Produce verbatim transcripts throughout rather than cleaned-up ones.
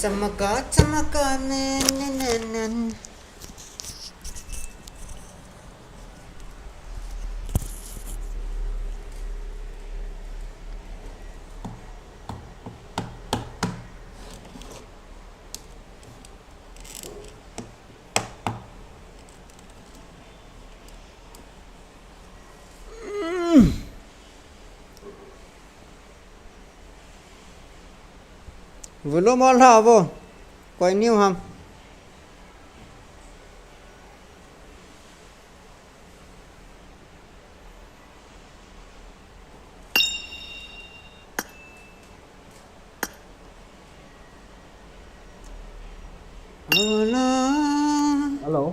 Chamaka, chamaka, ne, ne, ne, ne. Volume ol tha vo. Koi niu ham. Hello. Hello.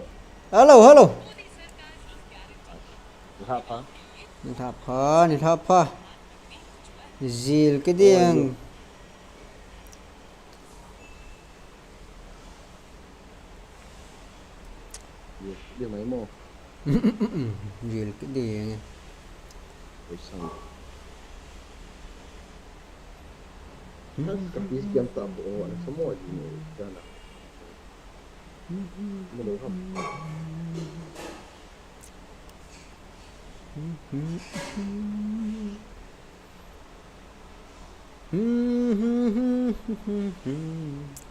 Hello, hello. Ni tha pha. Ni tha pha, ni tha pha. Jil kiding. Ye, ye mai mo. Jil kiding. Oi sang. Ka face cam ta bo wa na samo ji ne kana. Mo lo ham.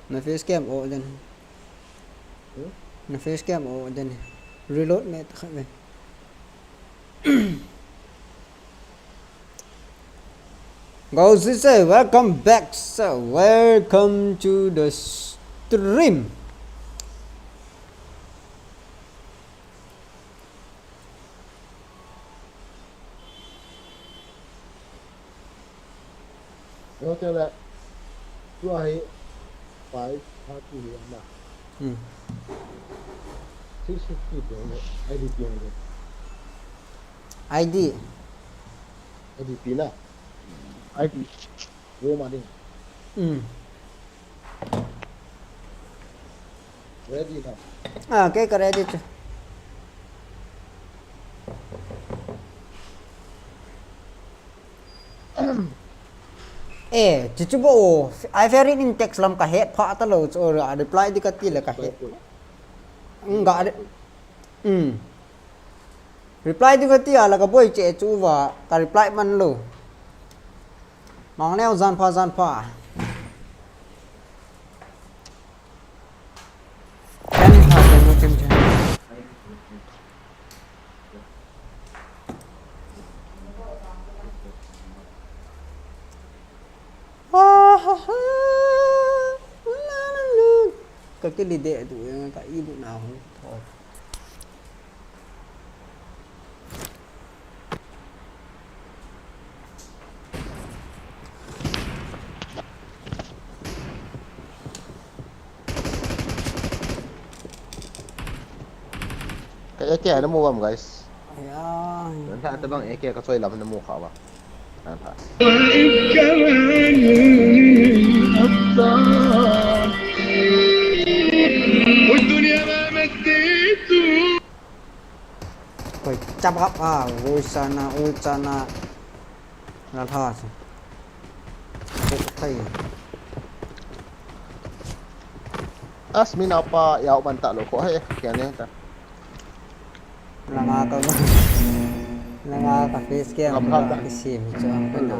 Na face cam o den. Hmm? Na face cam o den. Reload me ta khat ve. Go, sir, welcome back, sir. Welcome to the stream. Yo, tell that. Tua hi five thirty hi ama. Hmm. Six fifty ding, I D ding. I D. I D pi na. I D. Roma ding. Hmm. Ready na. Ah, okay, ka ready chu. Eh, chuchu bo, I very in text lam ka he pha ta lo chu, reply di ka ti le ka he. Nga re. Hmm. Reply di ka ti a la ka boi che chu va, ka reply man lo. Mang leo jan pha, jan pha. Jan pha, jan pha, jan pha. Ah, ha, ha. La, la, la. Ka kili de tu, ka ibu na ho. Ka A K na mu bam, guys. Ya. Nan tha ta bang A K ka choi lam na mu kha ba. Nan tha. Koi chap kap a, ui sana, ui sana. Na tha si. Thai. As min apa ya ban ta lo ko he, kya ne ta. Langa ka, langa ka face cam ka kisim chu ang pena.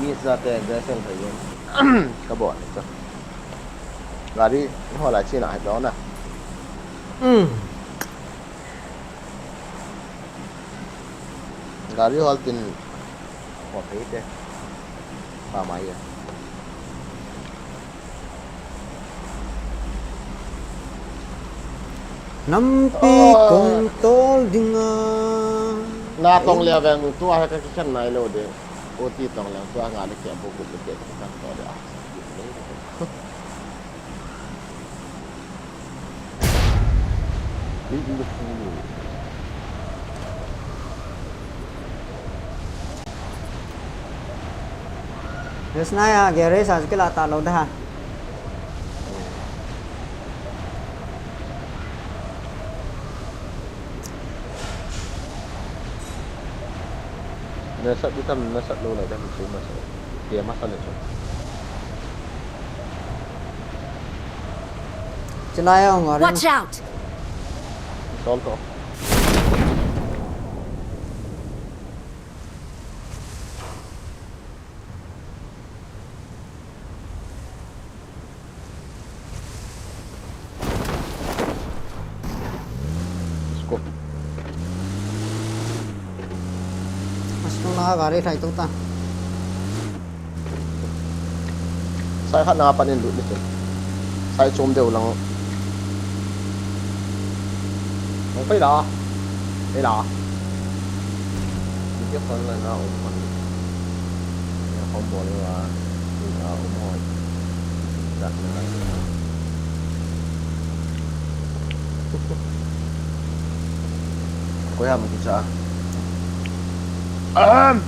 Mi sa te ga sel thai yen. Ka bo ni sa. Gari ho la china hai do na. Hmm. Gari hol tin. Ho phei te. Pa mai ya. Nampi kong tol dinga. Na tong le veng tu a ka kikhen nai lo de. O ti tong le tu a nga le ke bu bu ke kan to de a. Yes, na ya, garage a kila ta lo da ha. Nasat di tam, nasat lo lai tam, su masa. Dia masa le chu. Chilai a hung a ring. Watch out! Sol to. Scope. Mas nung na gari thai tu ta. Sai khat na panin lut ni chu. Sai chom deu lang. Hung pai la. Pai la. Ni ke phone la na um phone. Ni phone bol ni wa. Ni na um hoi. Dak na. Koi ham kicha. Ahem.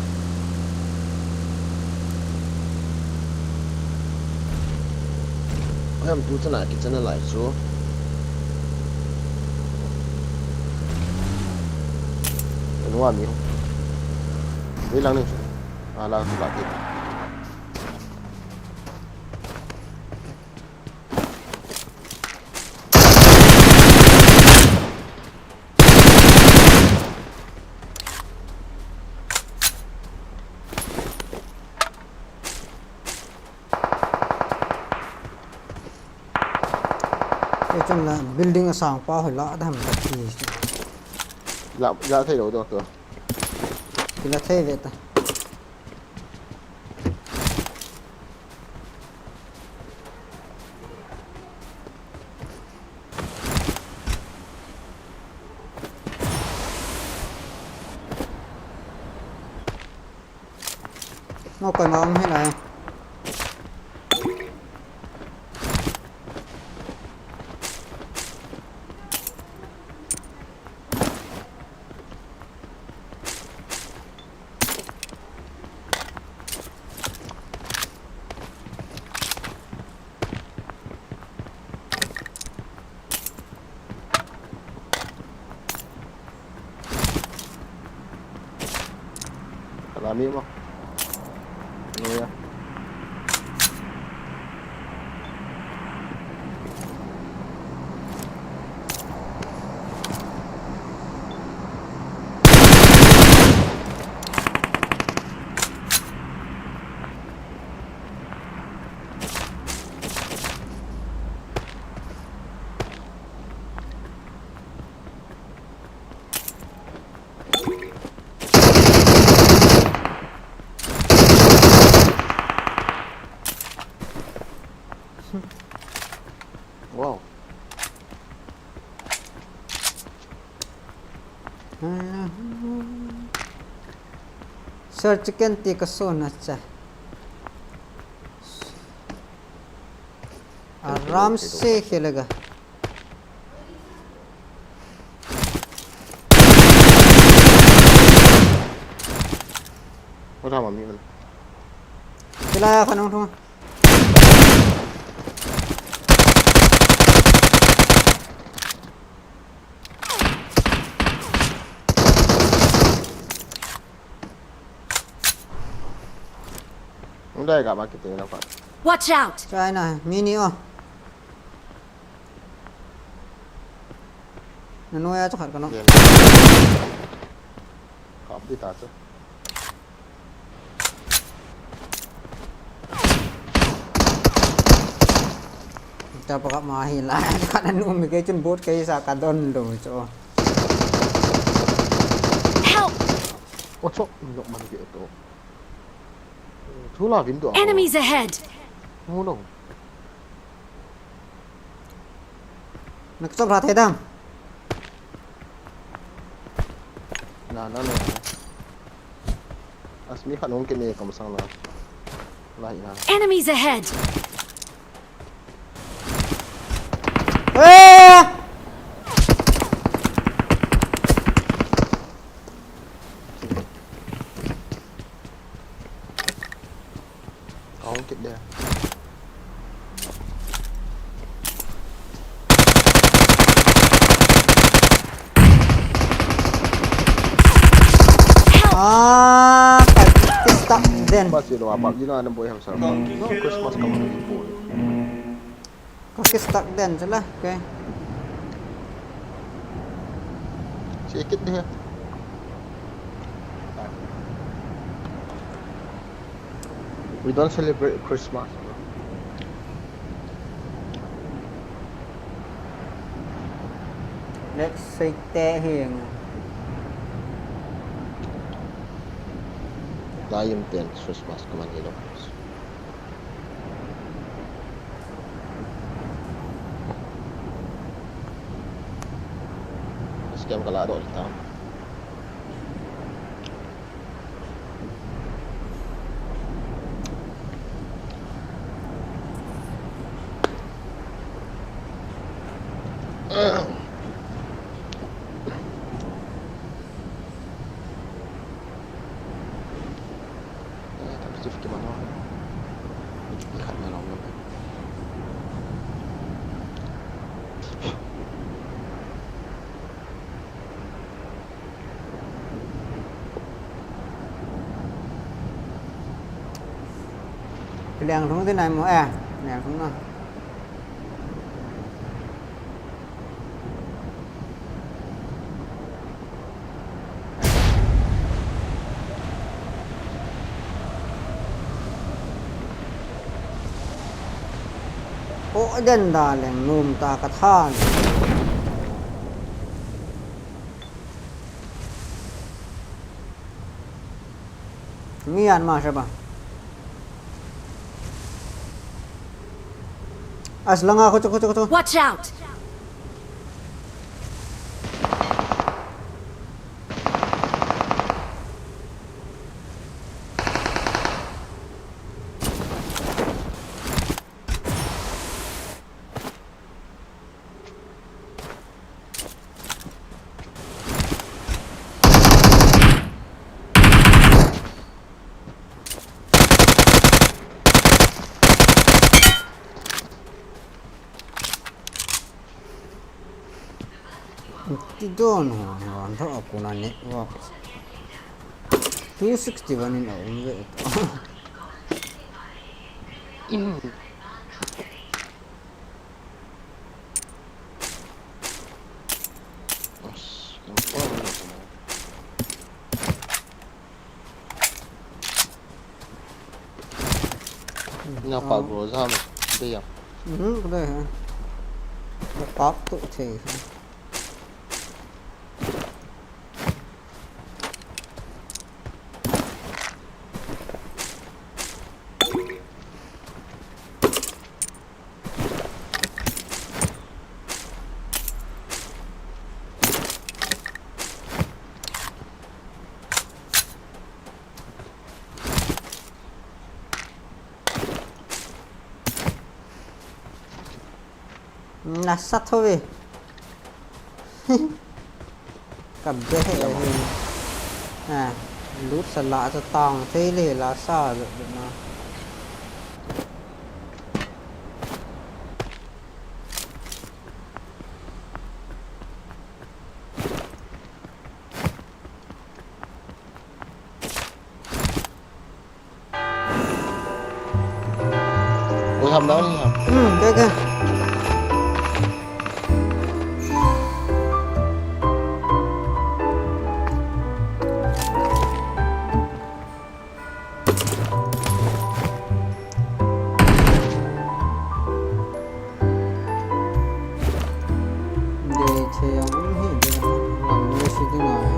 Koi ham tu chana kichana lai chu. Anu ami. Ni lang ni chu. Ala chu la ki. Kei chun la building asang pa hoi la dam ta ti. La, la thei lo doctor. Kila thei ve ta. Ngo koi ma um hi lai. Kalami mo. Ano ya? Wow. Sir, chicken tikka sona cha. Aram se khelega. What am I even? Chila ya khanung thung. Hung dai ga ma kiti na pa. Watch out! China, mini o. Na noya chu khat ka no. Kap di ta chu. Ta pa kap ma hi la, ka na nu mi ke chun bot ke sa ka don lo chu. Help! Ocho, nok man ke to. Thula window. Enemies ahead! Mu lo. Nak chop ra thei dam. Na, na, na, na. Asmi khat nung kini kam sang la. La hi na. Enemies ahead! Eh! Kahung kit dia. Ah, Then. Bas ilo a PUBG na na boi ham sa. No Christmas ka mo ni boi. Ka ki stuck den chala, okay. Check it there. We don't celebrate Christmas. Let's say te hing. Lion ten Christmas ka man ilo. Scam ka la doh ta. Leng lhung te nai mo, eh, leng lhung na. O, den da leng nom ta ka tha le te. Mi an ma sha ba. As langa ko ko ko ko. Watch out! Ti don ho, ho, ho, kuna network. Two sixty-one in a um ve. Na pa groza mo. Dia. Mhm, ka dei ha. Ka pap tu the. Na sa tho ve. Ka be he. Ha, lut sa la sa tang thei le la sa le na. Ui, ham dau ni ham. Hmm, ke, ke. Dei thei ang um hi, dei lang ni si ding ai.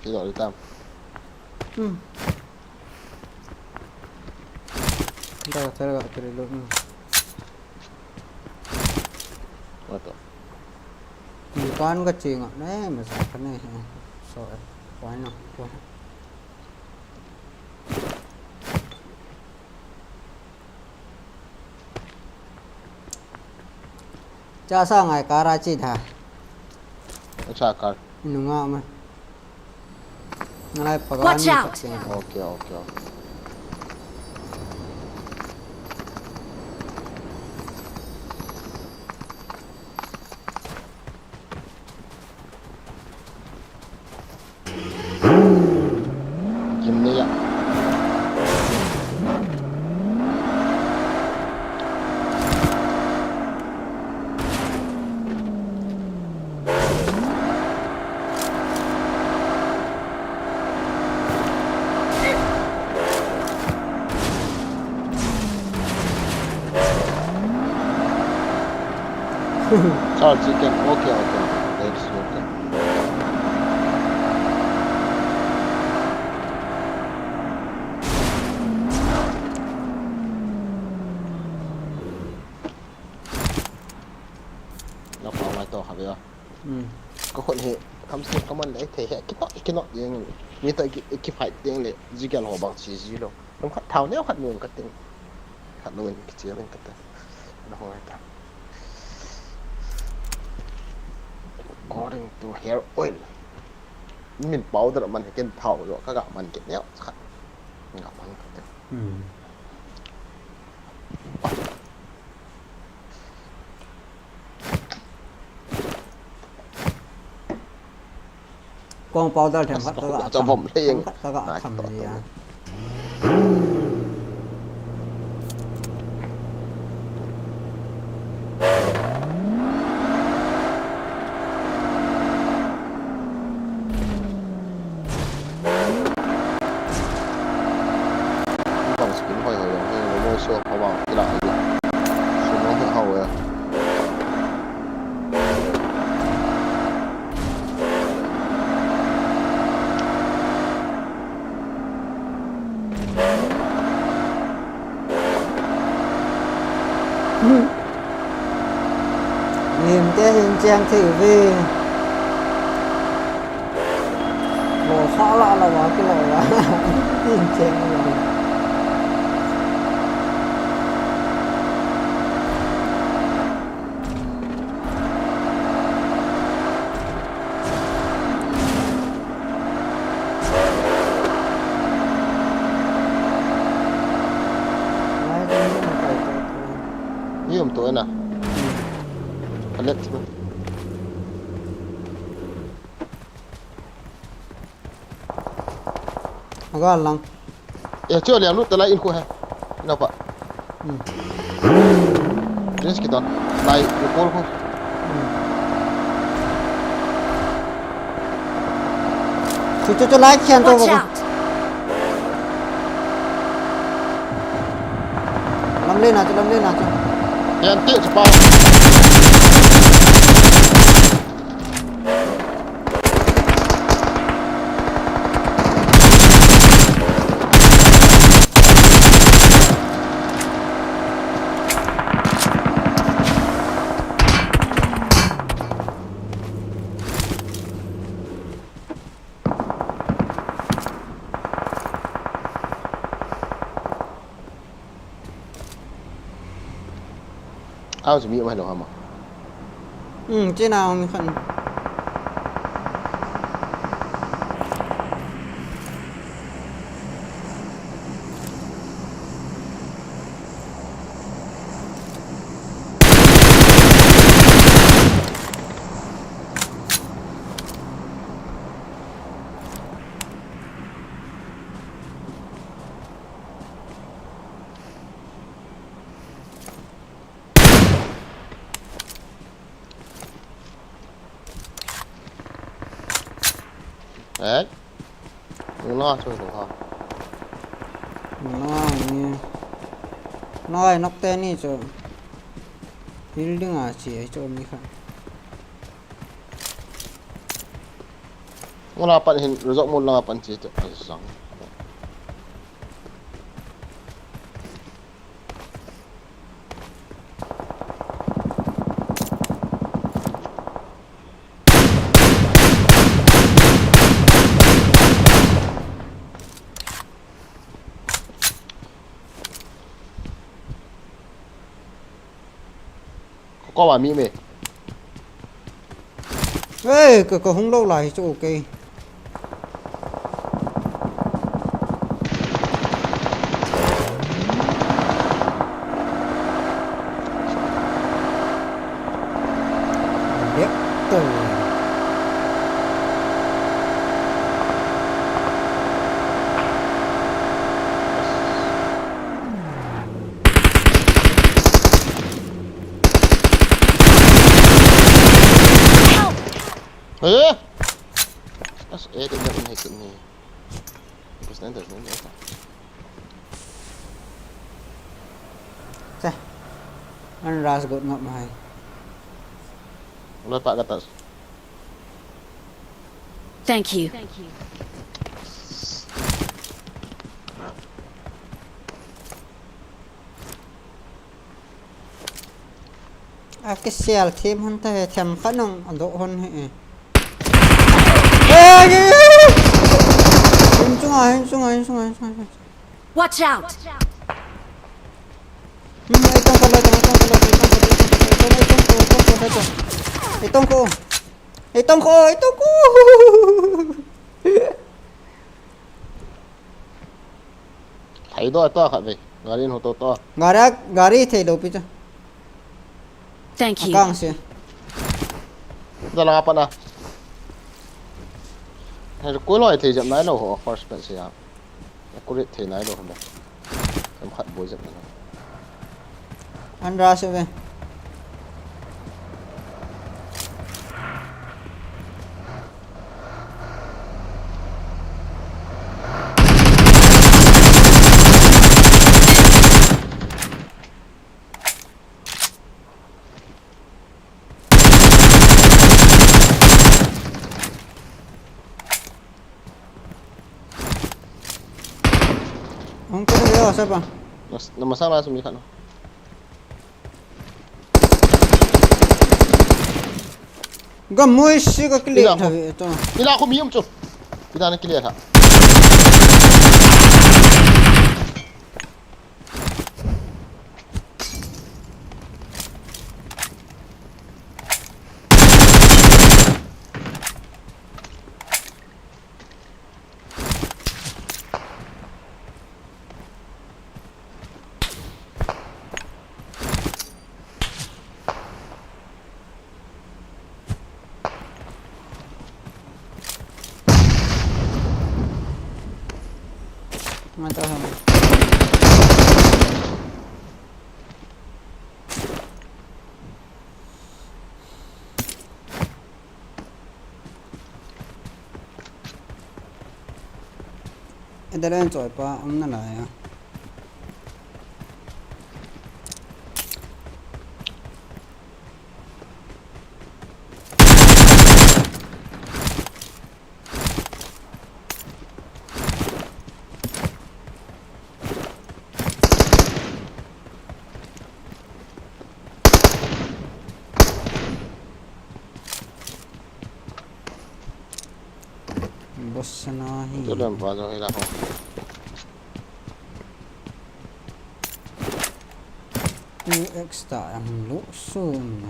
Kilo di tam. Hmm. Dah, dah, dah, dah, dah. What the? Dukan ka chinga ne, masa ka ne. So, eh, why not? Why? Cha sa ngai Karachi tha. Acha car. Nunga ma. Nalai paga. Watch ni out. Khat sing. Okay, okay, okay. Gimneya. Charge chicken. Okay, okay, okay. That's okay. Knock out ngai to kha ve a. Hmm. Ka khut hi, kham sing ka man le, thei he, ki knock, ki knock jeng. Mi ta ki, ki fight jeng le, ji gel ho bang chi ji lo. Kam khat thau neo khat nun ka ting. Khat nun ki chi nun ka ta. Na ho ta. According to hair oil. Min powder man he ken thau lo, ka ga man ke neo khat. Ga man ka ta. Hmm. Kong powder them khat ka ga tham. Khat ka ga tham ni a. Bang skin hoi hoi jong he, mo so ka bang kila ai. So mo he hao ya. Lim te hin cheng thei ve. Lo sa la la wa ki lo wa. Tin cheng lo. Ni um to na. Alet. Aga lang. Ya, chu liam lut ta lai in khu he. Ina pa. Hmm. Dress ki ton. Lai, ni kol khu. Hmm. Chu, chu, chu, lai khian to. Watch out. Lam le na chu, lam le na chu. Yan te chu pa. Au chu mi um hello hama. Hmm, chena um khan. Eh? Nung na chu ha. Nung na ni. Nai nok te ni chu. Building a chi ai chu mi kha. Ngun a pan hin, resort mun lang a pan chi chu. Ai sang. Ko wa mi me. Ei, ka, ka hung lou lai chu, okay. Dep to. Eh? As, eh, tingnan mo, tingnan mo. Tapos na, tapos na, tapos na. Sa, ang ras got nga mahay. Wala pa katas. Thank you. A kisel them hon ta he, them khat nang a doh hon he. Eh, eh, eh. Hung chunga, hung chunga, hung chunga, hung chunga. Watch out! Hmm, itong kalo, itong kalo, itong kalo, itong kalo, itong kalo, itong kalo. Itong ko, itong ko, itong ko. Thei doh to khat ve. Gari in ho to to. Gari, gari thei lou pi cha. Thank you. Akang se. Da la pa na. He ko loi thei jep nai lou ho first match se ya. Ko ri thei nai lou ho. Kam khat boi jep nai lou. An ra se ve. Hung kene yo, sapa. Mas, na masama sumi khat no. Ga moi si ka clear. Ila ko. Thavi to. Ila ko mi um chu. Ila na clear ha. Mata ham. Ida len choi pa, um na lai a. Boss na hi. Ito lang pa, ito lang ako. Two X ta ang lusun.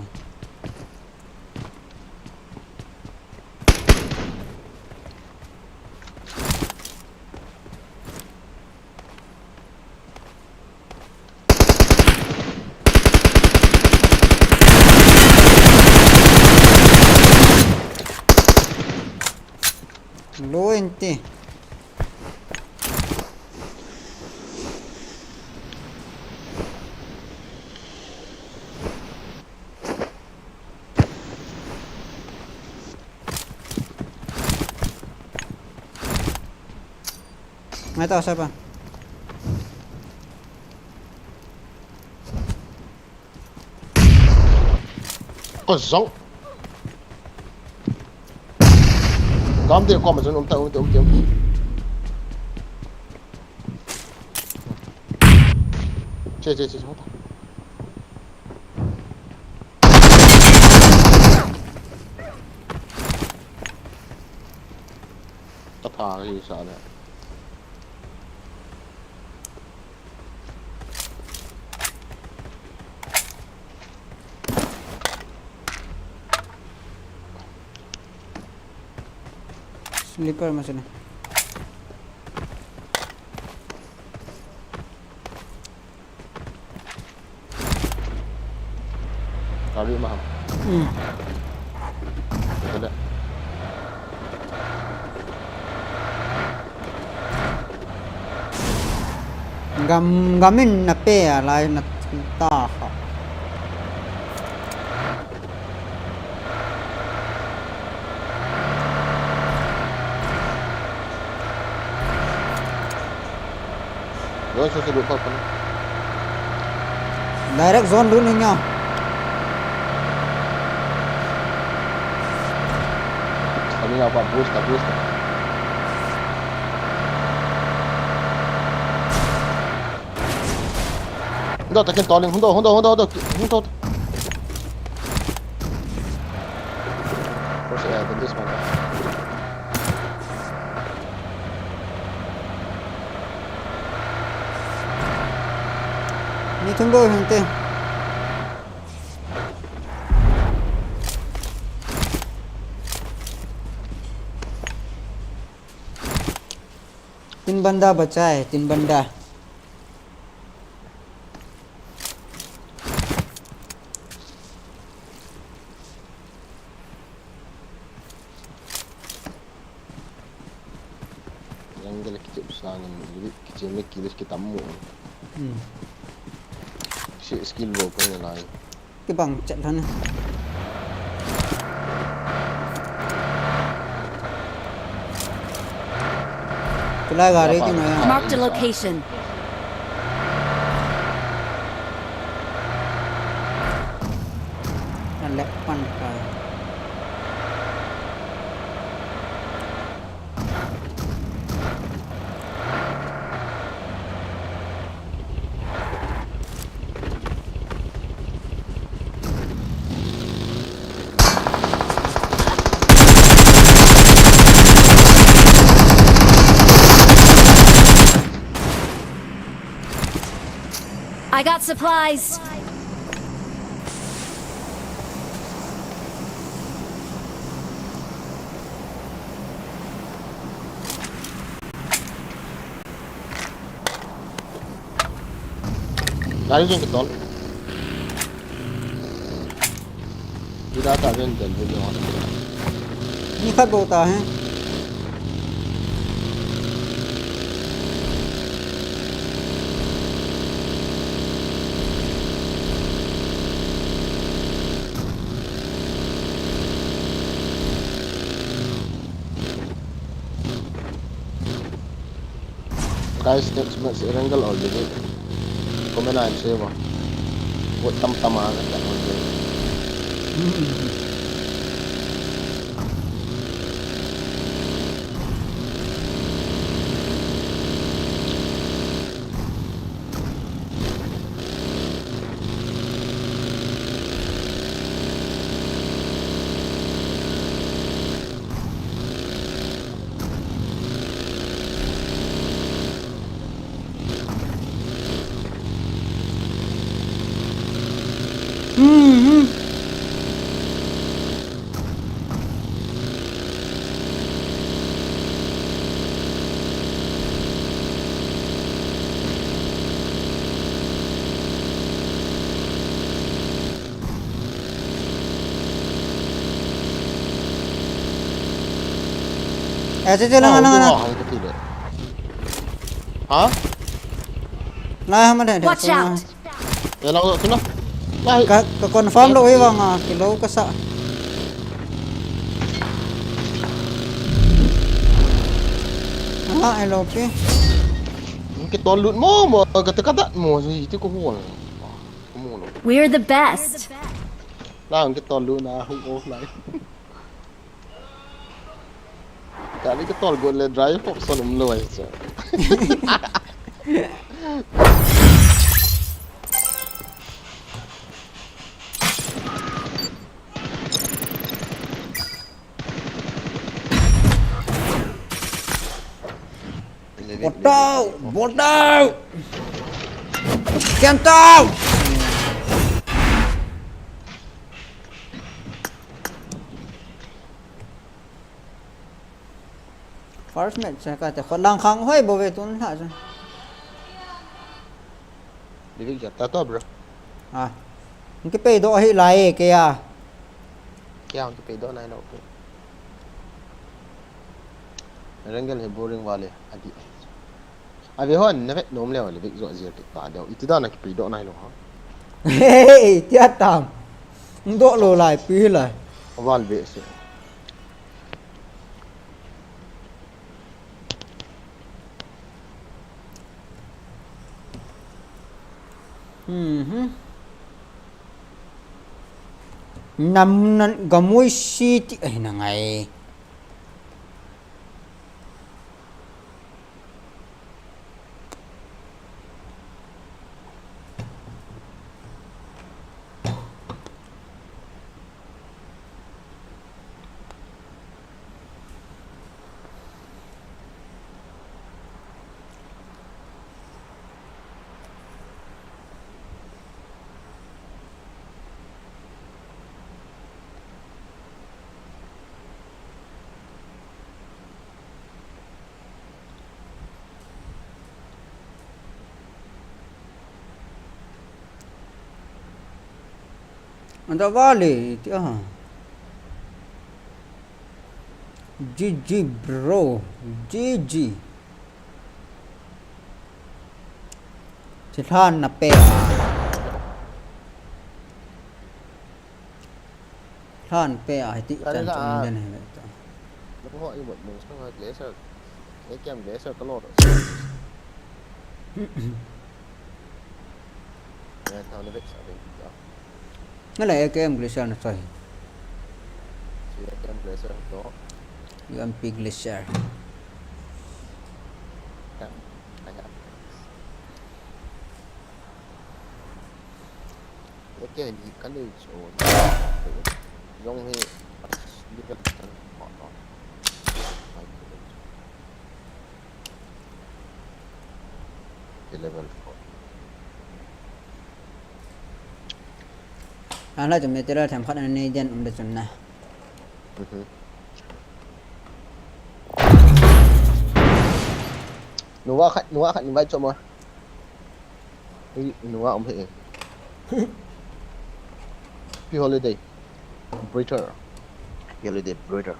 Lo ente. Ngai ta sa pa. Ko zong. Gam de ko ma zong um ta, um ta, um ta, um ta. Che, che, che, che. Ka tha hi sa le. Leaper ma sila. Kali ma. Hmm. Kali. Gam, gamin na pe a lai na ta ha. Zone sese lut phat phat. Direct zone lut ni nya. Kami apa boost, boost. Hung dau ta ken tolin, hung dau, hung dau, hung dau, hung dau, hung dau. Push ahead in this one. Mi thum bou hung te. Tin banda bacha hai, tin banda. Yang gele kiche usangin, kiche me kilis kitam mo. Hmm. Si skill bo ko na lai. Kibang chet lhon. Tulai gari ki maya. Marked a location. Alek pan ka. I got supplies. Gari jong kitol. Ida ta ven den ven yo. Ni khat bou ta hai. Guys, next match Erangel already. Comment and share ba. Vote tam tam a ka ta already. Hmm, hmm. Acha, acha, lang, lang, lang. Ha? Lai ham de. Watch out. Ya, lang tu na. Lai. Ka, ka confirm lou hi vang a, kilo kasa. Ah, L O P. Kitol lut mo, mo, kata kata mo, si ti ko hol. Ko mo lo. We're the best. Lang kitol lut na, hung offline. Kali kitol got le drive option umlou ahi chu. Botau, botau. Kentau. First match se kati, khotlang khang hoi bou ve tun lha se. Livik jat ta to, bro. Ah. Kipei doh hi lai e kei a. Kei a kipei doh nai lou. Rengel hi boring vale, adi. Ave hon, na vet nom leo, Livik jo jia kit ta deo. Iti dan a kipei doh nai lou ha. Hey, tia tam. Doh lou lai, pi lai. Aval ve se. Mhm. Nam nan gamui si ti ai na ngai. Anda vale, tia. G G bro, G G. Thilhan na pe. Thilhan pe a hiti chan chun den he ta. Lo ho i mot mo sa glacier. Ei kem glacier ka lo. Ya ta na vet sa ben. Nga le A K M glacier na choi. Si A K M glacier to. U M P glacier. Kam. Aya. A K M hi kan nei chu. Jong hi level kan ko to. Level four. Ala chum material them khat anei den um da chun na. Mhm. Nuwa khat, nuwa khat invite cho ma. Ui, nuwa um he. Happy holiday. Breeder. Happy holiday, breeder.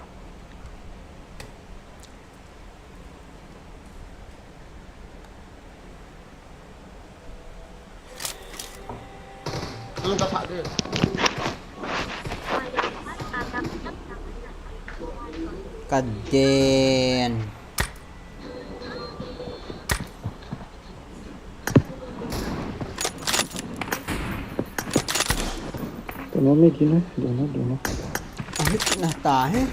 Kaden. Don't know me, Gina. Don't know, don't know. Ahit na tahi.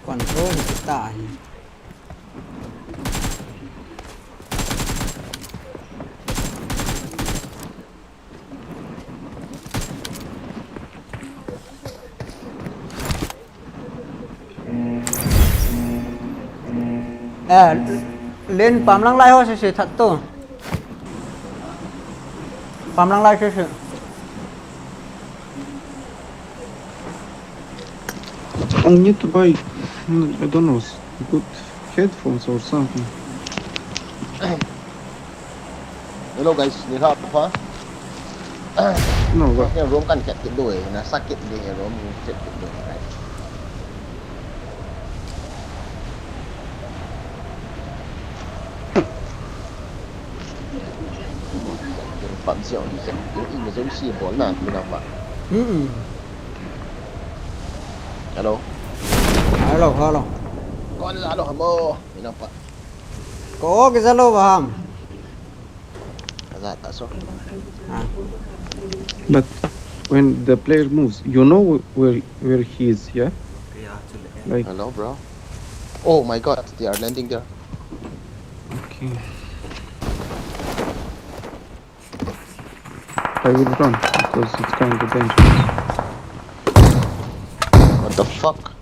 Control hita hi. Eh, len pam lang lai ho se se that to. Pam lang lai se se. I need to buy, mm, I don't know, good headphones or something. Hello guys, ni hla pha. No, what? Room kan kep kit do e, na sakit de room kep kit do e. Pam siau ni se. Ni me jong si bol na, mi na pa. Hmm. Hello. Hello, hello. Kon hello hamo, mi na pa. Ko ke jalo baham. Kaza ta so. Ah. But when the player moves, you know where, where he is, yeah? Like, hello, bro. Oh my God, they are landing there. Okay. I will run because it's kind of dangerous. What the fuck?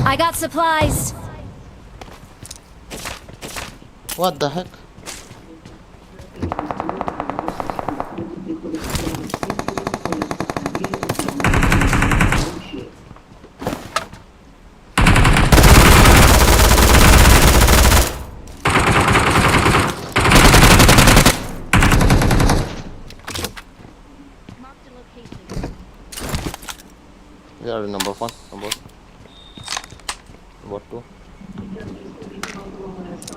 I got supplies. What the heck? Number one, number one. Number two.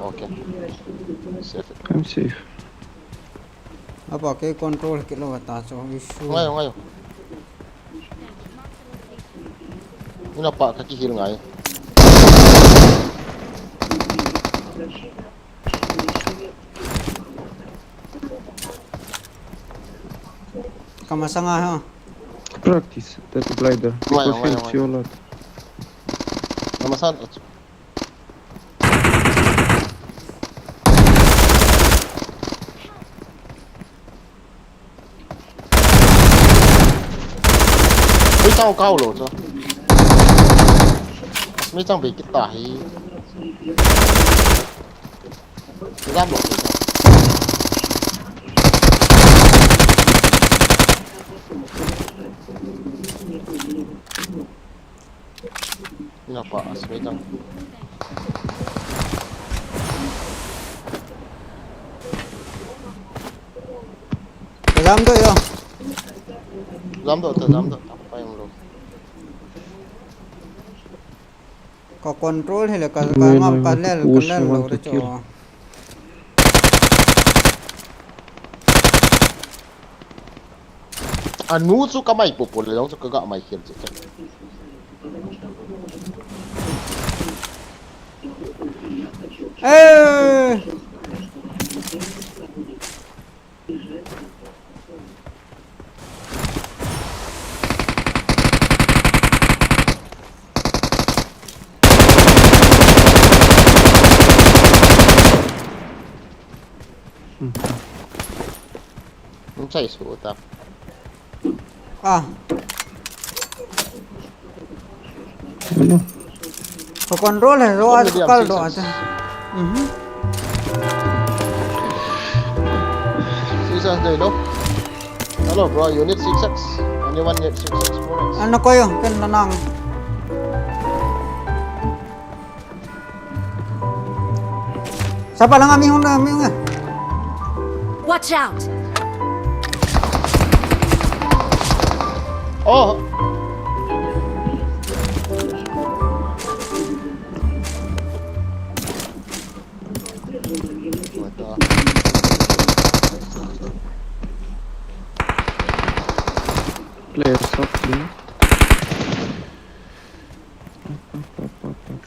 Okay. Safe. I'm safe. Apa ke control kilo ta cho issue. Ngai, ngai. Ina pa ka ki heal ngai. Kamasanga ha. Practice, that's a glider. Why, why, why? Because why? Kamasanga. Ui, tao kau lo cho. Mai chang be kita hi. Jam lo. Ina pa asme jang. Jam do yo. Jam do, ta jam do. Pa yang lo. Ka control hile ka, ka ngam ka lel, ka lel lo de cho. Anu chu ka mai popo le long chu ka ga mai khel che che. Eh. Hung chai su ta. Ah. Ano? So control hai, so medium, kal do six X. Ata. Mhm. Six X dei lo. Hello, bro, you need six X? Anyone need six X, four X? Ano kayo, ken na nang. Sapa lang ami hung na, ami hung na. Watch out! Oh! What the? Player softly. Up, up, up, up, up.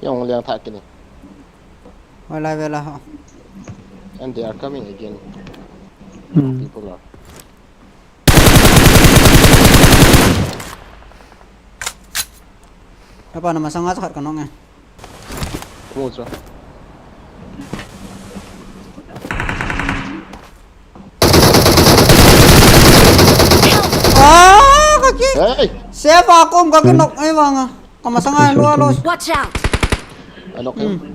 Yong liang tha kini. Wala, wala ho. And they are coming again. Hmm. People are. Apa nama sanga cakap kanong eh. Kumucha. Ah, kaki. Hey. Siapa aku kaki nok eh bang. Kamasanga lua los. Watch out. Ano kayo? Hmm.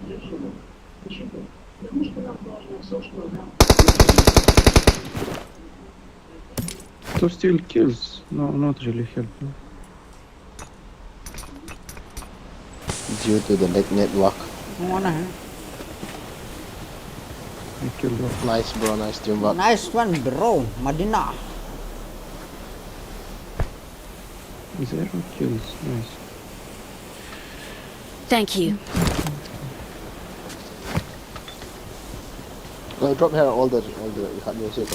To steal kills, no, not really help. Due to the lag network. Mana hai? I killed one. Nice, bro. Nice teamwork. Nice one, bro. Madina. Zero kills. Nice. Thank you. Well, drop here all the, all the, you have music.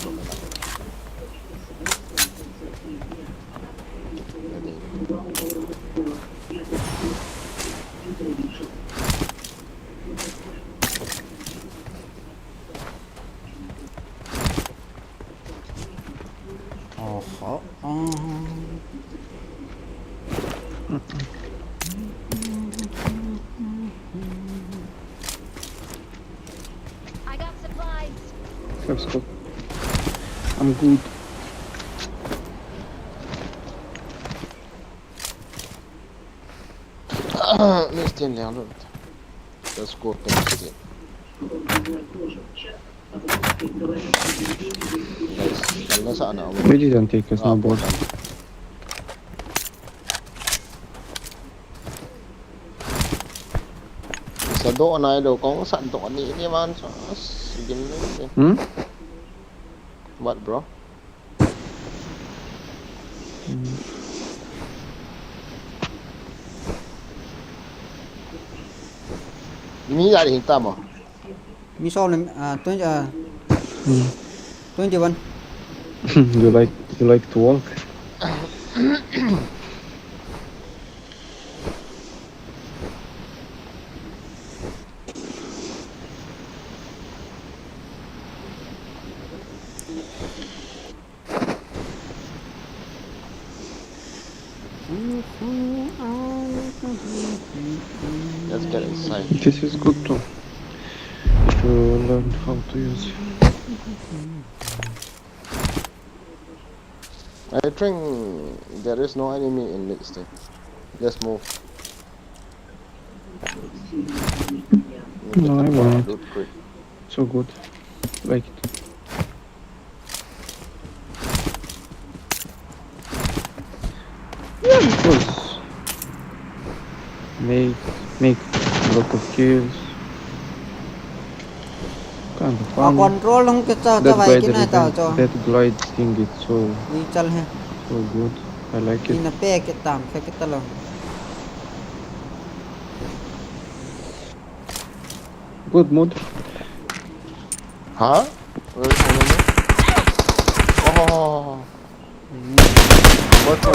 Oho, oho. I got supplies. Let's go. I'm good. Chen leng lut. Let's go, let's go. Nice. Kalna sa na. We didn't take a snowboard. Sa do na lo kong sa do ni ni man sa. Gim ni. Hmm? What, bro? Mi ya hin ta mo. Mi so le, ah, twenty, ah, twenty-one. You like, you like to walk? Let's get inside. This is good too. If you learn how to use. I think there is no enemy in mid still. Let's move. No, I won't. Loot crate. So good. Like it. Yeah, of course. Make, make a lot of kills. Kind of fun. Control hung ke cha cha vai ke na ta cho. That glide thing is so, ni chal he. So good. I like it. Ina pe ke tam ke ke ta lo. Good mood. Huh? Where is my number? Oh. What the?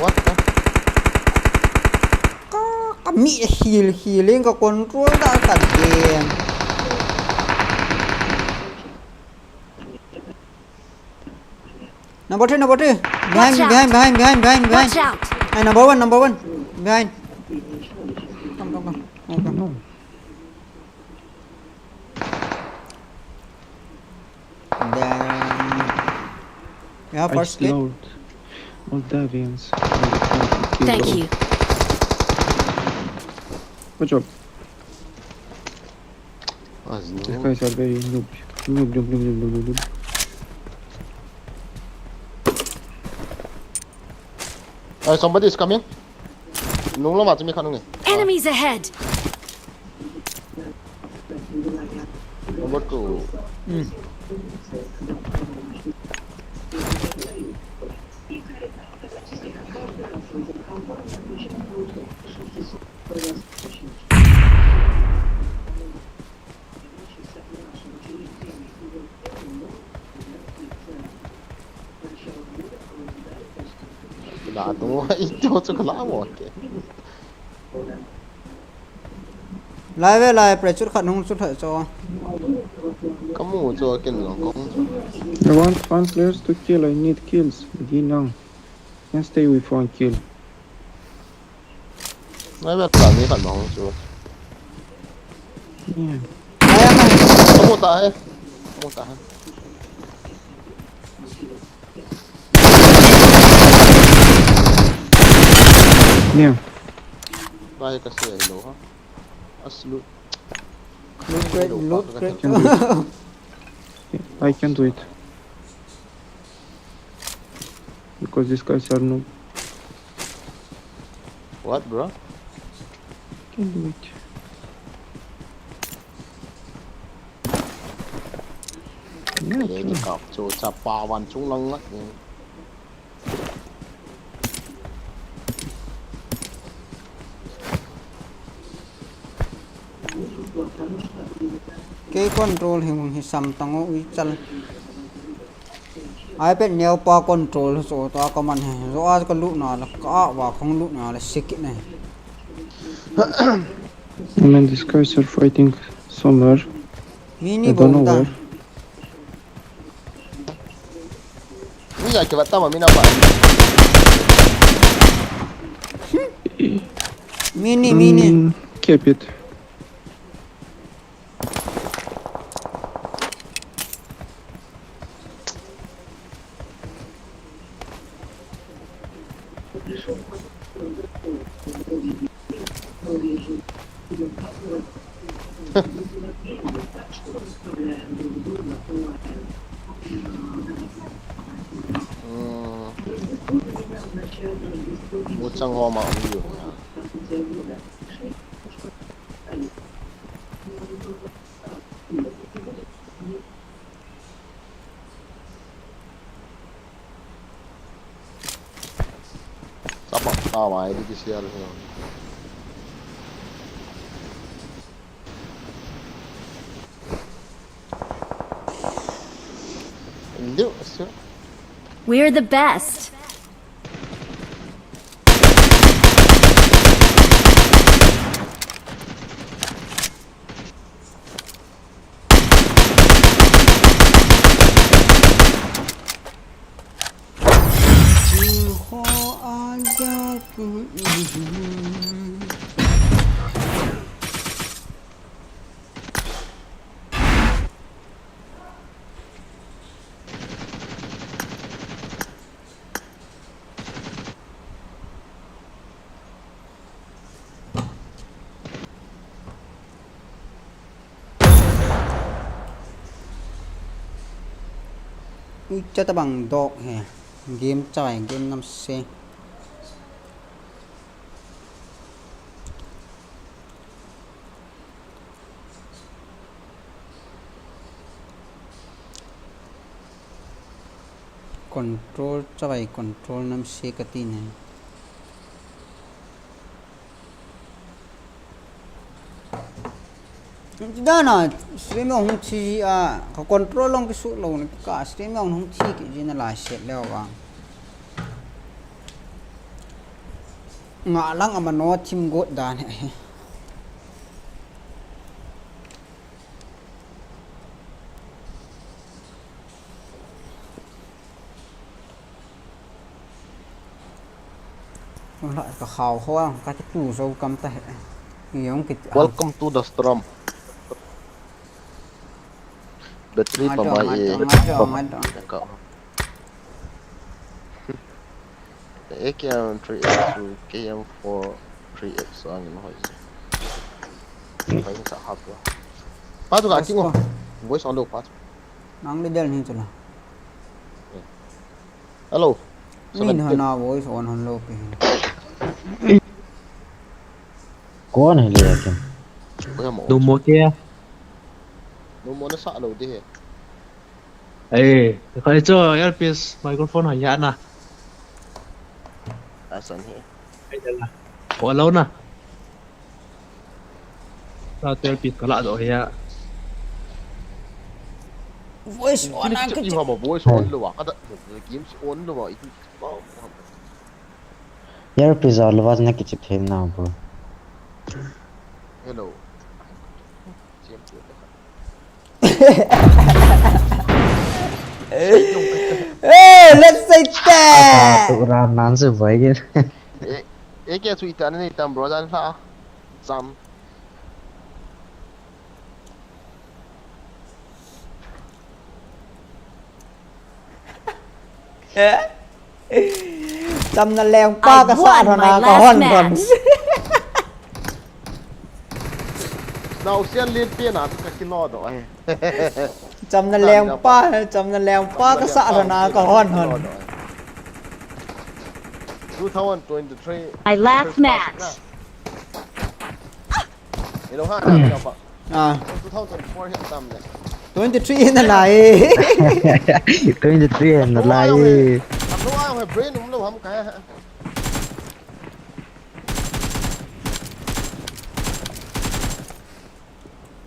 What the? Ka, ka mi heal, healing ka control da ka den. Number three, number three. Behind, behind, behind, behind, behind, behind. Watch out! Hey, number one, number one. Behind. Come, come, come. Come, come. Then you have first kit? Moldavians. Thank you. Good job. These guys are very noob. Noob, noob, noob, noob, noob, noob. Uh, somebody is coming. Nung lo ma chumi khanung ni. Enemies ahead. Number two. Hmm. Ito chu kala mo ke. Lai ve lai, pre chu khat hung chu lha cho. Kamu cho ken long kong. I want one players to kill. I need kills. Di nang. Can stay with one kill. Nai ve la ni khat ma hung chu. Yeah. Kamu ta hai. Kamu ta hai. Yeah. Bai ka se lo ha. Aslu. Loot crate, loot crate. I can do it. Because these guys are noob. What, bro? Can do it. Yeah, sure. Kap chu chapa van chung lang ngat ni. Kei control hi mun hi sam tang o ui chal. iPad neo pa control so ta ka man he. Zo a ka lut na la ka va khong lut na la sikit ne. And then these guys are fighting somewhere. Mini I don't know bomb ta. Where. Mi ya ke bata ma mina pa. Mini, mini. Mm, keep it. Hmm. Muchang ho ma um yu. Sapa, sapa, ini di share ho. Indio, sir. We're the best. Ui, cha tabang dog he. Game chai, game nam se. Control chai, control nam se kati ne. Dana stream hung chi a ka control long ki su lo ne ka stream hung chi ki jin la set le wa. Nga lang ama no thim got dan he. Wala ka khao ho ang ka tu zo kam ta he. Yong ki. Welcome to the storm. Battery pa mai e. A K M three X to K M four three X so angin hoi. Hoi sa hap lo. Pa tu ka ki ngo. Voice on lo pa tu. Nang le del ni tu la. Hello. Min hana voice on hon lo pi. Kon hai le kin. Numo ke. Numo na sa lo de he. Ai, ka cho earpiece microphone ha ya na. Asan he. Ai da la. Ko lo na. Sa earpiece ka la do ya. Voice on ang ka. Voice on lo wa. Kada games on lo wa. Itu. Earpiece a lova na kichip thei na bu. Hello. Hey, let's say that. Tu ran nan se vai ke. Eh, eh, kya sweet ane tam bro dan sa. Sam. Chamna lengpa ka sa thona ka hon hon. Nau sian lin pi na ka kilo do ai. Chamna lengpa, chamna lengpa ka sa thona ka hon hon. Two thousand twenty-three. My last match. Hello ha, hello pa. Ah. Two thousand four hi tam le. Twenty-three na lai. Twenty-three na lai. Hello ha, brain um lo ham ka.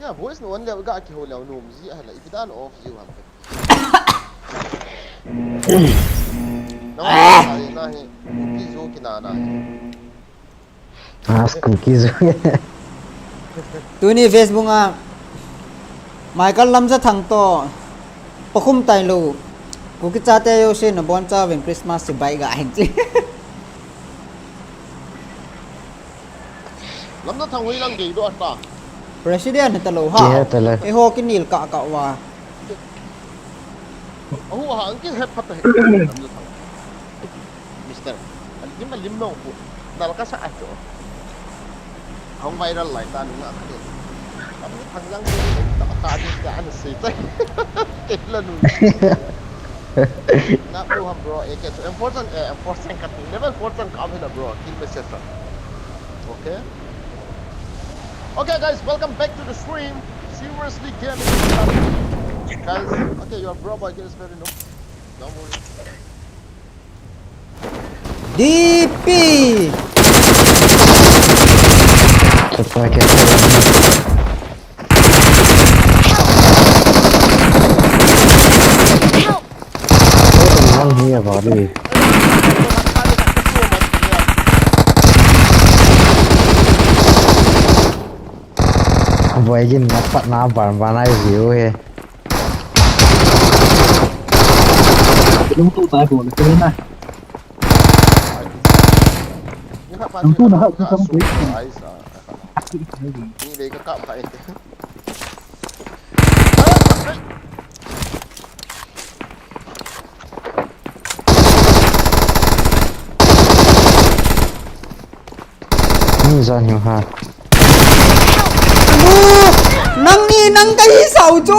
Ya, voice no one le ga ki ho le no ji ha la. Ipi dan off ji ham. Na na hi. Ki jo ki na na. Ask cookies. Tuni Facebook a Michael Lamjathang to pakhum tai lo. Kuki chate jouse nabon chauvin Christmas chibai ga hin chi. Lamjathang hoi lang gei do ata. President ta lo ha. Eiho kinil kah kah uva. Ahu ha, ang kin het phat he. Lamjathang. Mister. Alim alim nong pu. Nal ka sa ato. Hong viral lai ta nung a kade. Thang yang ta ta ni ta an sei tai. Kei la nu. Na ko ham bro, A K so M four chan, eh, M four chan ka ti. Level four chan ka hina bro. Kill me set. Okay. Okay guys, welcome back to the stream. Seriously Gaming is coming. Guys, okay, your bro boy is very noob. Don't worry. D P! Supply ke. Help! One here, buddy. Boy, jin na pat na ban ban ai view he. Lung tu tai ko le na. Lung tu na ha tu ka tu. Ni le ka ka pa e. Ni jan hiu ha. Nangni nang kahi sao chu.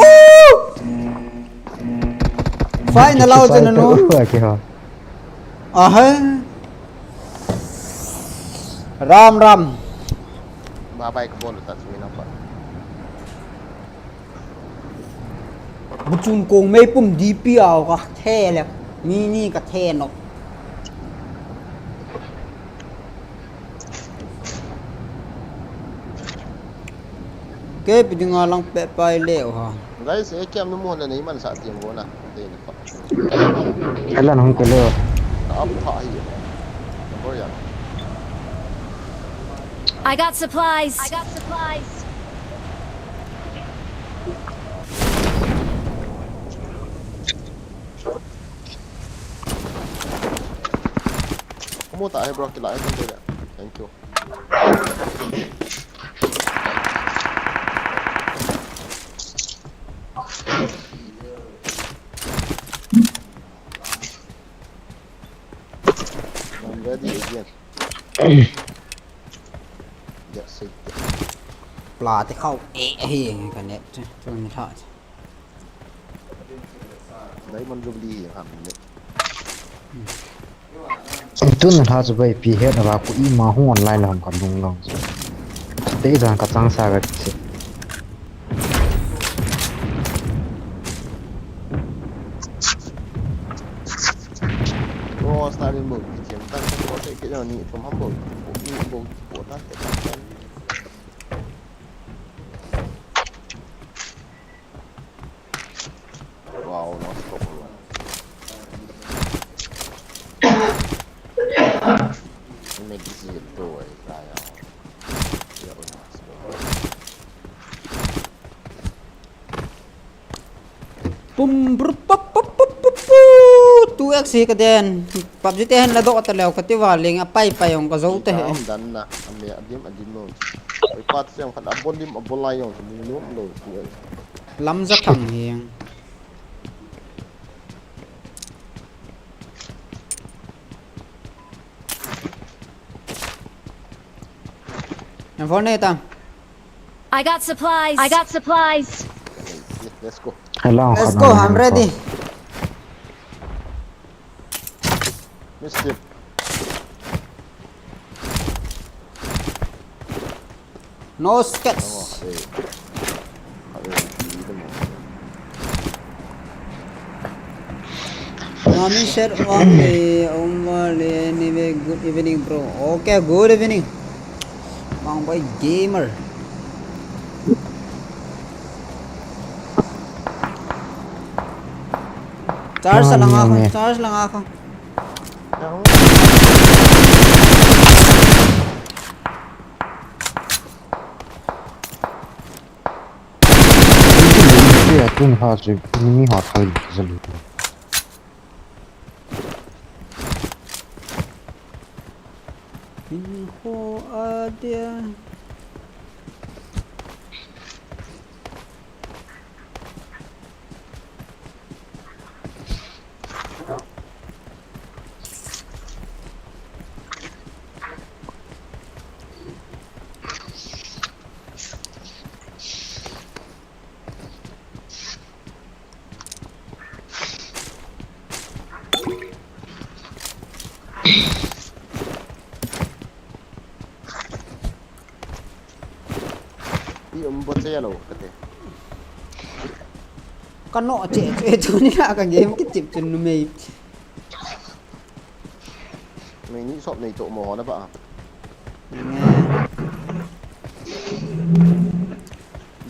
Fai na lao chu nanu. Aha. Ram ram. Ba bai ka bol ta chu na pa. Buchun kong mei pum D P ao ka the le. Mi ni ka the no. Ke pi dinga lang pe pai le o ha. Guys, A K M nu mo na nei man sa tiang go na. Te ni pa. Ela nang ke le. Ap pha hi. Number ya. I got supplies. I got supplies. Kumu ta hai bro, kila hai kan de. Thank you. I'm ready again. Pla te khau e hi ka net chu ni tha. Diamond Jubilee hi ham ne. Tun na tha chu bai pi het na ba ku i ma hu online lam ka lung long chu. Te jan ka chang sa ga se. Bro, starting bol ki chem ta ko te ke ni thum ham bol. Ni bol ko ta te ta. Wow, no scope. Ini kisi tu ai saya. Ya, no scope. Pum, bru, pap, pap, pap, pap, pu. Two X hi ka den. PUBG te hen la doh ta leo ka ti va ling a pai pai ong ka zo te he. Am dan na, am ya, adim, adim lo. Oi, pat se ong khat a bol dim, a bol lai ong, mu lo, lo, two X. Lam za thang hi. Em phone ne ta. I got supplies. I got supplies. Let's go. Hello, Let's hello, go, I'm hello. Ready. Missed it. No skets. Oh, hey. Mami share only, only, anyway, good evening, bro. Okay, good evening. Mang boy gamer. Charge lang ako, charge lang ako. Tun ha chu enemy ha thai ki jalu. Min ho a dia. Ti um bo che lo kate. Ka no che che tu ni na ka game ki tip chun numei. Mei ni sop nei to mo na ba. Nge.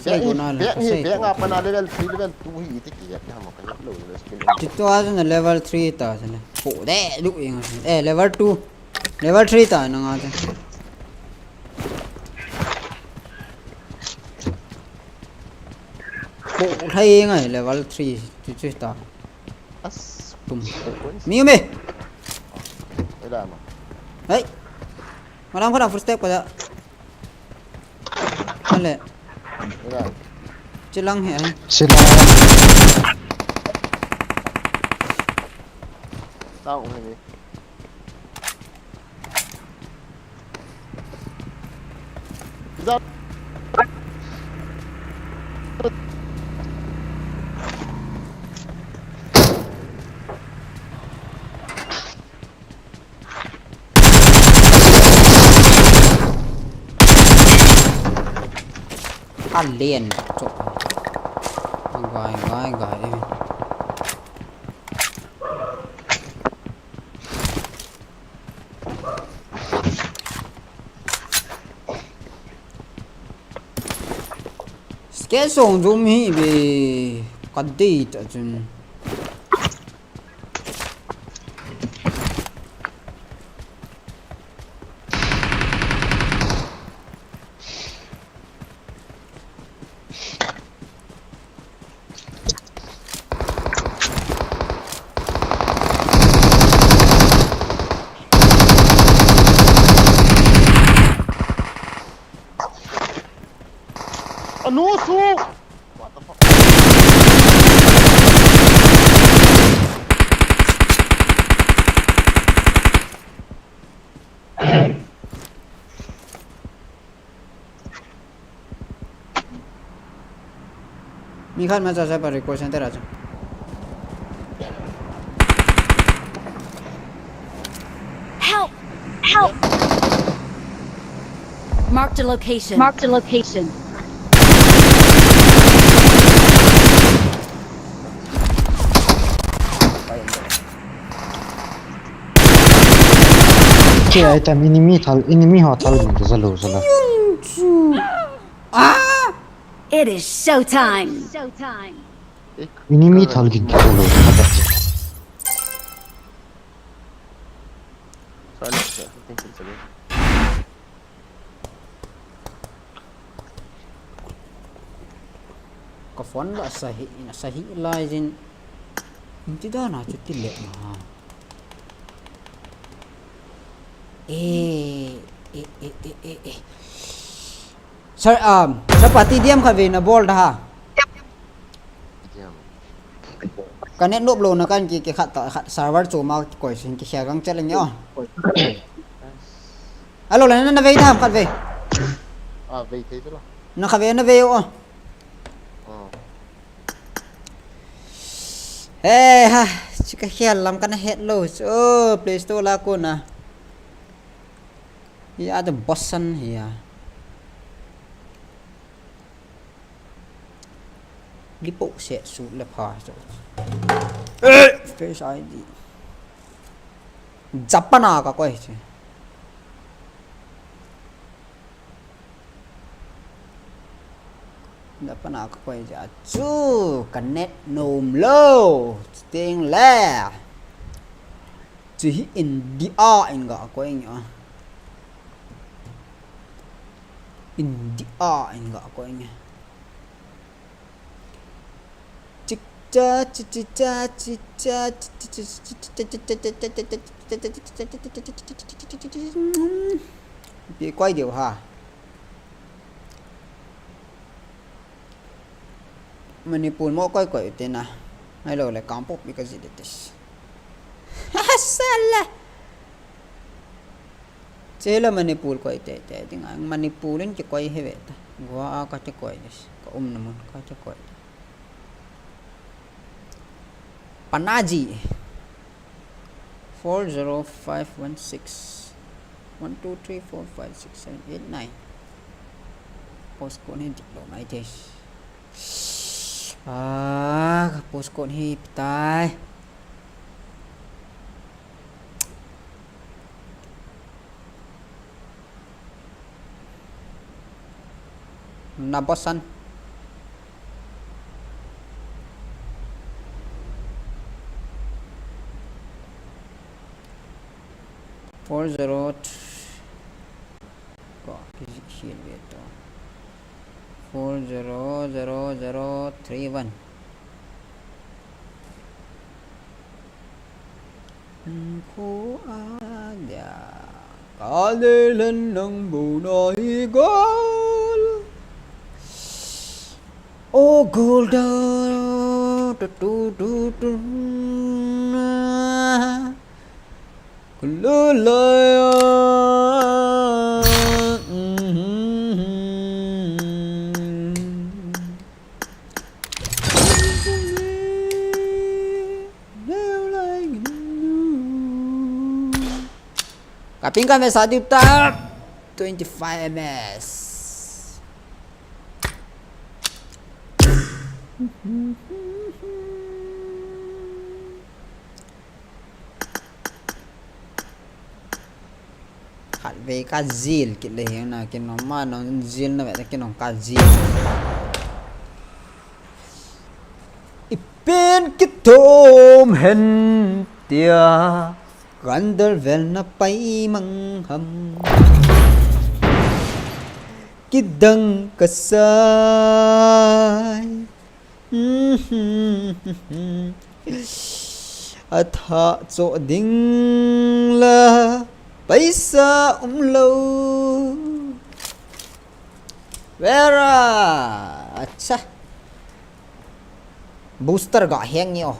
Sei ko na la, sei ko. Bek hi, bek hi, bek apa na level three, level two hi ti ki ya mo ka lo le skin. Ti to a na level three ta na. Po de lu ing. Eh, level two. Level three ta na nga te. Ko hai ngai level three chu chu ta. As. Tum. Mi me. Ila ma. Hai. Malam ko da first step ko da. Ale. Ila. Chilang he ai. Sila. Tao he ni. Alen. Gai, gai, gai. Scav song jom hi ve, ka dei ta chun. Anu su! What the fuck? Mi khat ma cha cha pa request center a cha. Help! Help! Marked a location. Marked a location. Che ai tam enemy thal, enemy ho thal gin kija lou jala. Ah! It is showtime. Enemy thal gin kija lou jala. Ka phone la sahi, na sahi lai jin. Inti da na chu ti le ma. Eh, eh, eh, eh, eh, eh. Sir, um, sir, party diam kha ve na bol da ha. Ka net nop lou na kan ki, ki khat ta, khat server chu ma koi sin ki share gang chat leng yo. Alo, le na, na vei tham khat vei. Ah, vei thei tu la. Na kha vei, na vei o. Oh. He ha, chu ka khel lam kana het lou. Oh, Play Store la kona. Ya the boss an hi ya. Lipo se su le pha so. Eh, Face I D. Japan a ka koi che. Japan a ka koi che. Chu ka net nom lou. Ting le. Chu hi India in ga koi nge. India in ga koi nge. Chik cha, chi chi cha, chi cha, chi chi cha, pi koi diu ha. Manipur mo koi koi te na. Ai lo le Kangpokpi ka ji de tes. Sala. Che la Manipur koi te te ding a. Manipur in kikoi hi ve ta. Goa a ka te koi des. Ka umna mun ka te koi. Panaji. Four zero five one six. One, two, three, four, five, six, seven, eight, nine. Postcode hi dik lou mai thei. Ah, postcode hi tai. Na bosan. Four zero. Ko, kisi, kisi le to. Four zero zero zero three one. Ko a dia. Ka le len nang bu na hi gol. Oh, gol da. Tu, tu, tu, tu. Kululaya. Kaping kami sa diu ta. Twenty-five M S. Khatvei ka jil kit le hi na, kin nong ma nong jil na ve ta, kin nong ka jil. I pen kitom hen tia, gandal vel na pai mang ham. Kidang kasai. A tha cho ding la paisa um lo. Vera. Acha. Booster ga heng ni o.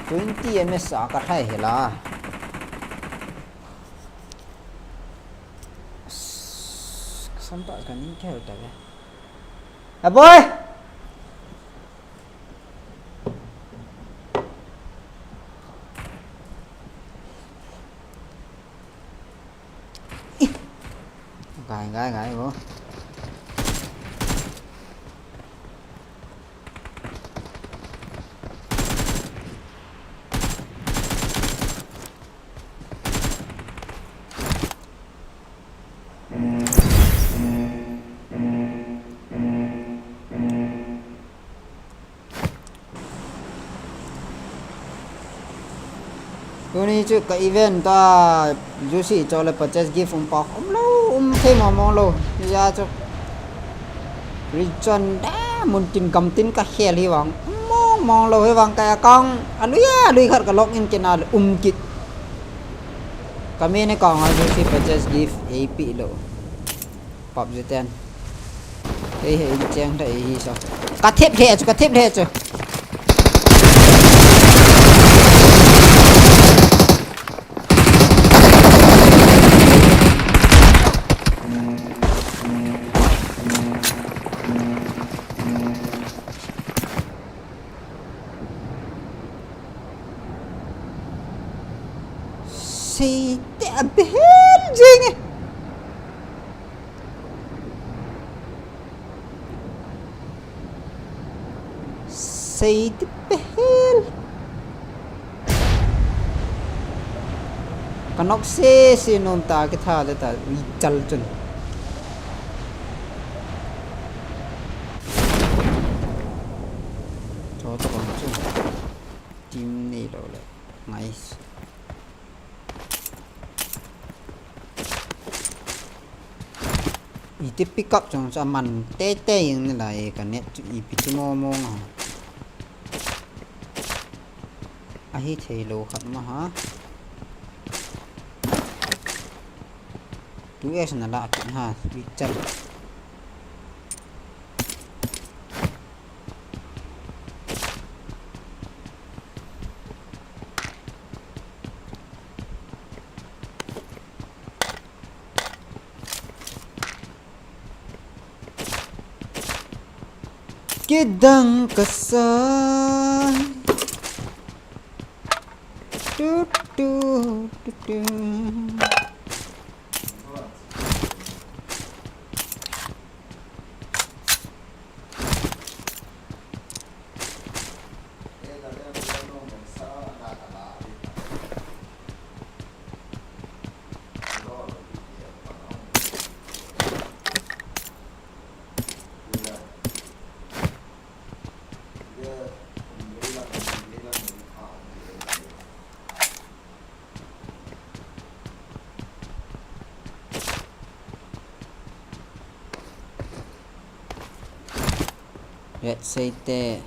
Twenty M S a ka thai hela. Sampa ka ning keu ta ve. A boy! Gai, gai, gai, bo. Tuni chu ka event ta, Juicy cho le purchase gift um pa um lo, um thei mo mo lo. Ya chu. Region da mun tin gam tin ka khel hi vang. Um mo mo lo hi vang ka account. A lui a lui khat ka log in kit na le um kit. Ka main account a Juicy purchase gift ei pi lo. Pop je ten. Ei he in cheng da ei hi so. Ka thep he chu, ka thep he chu. Sei te a behel jing e. Sei te behel. Ka nok se se nom ta, kitha le ta, i chal chun. Cho to kong chu. Team nei lo le. Nice. Iti pick up chang cha man te te ing ni lai ka net chu ipi chu mo mo nga. Ahi thei lo khat ma ha. Two S na la kit ha, Victor. Kidang kasai. Tu, tu, tu, tu. Let's say te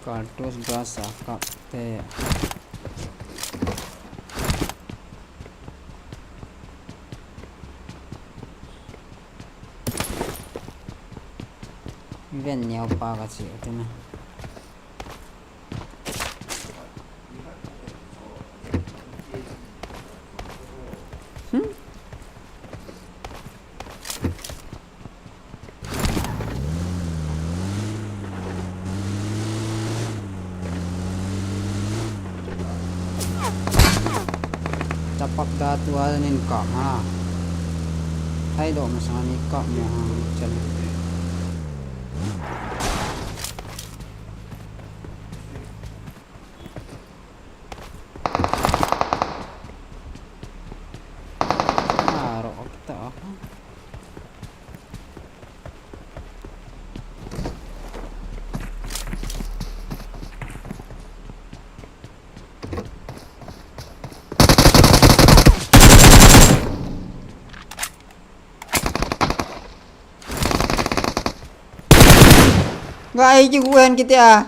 cartridge brush a kap te. Ven neo pa ka chi u te na. Hmm? Chapak da tua nin kap ha. Hai do masang ni kap mo ha, chal. Ah, ro, kita, ah. Ngai ki guen kiti a.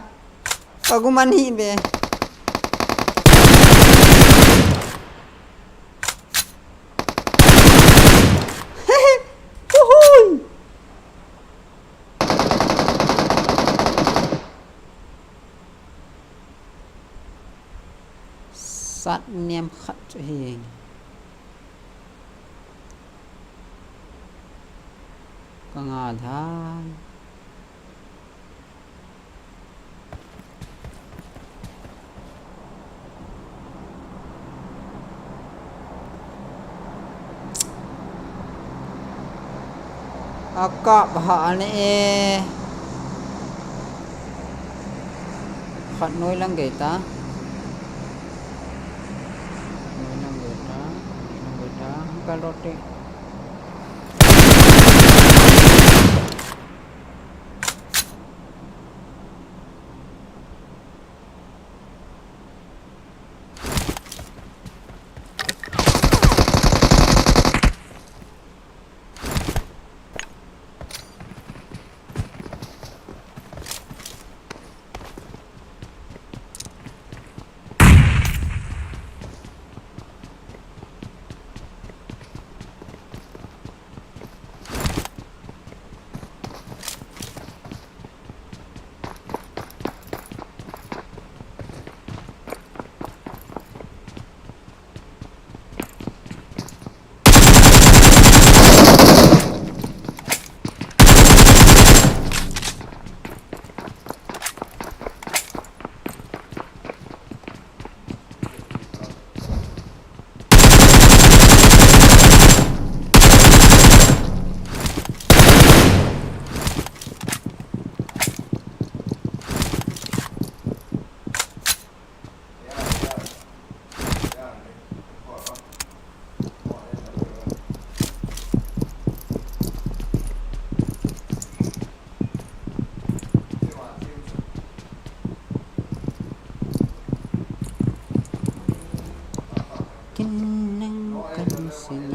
Ka guman hi be. Huhui. Sat niam khat chu hi. Ka nga dhan. Akap ha ane e. Khat noi lang gei ta. Noi lang gei ta. Noi lang gei ta. Kal rote. Kin nang kan sini.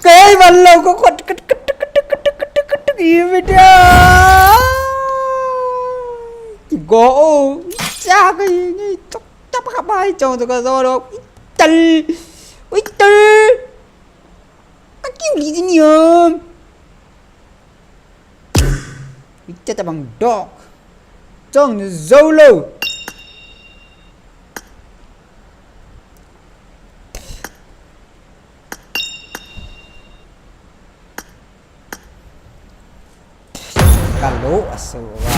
Kei van lo ko kot kot kot kot i video. Ki go o. Cha ka i ngai tok tap ka bai chong to ka zo lo. Ital. Ital. Ka kiu li din yom. Ita tabang dok. Chong ni zo lo. Ka lo a so va.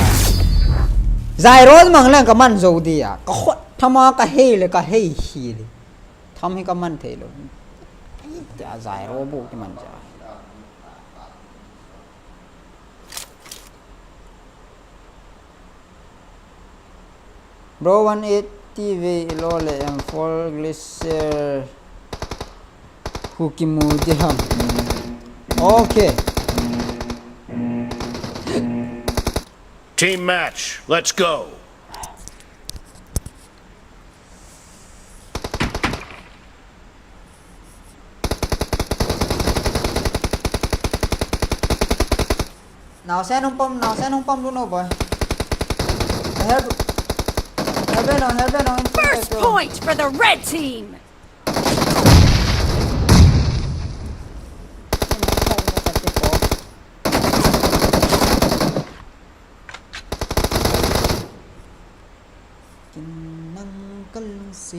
Zai ro mang leng ka man zo dia. Ka khot thama ka hei le ka hei hi le. Tham hi ka man thei lo. Tia zai ro bu ki man ja. Bro, one eighty ve ilo le M four Glacier hu kimu di ham. Okay. Team match, let's go. Naosen hung pom, naosen hung pom lut o boy. Help, help no, help no. First point for the red team. Kin nang kal se.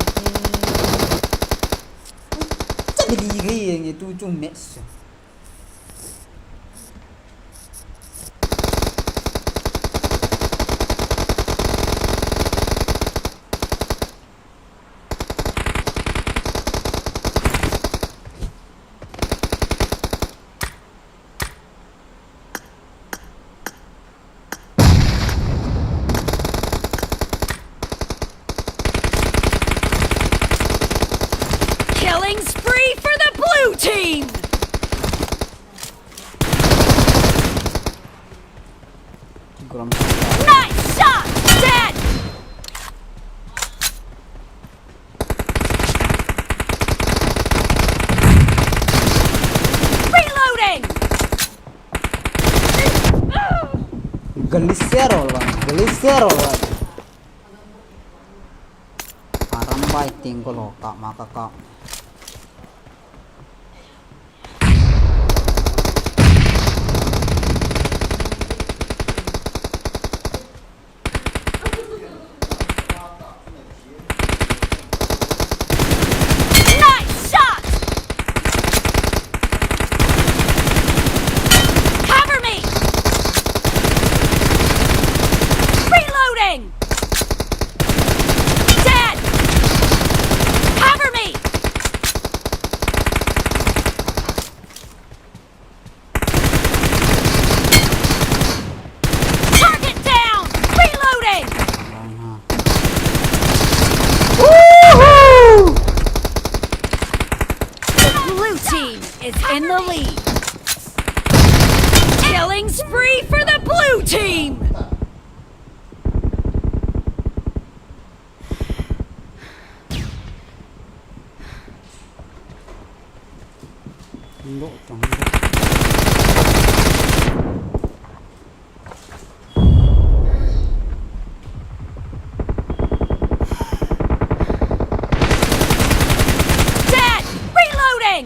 Cha bi li gai nge tu chung me se. Killing spree for the blue team! Nice shot! Dead! Reloading! Glacier all one, Glacier all one. Aram bai ting ko lo ka ma ka ka. Nice shot! Cover me! Reloading! Dead! Cover me! Target down! Reloading! Woohoo! The blue team is in the lead. Killing spree for the blue team! Dead! Reloading!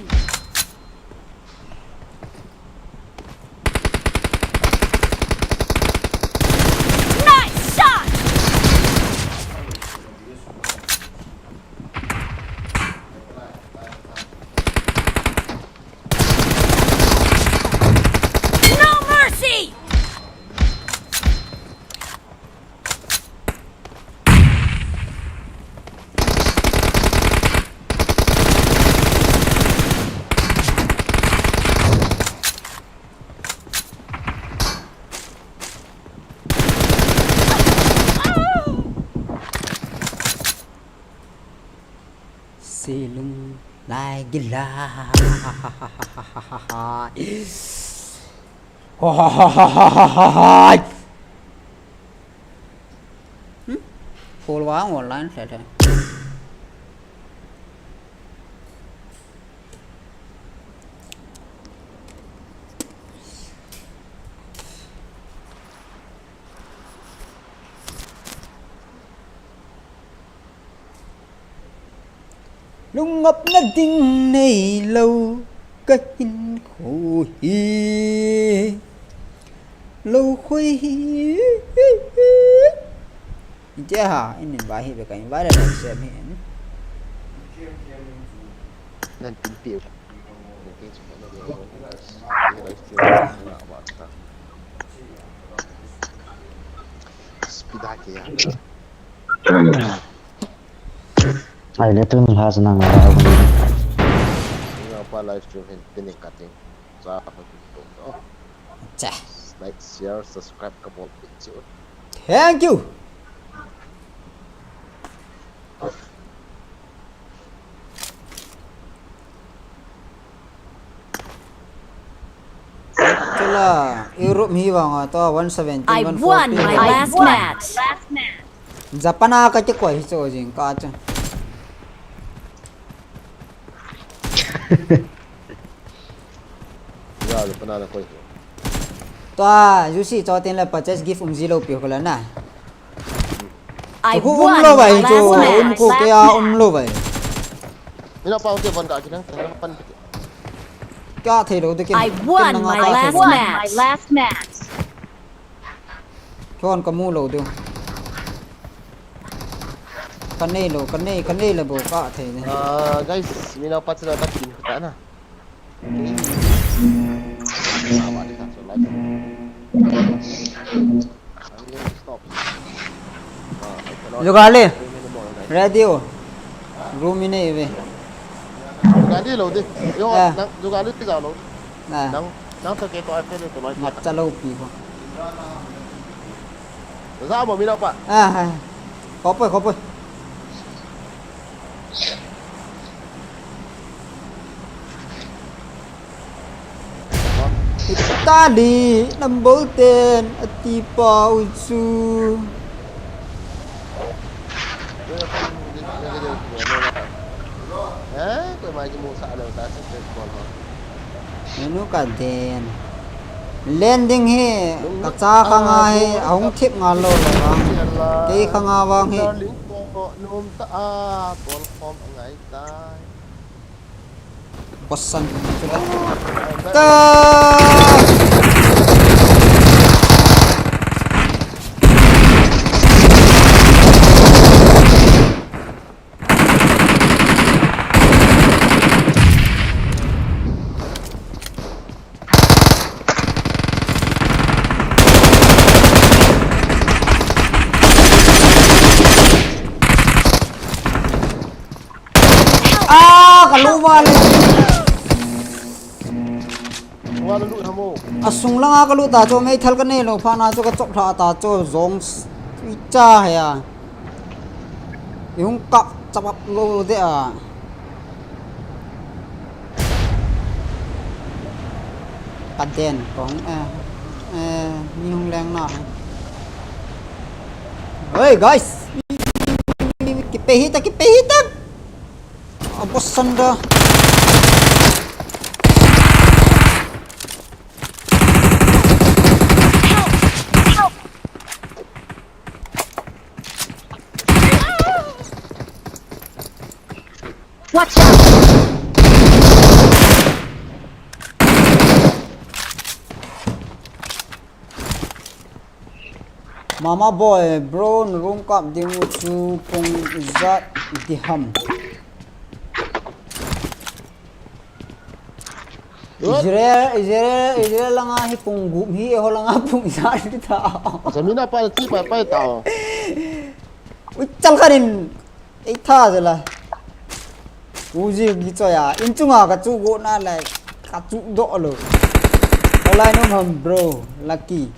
Nice shot! No mercy! Selung lai gila. Hmm? Call vang online hle hle. Lungngapna ding neilou ka hinkho hi. Lou khoi hi. Ite ha, in invite hi be ka invite le sem hi in. Nan tin piu. Ai le tun la sa nang la. Ina pa live stream hin tin ka ting. Sa pa tu to. Cha. Like, share, subscribe ka bol pi chu. Thank you. Tula, Europe hi vang a to one seventeen, I won my one forty. Last match. Japan a ka kikoi hi chu jing ka chu. Ya, Japan a na koi. To a, you see, cho tin la purchase gift um ji lou pi ko la na. I won my last match. Khu um lou vai chu, um khu ke a um lou vai. Mina pa ke von ka kinang, kinang pan. Ka thei lou de kin. I won my last match. Thon ka mu lou diu. Ka nei lou, ka nei, ka nei le bou ka thei ne. Ah, guys, mina pa chu la ta kin ka na. Jogali. Radio. Room ine ve. Jogali lou de. Yo, nang jogali ja lou. Nang, nang ta ke to ai pe de to loi. Mat cha lou pi ko. Za mo mi lou pa. Ah, ha. Khopoi, khopoi. Itali number ten ati pa uchu. Eh, ko mai ki mu sa lo ta se ko ho. Menu ka den. Landing hi ka cha khang a hi ahung thip ngal lou le vang. Kei khang a vang hi. Darling ko num ta a tol khom ngai tai. Bosan. Ta. Ah, kalu vale. Asung langa kalu ta chu, meithal ka nei lou phat na chu ka chop tha ta chu, zong s-, i cha he a. I hung kap chapap lou de a. Ka den kong, eh, eh, mi hung leng na. Hey, guys! Kipe hita, kipe hita! Abos sanda. Watch out! Mama boy, bro, na room kap ding u chu pung ijat diham. Israel, Israel, Israel langa hi pung gup hi, eiho langa pung ijat di ta. Jamina pa ti pai pai ta. Ui, chal khanin. Ei tha jela. Uji gi choya. In chunga ka chu go na lai. Ka chu do lo. Olai no ham bro. Lucky.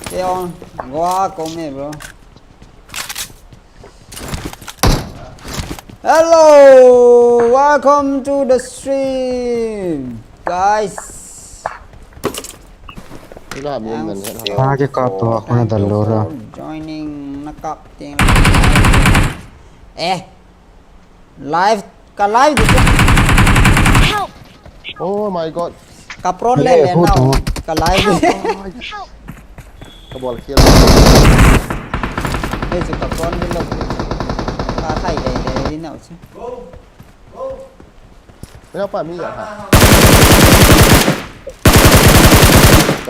Te on. Go a ko me bro. Hello. Welcome to the stream. Guys. Ila mi man he. Thank you for joining na kap ting. Eh. Live, ka live di. Help! Oh my God. Ka prawn le le nau. Ka live di. Ka bol kill. Hei chu ka prawn di lo. Ka khai le le di nau chu. Mina pa mi ya ha.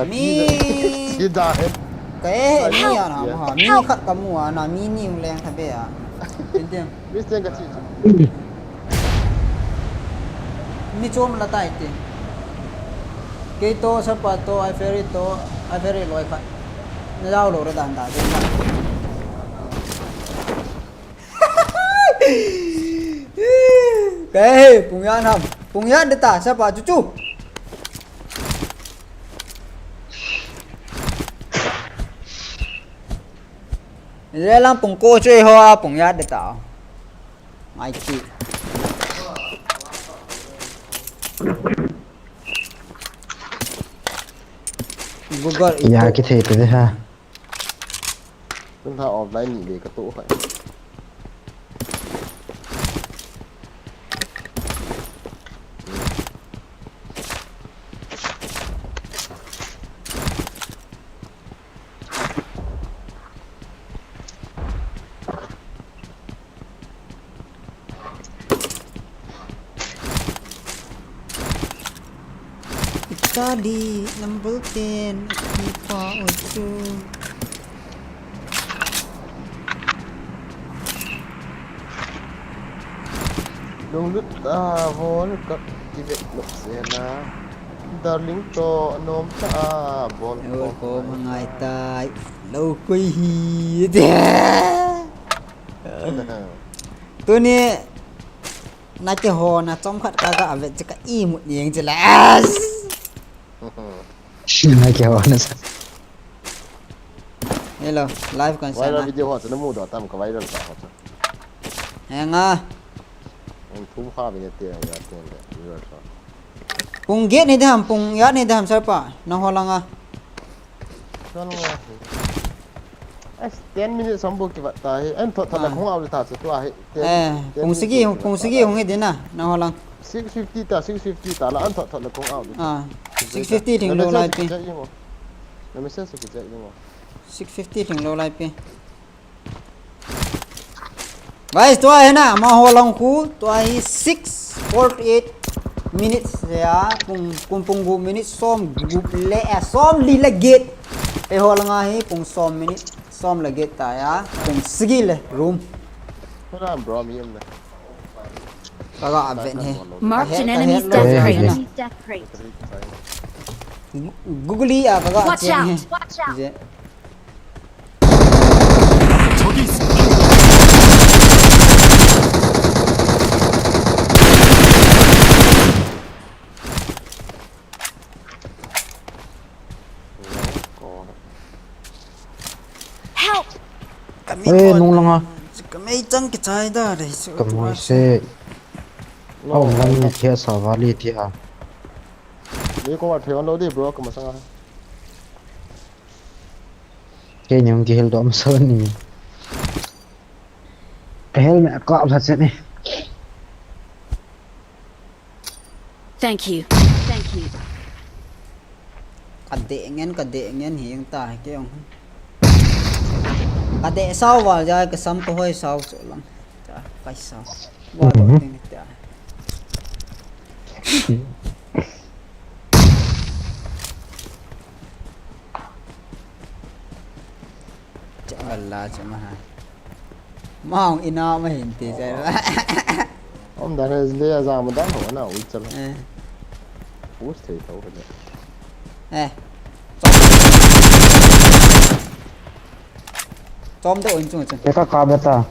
Mi. Si da he. Ka e he mi ya na ha. Mi khat ka mu a na mi ni leng tha be a. Tin tin. Mi sen ka chi. Mi chom la tai te. Kei to, Sapa to, I Ferry to, I Ferry loi khat. Na jao lo re dan da, dan da. Kei, pung ijat ham. Pung ijat ding ta, sapa chu chu. Ijat lang pung ko chu ho a pung ijat ding ta. Ngai ti. Google ya ito. Kithei te ha. Tun tha offline ni le ka to khai. Italy number ten, FIFA ocho. Lunglut a World Cup kivet lou sena. Darling to nom ta a bol. Oi, ko mangai tai. Lou koi hi. Tuni na kihona chomkhat ka ga vet chu ka imut jeng chu la. Na kihona sa. Hello, live kan sa. Viral video ho chu na mu doh tam ka viral sa ho chu. Henga. Ang thum kha bine te ya te le viral sa. Pung get ni dam, pung ijat ni dam sir pa. Na ho langa. Chal nga hi. As ten minutes ham bou kivat ta hi. An thot thot la khong au le ta chu tua hi. Ten, eh, ten pung minutes sagi, bou kivat pung ta sagi la. Hung hi ding na, na ho lang. Six fifty ta, six fifty ta la, an thot thot la khong au le. Ah, six fifty thing lou lai pi. Na message ki check ding o. Six fifty thing lou lai pi. Guys, tua hi na, ama ho lang khu, tua hi six forty-eight minutes ya, pung, pung, pung gup minutes, som gup le, eh, som li le get. Eiho langa hi, pung som minute, som le get ta ya, pung sagi le room. Hold on, bro, mi um na. Ka ga vet hi. Marked an enemy's death crate. Googly a ka ga cheng hi. Watch out! Watch out! Je. 저기 있어. Help! Ka mei, eh, nung langa. Ka mei chang kichai da re. Ka moi se. Au, lam ni thia sa vali thia. Ni ko wa thei on lo di, bro, ka masanga. Kei ni hung kihil dom sa ni. Ka helmet ka up sa che ni. Thank you. Thank you. Ka deh ngen, ka deh ngen hi ang ta, kei ang. Ka deh sao val ja, ka sam ka hoi sao chu lang. Ta, kai sao. Wa do ding ta. Che la che ma ha. Maong ina ma hin ti che. Om da re le ya za ma da ho na u cha lo. Eh. U thei tho ka de. Eh. Chom. Chom de un chung chung. Te ka ka beta.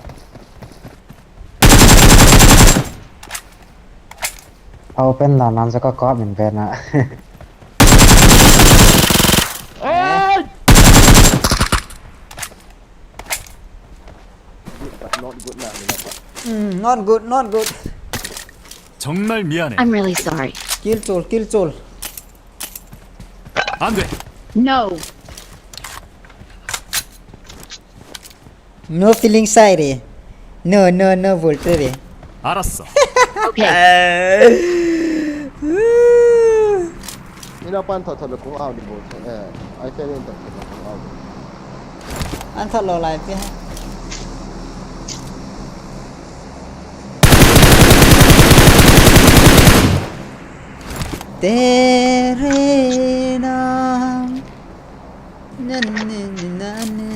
Open na nan sa ka kap min pen na. Hey! Not good na, not good. Hmm, not good, not good. 정말 미안해. I'm really sorry. Kill chol, kill chol. 안 돼. No. No feeling shy re. No, no, no, Volter re. 알았어. Okay. Ina pan thot thot le kung au di Volter. Eh, ai te len thot thot le kung au di. An thot lo lai pi. Tere na. Na, na, na, na, na.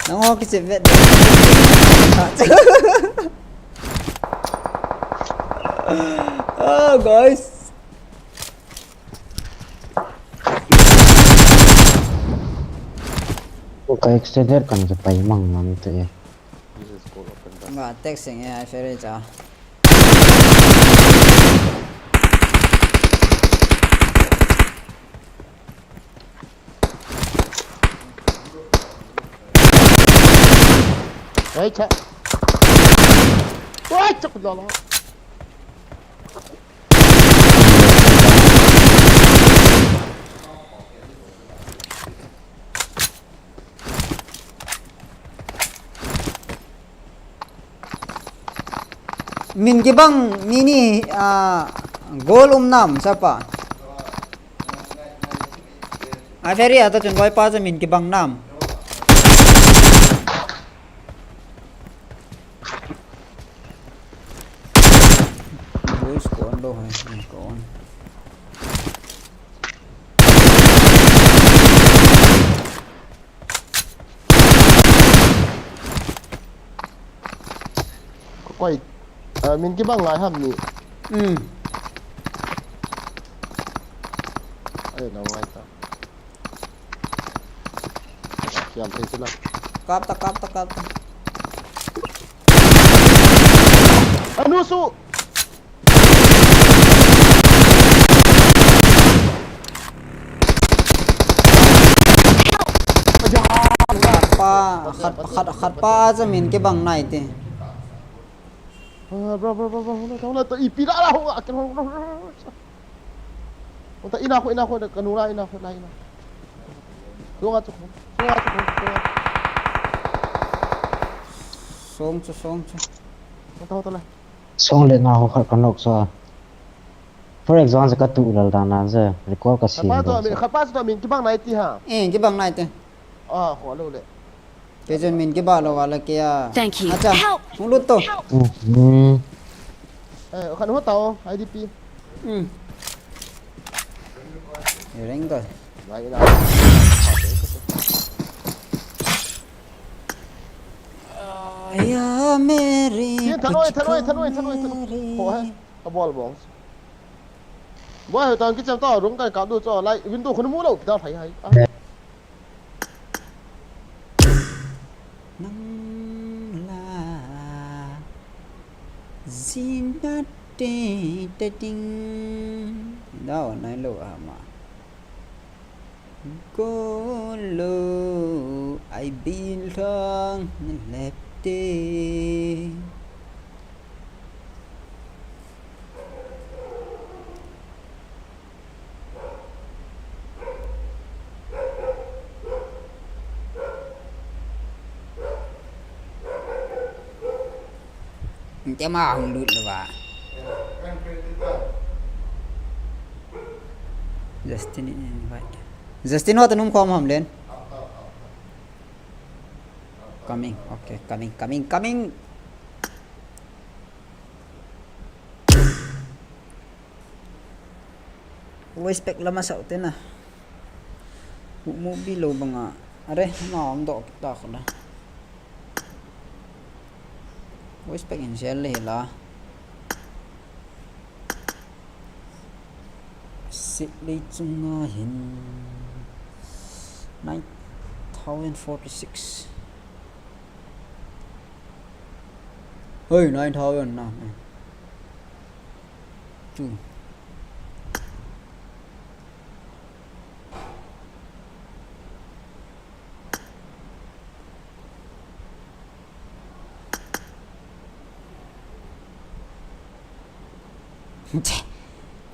Nang ho kiche vet. Ah, guys. Ka extended kan ka pai mang mang te. This is called open. Nga text sing e, ai ferry cha. Ai cha. Ai cha, ku la la. Min kibang ni ni, ah, goal um nam sapa. Ai ferry ata chun koi pa cha min kibang nam. Boys, kon lo hai, kon. Koi, ah, min kibang ngai ham ni. Hmm. Ai, no ngai ta. Kiam thei sila. Kap ta, kap ta, kap ta. Anu su. Khat pa, khat, khat, khat pa cha min kibang nai te. Ah, bro, bro, bro, bro, hold on, hold on, to ipi la la ho, akin ho. Ota ina ko, ina ko, kanu la, ina ko, la, ina. Sunga chu, sunga chu, sunga. Song chu, song chu. Ota, ota la. Song le na ho khat ka nok sa. For example, ka tu lal dan na je, recall ka si. Khapa to, khapa to min kibang nai ti ha. Eh, kibang nai te. Ah, ho lo le. Kei chun min kibah lou a la kei a. Thank you. Acha. Help! Hung lut to. Hmm. Eh, khan ho tao, I D P. Hmm. Reng to. Lai la. Aya Mary. Ye, thanoi, thanoi, thanoi, thanoi, thanoi. Ho hai. Ka bol bong. Boi, ho tang kicham to, rung kai ka du cho, lai, window khun mu lo, kidal hai hai. Ah. Nang la zin da te te ding. Dao nai lo ama. Golo ai bilong lep te. Tema hung lut lou va. Justin in invite. Justin, ho ta num khom ham len. Coming. Okay, coming, coming, coming. Voice pack lama sau te na. Mu, mu bi lo banga. Are, ma om do kita ko na. Voice pack in share le la. Sit le chunga hin. Nine thousand forty-six. Hey, nine thousand na. Two.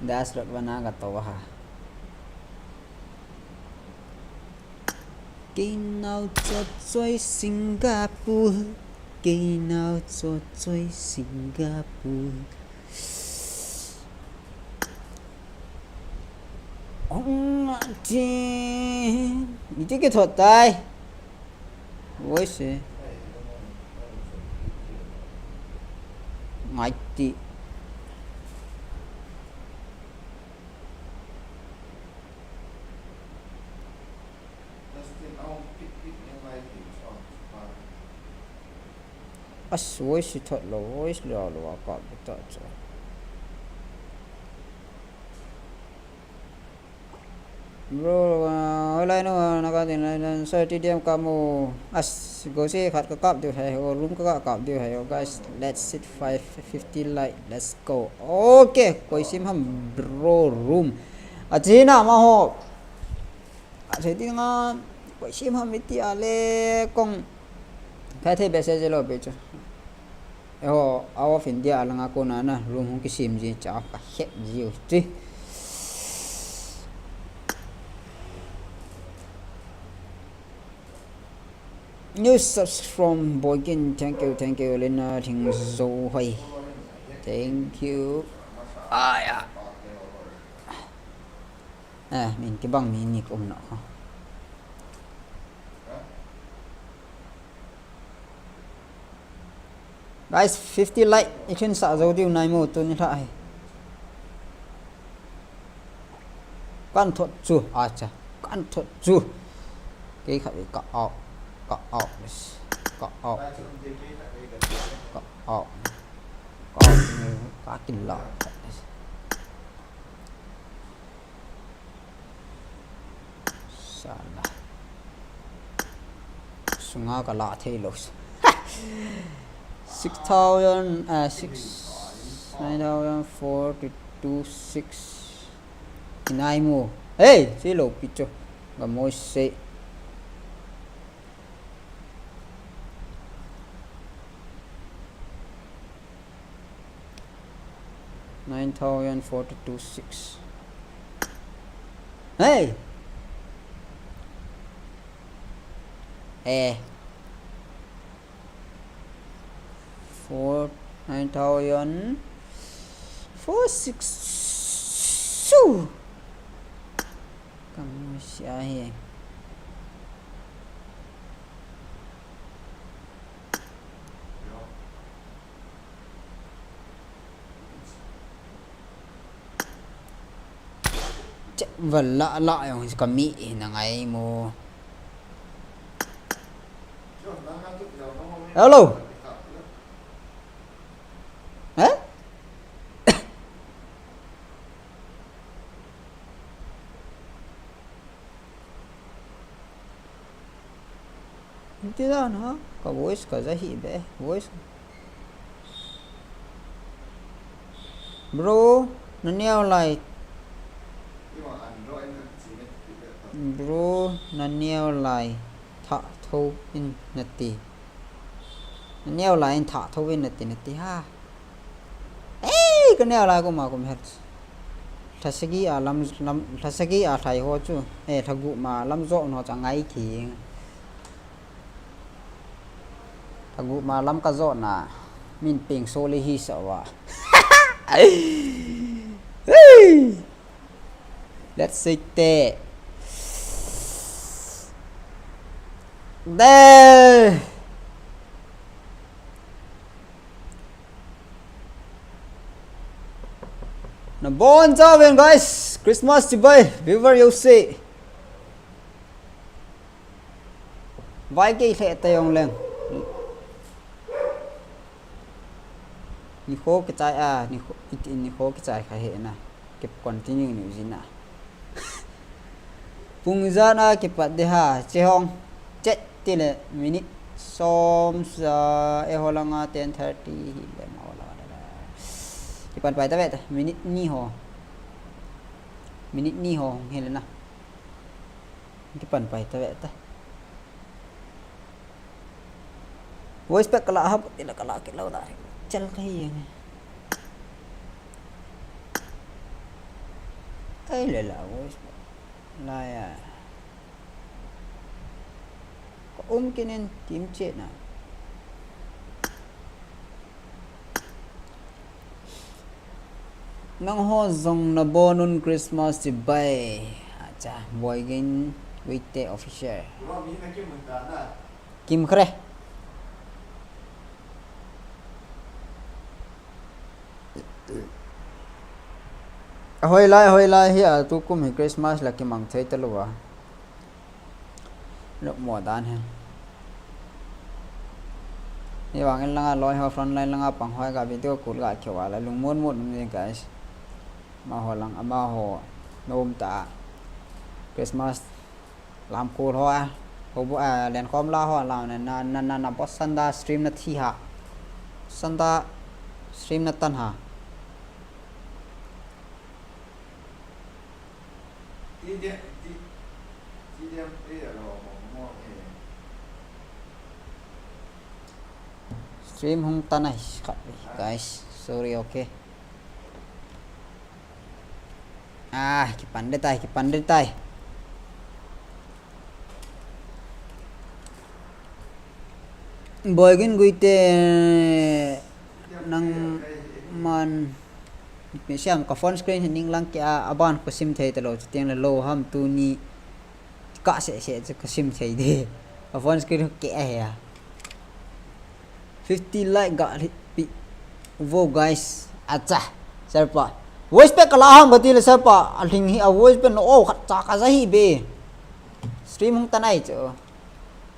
Das lot wana ka to ha. Kei nao cho choi Singapore. Kei nao cho choi Singapore. Ong ti. Iti ke thotai. Voice. Ngai ti. As voice thot lo, voice lo lo a ka bu ta cha. Bro, uh, Online no, na ka din, online, sorry, T D M ka mo. As, go si khat ka kap diu hai, o room ka kap diu hai, o guys, let's sit five fifty like, let's go. Okay, koi sim ham bro room. Achina ma ho. Achina nga, koi sim ham iti ale kong. Khai the message lo pe chu. Eiho, out of India langa kona na room hung kisem ji cha ka het ji u ti. New subs from Boigin. Thank you, thank you, Lena Thingzo Hoi. Thank you. Aya. Eh, min kibang mi ni ka um na ho. Guys, fifty like, i khin sa zo diu nai mo tu ni tha hi. Kan thot chu, acha. Kan thot chu. Kei kha ka out, ka out, ka out, ka out, ka out, ka kin la. Sala. Sunga ka la thei lo. Six thousand, uh, six, nine thousand four two two six. Inai mo. Hey, si lo picho. Ga mo se. Nine thousand four two two six. Hey! Eh. Four, nine thousand four six two. Kamu sia hi. Che, vala la yong ka mi na ngai mo. Hello. Eh? Hindi na, ha? Ka voice ka jahi be. Voice. Bro, na neo lai. Bro, na neo lai. Tha tho in na ti. Na neo lai in tha tho in na ti, na ti ha. Ei, ka neo lai ko ma ko mi hat. Thasagi a lam, lam, thasagi a thai ho chu. Eh, thagu ma lam jo no cha ngai ki. Thagu ma lam ka jo na. Min ping so le hi sa wa. Ei. Let's say te. De. Na bon chauvin guys, Christmas chibai, viewer you see. Vai kei lheh ta jong leng. Nikho kichai a, nikho, iti nikho kichai kha he na. Kip continue ni jin a. Pung jan a kipat de ha, che hong. Chet ti le minute som sa, eiho langa ten thirty hi le ma ho la la. Kipan pai ta ve ta, minute ni ho. Minute ni ho hong he le na. Kipan pai ta ve ta. Voice pack kala hap, tila kala kila da. Chal kai yang. Ai le la voice pack. La ya. Ka um kinin kim che na. Nangho jong nabonun Christmas chibai. Acha, Boigin Wite official. Kim khre. Hoi lai, hoi lai hi a tukum hi Christmas la kimang thei talou a. Lok mo dan hen. Hivangin langa loi ho frontline langa pang hoi ga video kul ga keu a la lungmon mon um ni guys. Amaho lang, amaho nom ta. Christmas Lam kul ho a. Ho bu a len kom la ho la na na na na na boss sanda stream na thi ha. Sanda stream na tan ha. Stream hung tan ai, khat, guys. Sorry, okay. Ah, kipan de tai, kipan de tai. Boy Gin Guite nang man. Siam ka phone screen hi ning lang kia aban ko sim thei ta lo, chutiang le lo ham tuni. Ka se se chu ka sim thei de. Ka phone screen ke a he a. Fifty like ga li pi. Vo guys. Acha. Serpa. Voice pe ka la ham ka ti le serpa. A hling hi a voice pe no o khat cha ka za hi be. Stream hung tan ai chu.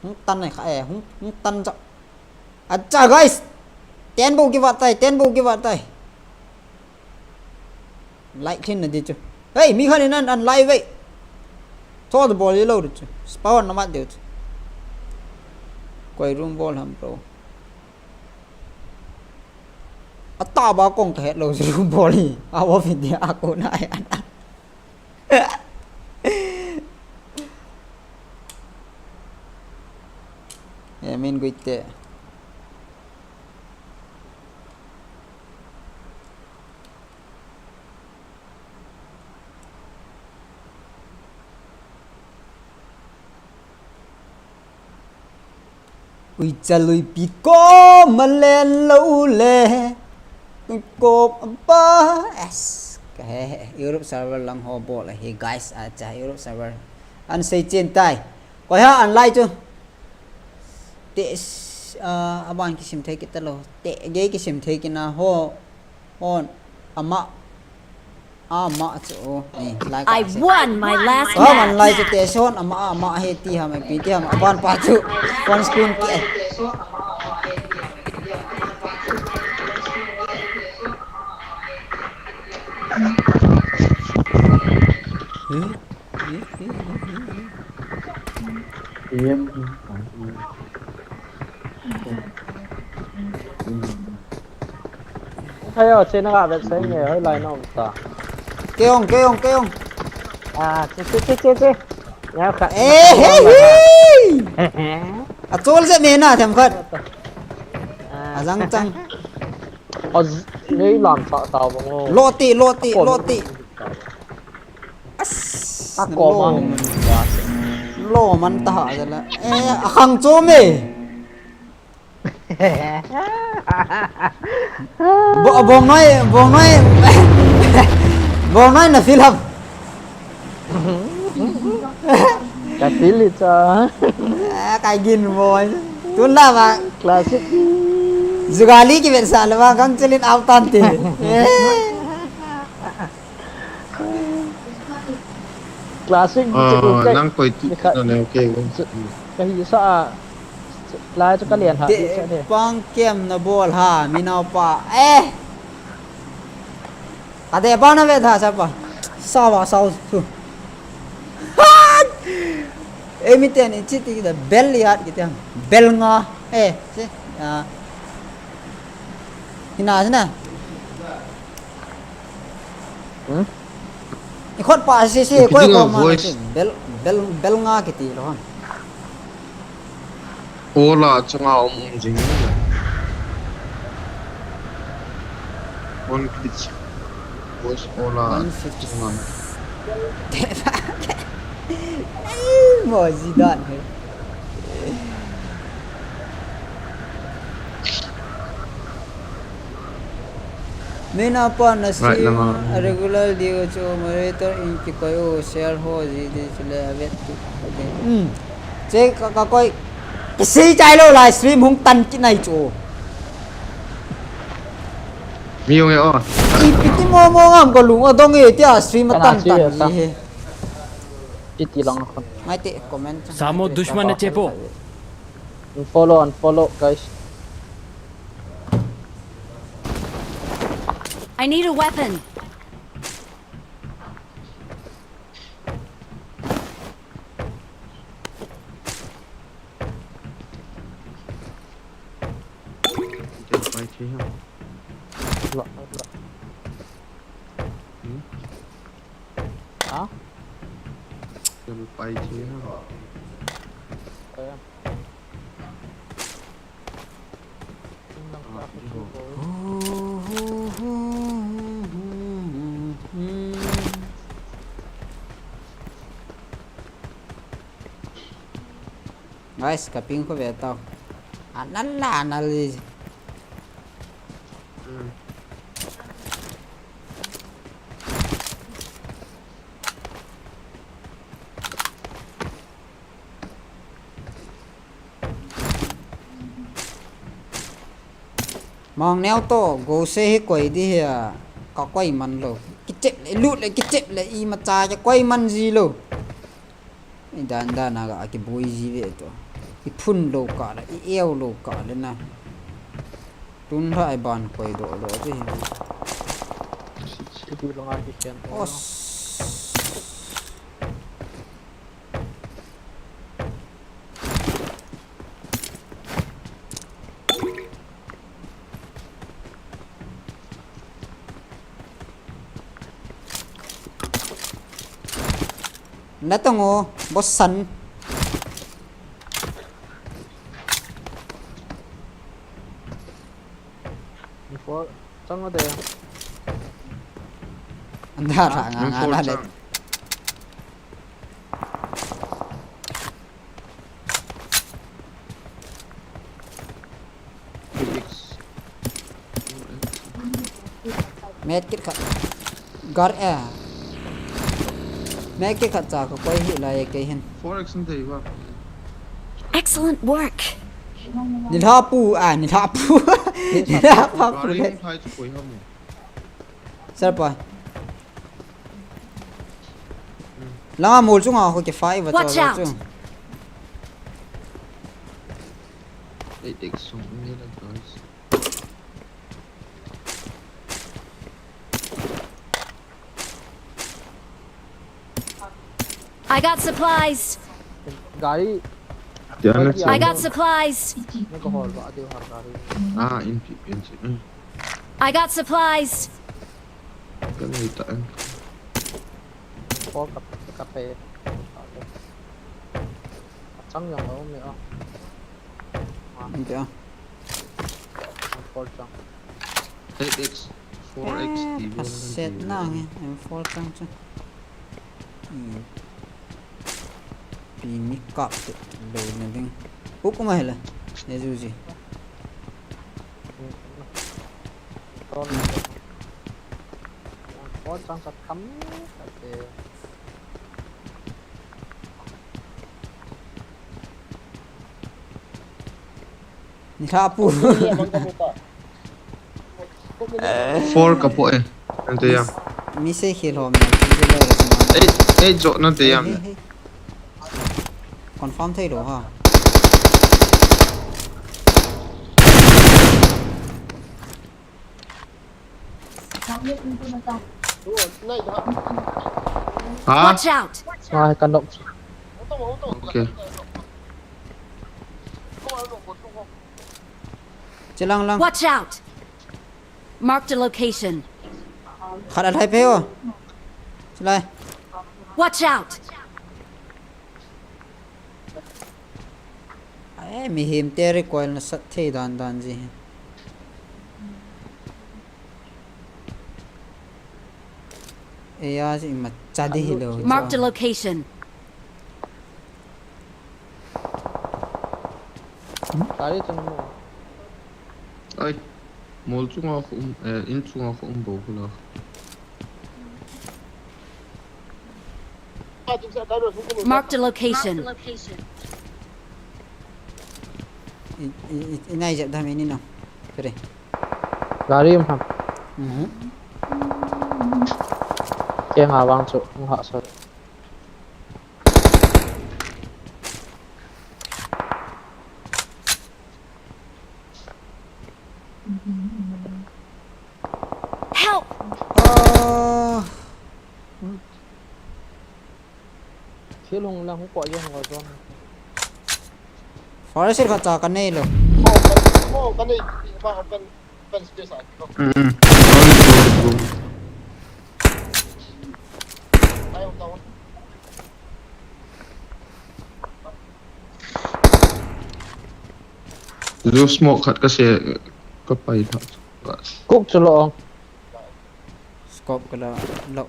Hung tan ai kha e. Hung, hung tan cha. Acha guys. Ten bo ki va tai, ten bo ki va tai. Like thin na di chu. Hey, mi khan in an, an like ve. Cho de bol lo di chu. Spawn na mat de chu. Koi room bol ham bro. Ata ba kong ka het lo room bol hi. A wo fin dia a ko na ai an. E min guite. Ui chalui pi ko malen lo le. Ui ko ba es. Ka he he. Europe server lang ho bol he guys, acha Europe server. An sei chen tai. Koi ha an lai chu. Te s-, ah, aban kisim thei kita lo. Te ge kisim thei kina ho. On, ama, ama chu, ni, like I won my last match. Aman lai chu te son, ama, ama he ti ham, pi ti ham, aban pa chu, phone screen ki. Hmm? Em. Ayo, che na ka bet sai nge, hoi lai nom ta. Keong, keong, keong. Ah, che, che, che, che, che. Ya ka. Eh, hey, hey. A chol je me na them khat. Ah. A jang chang. O, nei lam sa ta bang o. Loti, loti, loti. As, a ko ma. Lo man ta ha jala. Eh, a khang chom e. Bo, bong noi, bong noi. Bong noi na fill up. Ka fill it cha. Ah, ka gin boy. Tun la ba. Classic. Jugali ki vet sa la ba, gang chelin out tan te. Eh. Classic. Ah, nang koi tu na ne, okay. Ka hi sa a, lai chu ka lian ha, te, pang kem na bol ha, mi nau pa. Eh. Ka de ba na ve tha sa pa. Sa ba sa su. Eh, mi ten in chi ti da bel yat ki te. Bel nga. Eh, si. Ah. Hina, hina. Hmm? I khot pa si si, koi ko ma voice. Bel, bel, bel nga kiti lo han. Ola chunga um um jing. One glitch. Voice ola. One fifty. Chunga. Mo ji dan he. Mina pa na stream a regular di u chu moderator in kikoi u share ho ji di chu le vet tu. Hmm. Che ka, ka koi. Ka sei chai lo live stream hung tan ki nai chu. Mi ong e o. Ipi ti mo mo ngam ka lung adong e tia stream a tan tan ji he. Iti lang khon. Mai te comment. Samo dushman ne chepo. Unfollow, unfollow, guys. I need a weapon. Pai thei ham? Lo, lo. Hmm? Ha? Pai thei ham? Pai ham? Guys, kaping ko ve tau. Anal la, anal li. Hmm. Mang neo to, go se hi koi di hi a, ka koi man lo. Kichep le, lut le, kichep le, imacha ka koi man ji lo. I dan dan a ka kiboi ji ve to. I phun lo ka le, i eo lo ka le na. Tun ra i ban koi do lo ji. Sidu lo nga ki khen to. Os. Natong o, bosan. Before, chang o de. Anda ra nga nga na le. Medkit khat. Gar e. Medkit khat cha ka koi hi lai kei hin. Four X an thei ba. Excellent work. Nilha pu, a, nilha pu. Nilha pa pu le. Sir pa. Langa mol chunga ho ke five. Watch out. Ei, take some, guys. I got supplies. Gari. I got supplies. Nako hol ba, ati har gari. Ah, in, in, in. I got supplies. Kan ni ta an. Ko ka, ka pe. Chang yang lo mi a. India. Four chang. Eight X, four X, eh, T V, paset na nge, M four chang chang. Hmm. Pi mi kap te lo na ding. Uk ma hela. Ne ju ji. Four chang ka kam ka te. Nilha pu. Four ka po e. Ante ya. Mi se khel hom na. Ei, ei, jo na te ya. Hey, hey, hey. Confirm thei lo ha. Ha? Watch out! Ai, ka nok. Okay. Chilang lang. Watch out! Marked a location. Khat a lai pe o. Chilai. Watch out! Eh, mihem te recoil nasat thei dan dan ji. Eh, ya ji ma cha di hi lo. Marked a location. Tari chang mo. Ai, mol chunga khu um, eh, in chunga khu um bo khu la. Marked a location. I, i, i, inai jep dam ini no. Kare. Gari um ham. Mhm. Kei nga vang chu, nga ha sa. Help! Ah. Thil hung lang hung ko jong ho jong. Forest khat cha ka nei lo. Mo ka, mo ka nei, ma ka. Mm, mm. Go, go, go. Zu smoke khat kase, kapai tha. Cook chu lo. Scope kala lo.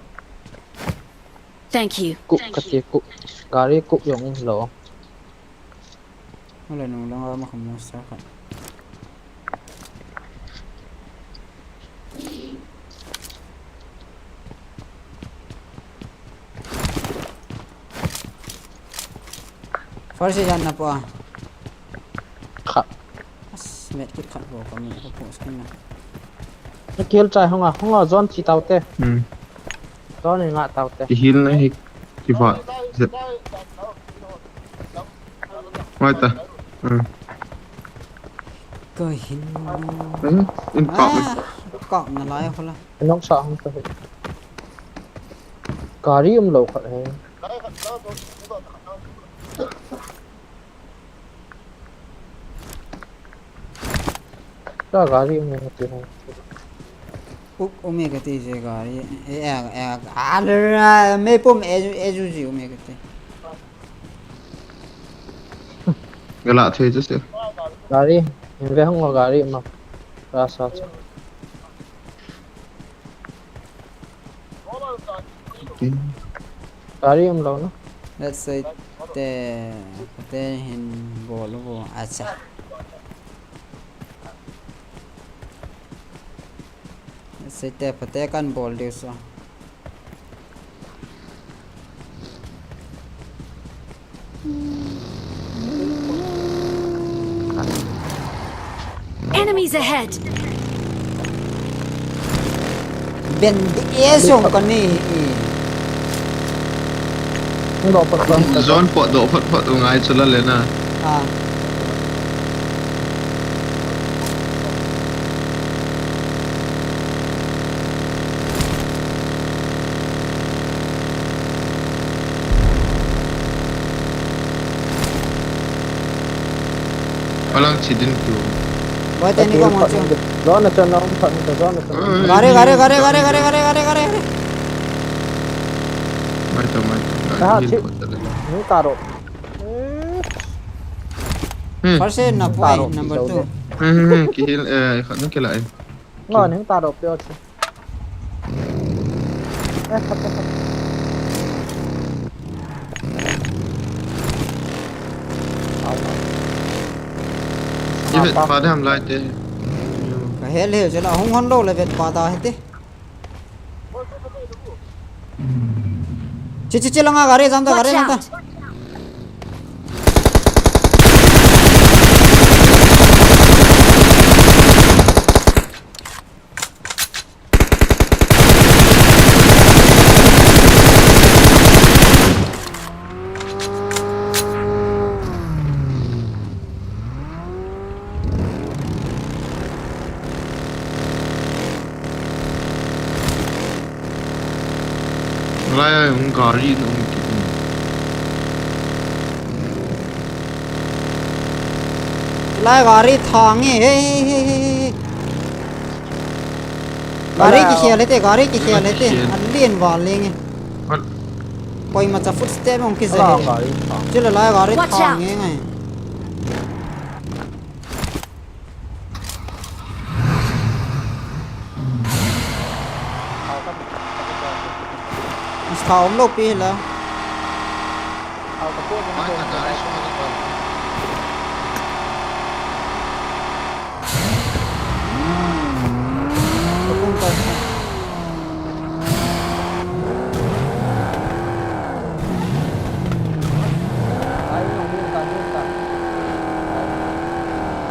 Thank you. Cook kati cook. Gari cook jong lo. Wala nung lang ama kamu sa khat. First aid jan na pua. Khat. As, medkit khat bou kamu, kapost kit na. Nakihil chai hung a, hung a, zone thi tau te. Hmm. Zone i nga tau te. Kihil na hi, kiva. Zep. Mai ta. Hmm. Kahin. Hmm, in kap. Ah, kap na lai khola. Nok sa hung ta hi. Gari um lo khat he. Ka gari um e kati ho. Uk um e kati je gari. E, e, e, a, la, la, me pum e, e, ju ji um e kati. Gala thei chu se. Gari, in ve hung gari ma. Ra sa chu. Gari um lo na. Let's say te, te hin bol u bo. Acha. Let's say te, pate kan bol diu so. Enemies ahead! Ben de eso kani. Zone pot doh phot phot u ngai chu la le na. Ah. Alang chi din tu. Boy, teni ko mo chu. Zone na chon na um khat na zone na chon. Gari, gari, gari. Mai ta, mai ta. Aha, chi. Ni karo. Hmm. First aid na poi, number two. Hmm, hmm, hmm, kihil, eh, khat na kila, eh. Ngo, ning ta ro pio chi. Eh, khat, khat. Ivet pa dam lai te. Ka hel he, jela hung hon lo le vet pa ta he te. Chi, chi, chi, langa gari jam ta, gari jam ta. Watch out! Lai a hung gari na um kit in. Lai gari thang e, he, he, he, he, he. Gari kikhel e te, gari kikhel e te. Kikhel. Alien val leng e. Koima cha footstep hung kije. Ala gari thang. Chule lai gari thang e ngai. Watch out. Is kha um lou pi la.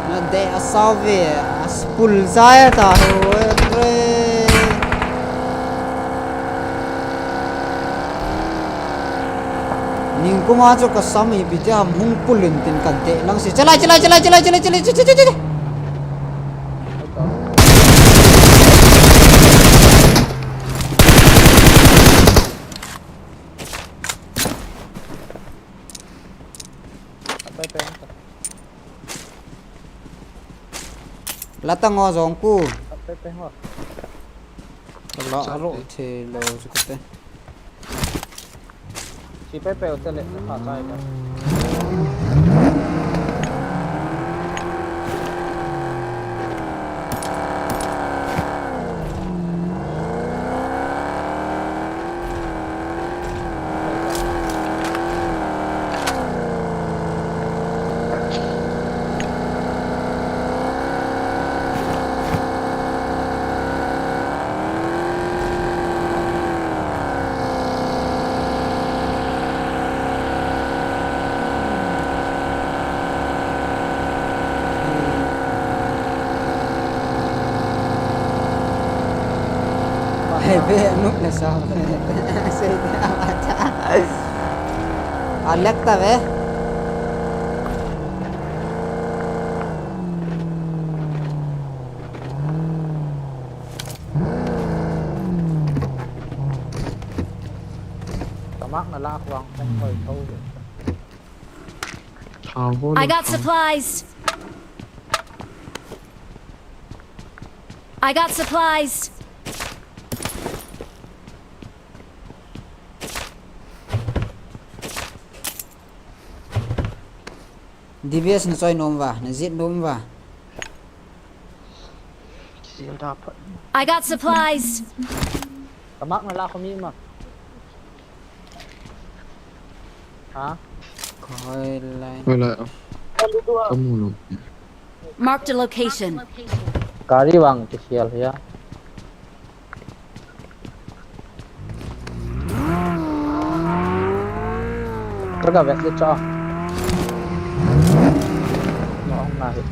Na de a salve, a spul zai ta ho, e, pre. Ningkuma chu ka sam ipi ti ham hung pulin tin ka de lang si. Chalai, chalai, chalai. Latang o jong ku. Pe pe ho. Ala aro the lo chu kate. Si pe pe hotel le, ha chai ka. Hei, ve, nuk le sa. Sei, a, a, a, lek ta ve. Kamak na la khwang, kan koi tho. Thao ho. I lo got thao. Supplies. I got supplies. D B S na choi nom uva, na jet nom uva. Sil da phat. I got supplies. Kamak na la khomi ma. Ha? Khoi lai. Khoi lai. Kamu lo. Marked a location. Gari vang kisial hia. Ka ga vet le cha. Nong na hi.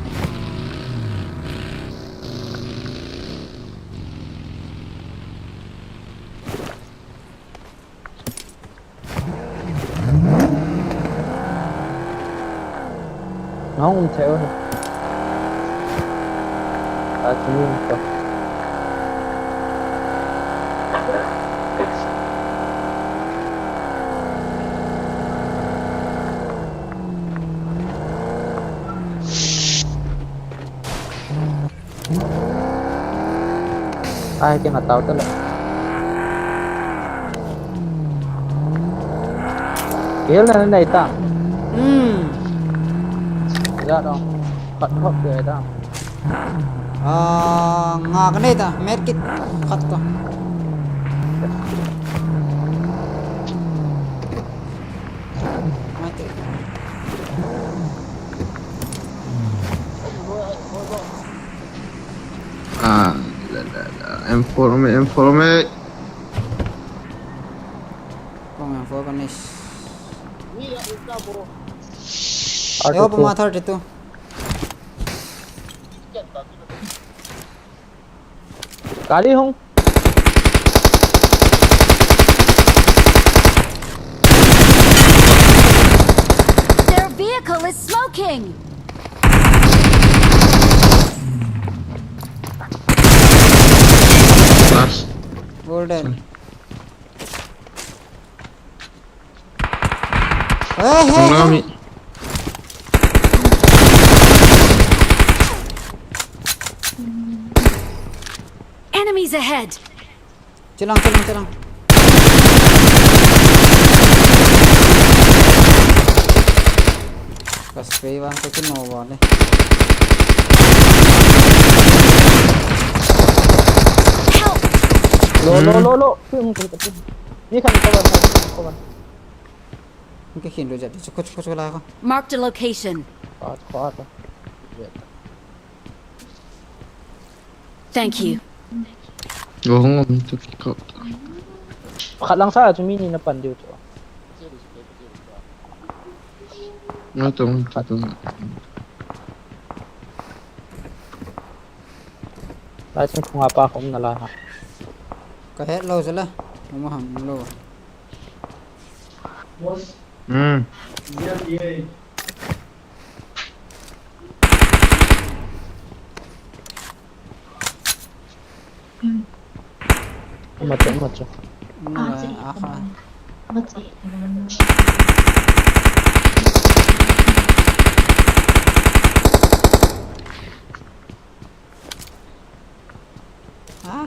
Nahung um thei u hi. A, chini um ko. Ai, kei nga tao ta le. Kei na nei ta. Hmm. Ja dong. Khat khop kei ta. Ah, nga ka nei ta. Med kit khat to. Mai te. Ah, la, la, la. M four me, M four me. Kong M four ka nis. Yo, pama thirty-two. Kali hung. Their vehicle is smoking. Last. Golden. Hey, hey, hey. Enemies ahead. Chelang, chelang, chelang. Ka spray vang ko kino vale. Help! Lo, lo, lo, lo. Ni khan cover, cover. Ni khin lo jat. Chuko, chuko, chuko la ko. Marked a location. Khot, khot. Thank you. Go home to pick up. Khat lang sa chu mi ni na pan diu chu. Nga tong, nga tong. Lai sing khunga pa khom na la ha. Ka het lo jala. Mama ham lo. Hmm. Macho, macho.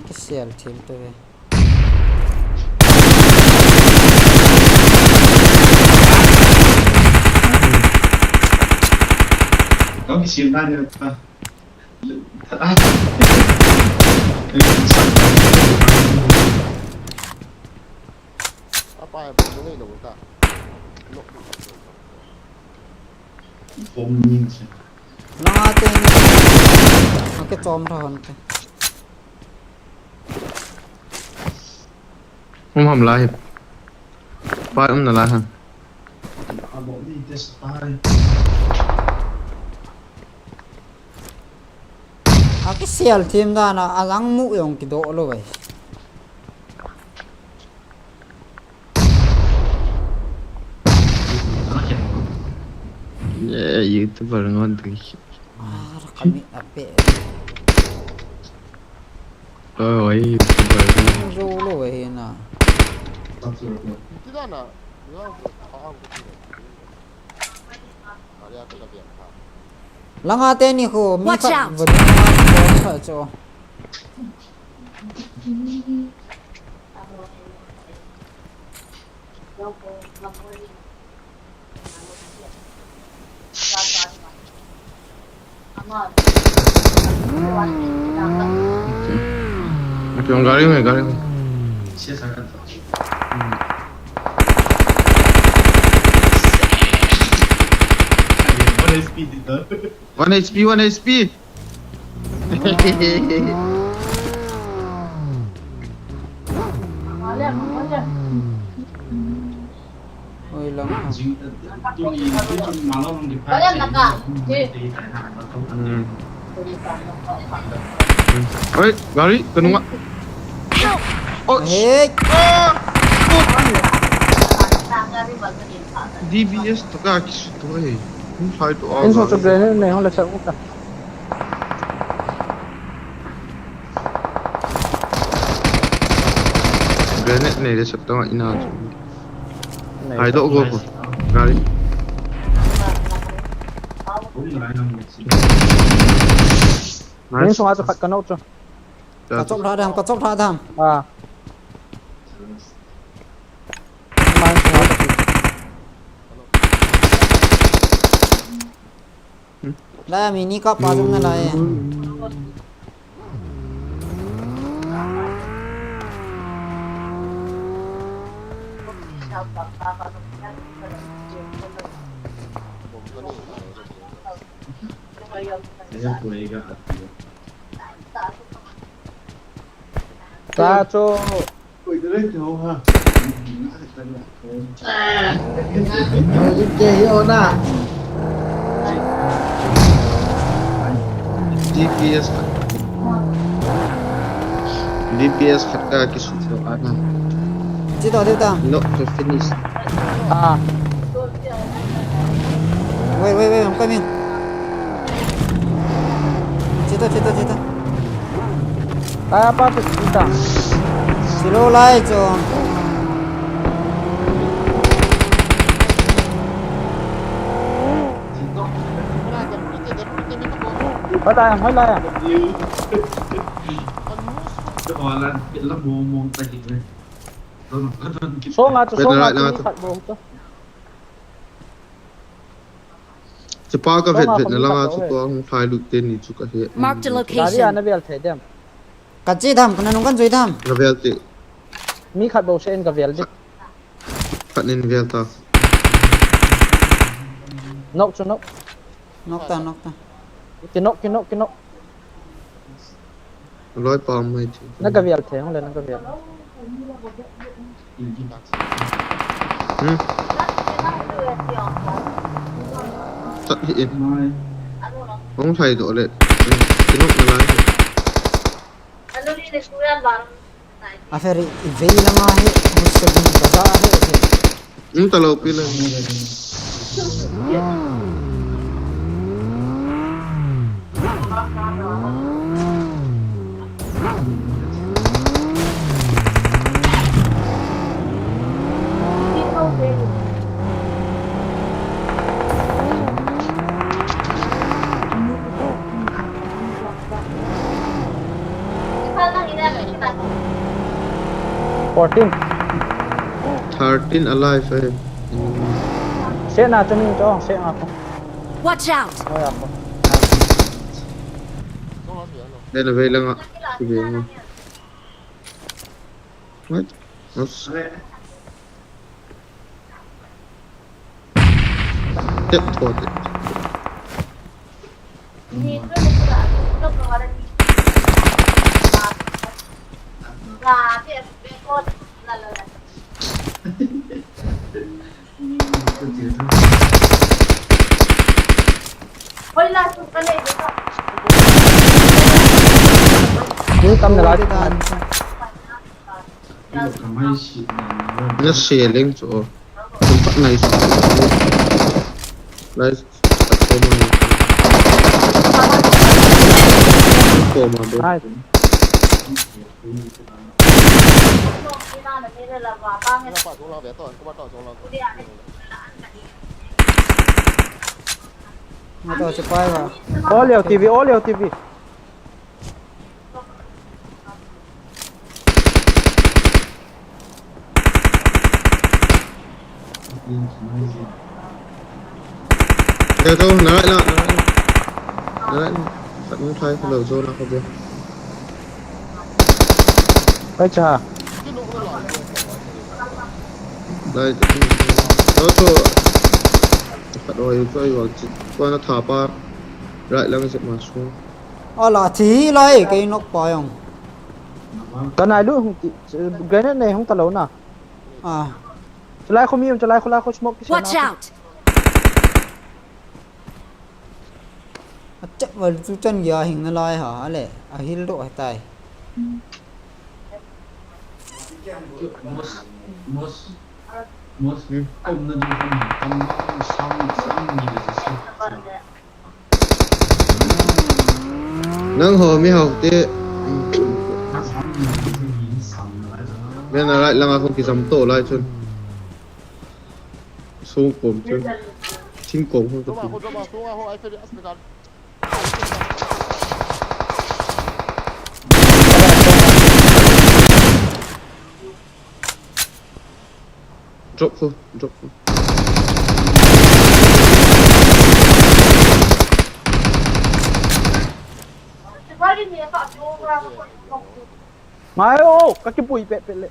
Kisel thil to ve. Kau kisel na ni ta. Apa yang perlu ni lo ta? Langa teni. Ake chom tha hon te. Um ham lai. Pai um na lai ham. Akisel thim dan a, alang mu jong kidoh lou ve. Eh, YouTuber ngon tu. Ah, kami ape. Oi, YouTuber ngon. Zo lou ve na. Langa teni khu, mi khat. Watch out! Khat cho. Gari mein, gari mein. One H P. One H P, one H P. Oi lang. Hmm. Oi, gari, kanunga. Oh, hey. Ah! D B S to ka kisu to, eh. Hung sai to. Inso to grenade nei hung le sa uta. Grenade nei le sa to ina. Hai do go ko. Gari. Nice. Inso ato khat ka nok to. Ka chop tha dam, ka chop tha dam. Ah. Lai, mi ni kap a jong na lai. Ta cho. D P S khat. D P S khat ka kisut lo ana. Chito, chito. No, to finish. Ah. Wait, wait, wait, I'm coming. Chito, chito, chito. Kaya pa tu kita. Silo lai cho. Hoi lai, hoi lai. Songa chu, songa chu, mi khat bou chu. Chupa ka vet vet na langa chu tua hung phai lut te ni chu ka he. Mark the location. Gari ana vel thei dem. Ka che tham, ka nanung kan jui tham. Ka vel te. Mi khat bou se in ka vel de. Khat nin vel ta. Nok chu nok. Nok ta, nok ta. Ki nok, ki nok, ki nok. Loi pa mai thi. Na ka vel the, hong le na ka vel. Hmm. Chat hi in. Hong thai do le. Ki nok na lai. A ferry i vei lama hi, Musa ding bazaar hi, hi. Um, ta lo pi le. Fourteen. Thirteen alive eh. Sena chun in cho, sena ko. Watch out! Oi, ako. Then avei langa. Kibeng. What? Oops. Tep thua tep. Ni tam na lai. Na se leng chu. Tum pat nai sa. Lai. Ko ma be. Nice. Nga to, chipai ba. Oleo T V, Oleo T V. Kei to, na right la, na right la. Na right la. Khat hung try kha lou, zone a kha be. Kai cha. Lai, to, to. Khat oi, to oi, wang chi. Ko na tha pa. Right lang se ma su. Ala thi lai, kei nok pa jong. Ka nai lu hung ti, grenade nei hung ta lou na. Ah. Chulai kho mi um, chulai kho, lai kho smoke kisa. Watch na. Out! Achep val tu chan gya hing na lai ha, ale, a hil do tai. Mos, mos, mos, hmm. Kom na du kom, kom, sam, sam ni le sa. Nang ho mi hau te. Ven a right langa kong kijam to lai chun. Sung kom chun. Thing kom kong to. Drop ko, drop ko. Ngai o, ka kipui pet pet le.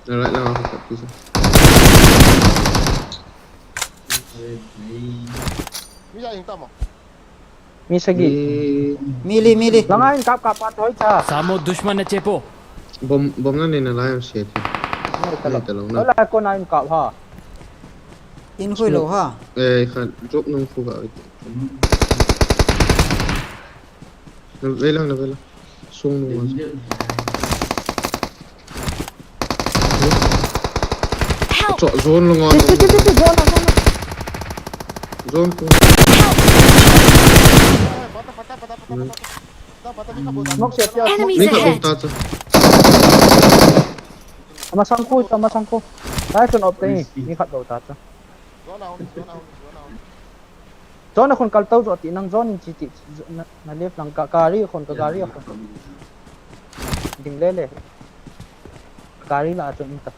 Alright, now I'll cut this. Mi ja ing tamo. Mi sagi. Mi li, mi li. Langa in kap kap pat hoi cha. Samo dushman na chepo. Bom, bom na nei na lai am se the. Nei ta lo. Nei ta lo na. Lai ko na in kap ha. In hui lo ha. Eh, khan drop nung khu ga. Na vei lang, na vei lang. Sung nung. Help! Chok zone lo ngon. Zone, zone, zone. Zone ko. Help! Enemies ahead! Ni khat bou ta cha. Ama sang ko, ama sang ko. Tai chun op te. Ni khat bou ta cha. Zone a khun kal tou jo ti nang zone in chi ti na, na left lang ka gari a khun ka gari a khun. Ding le le. Gari la chun in ta.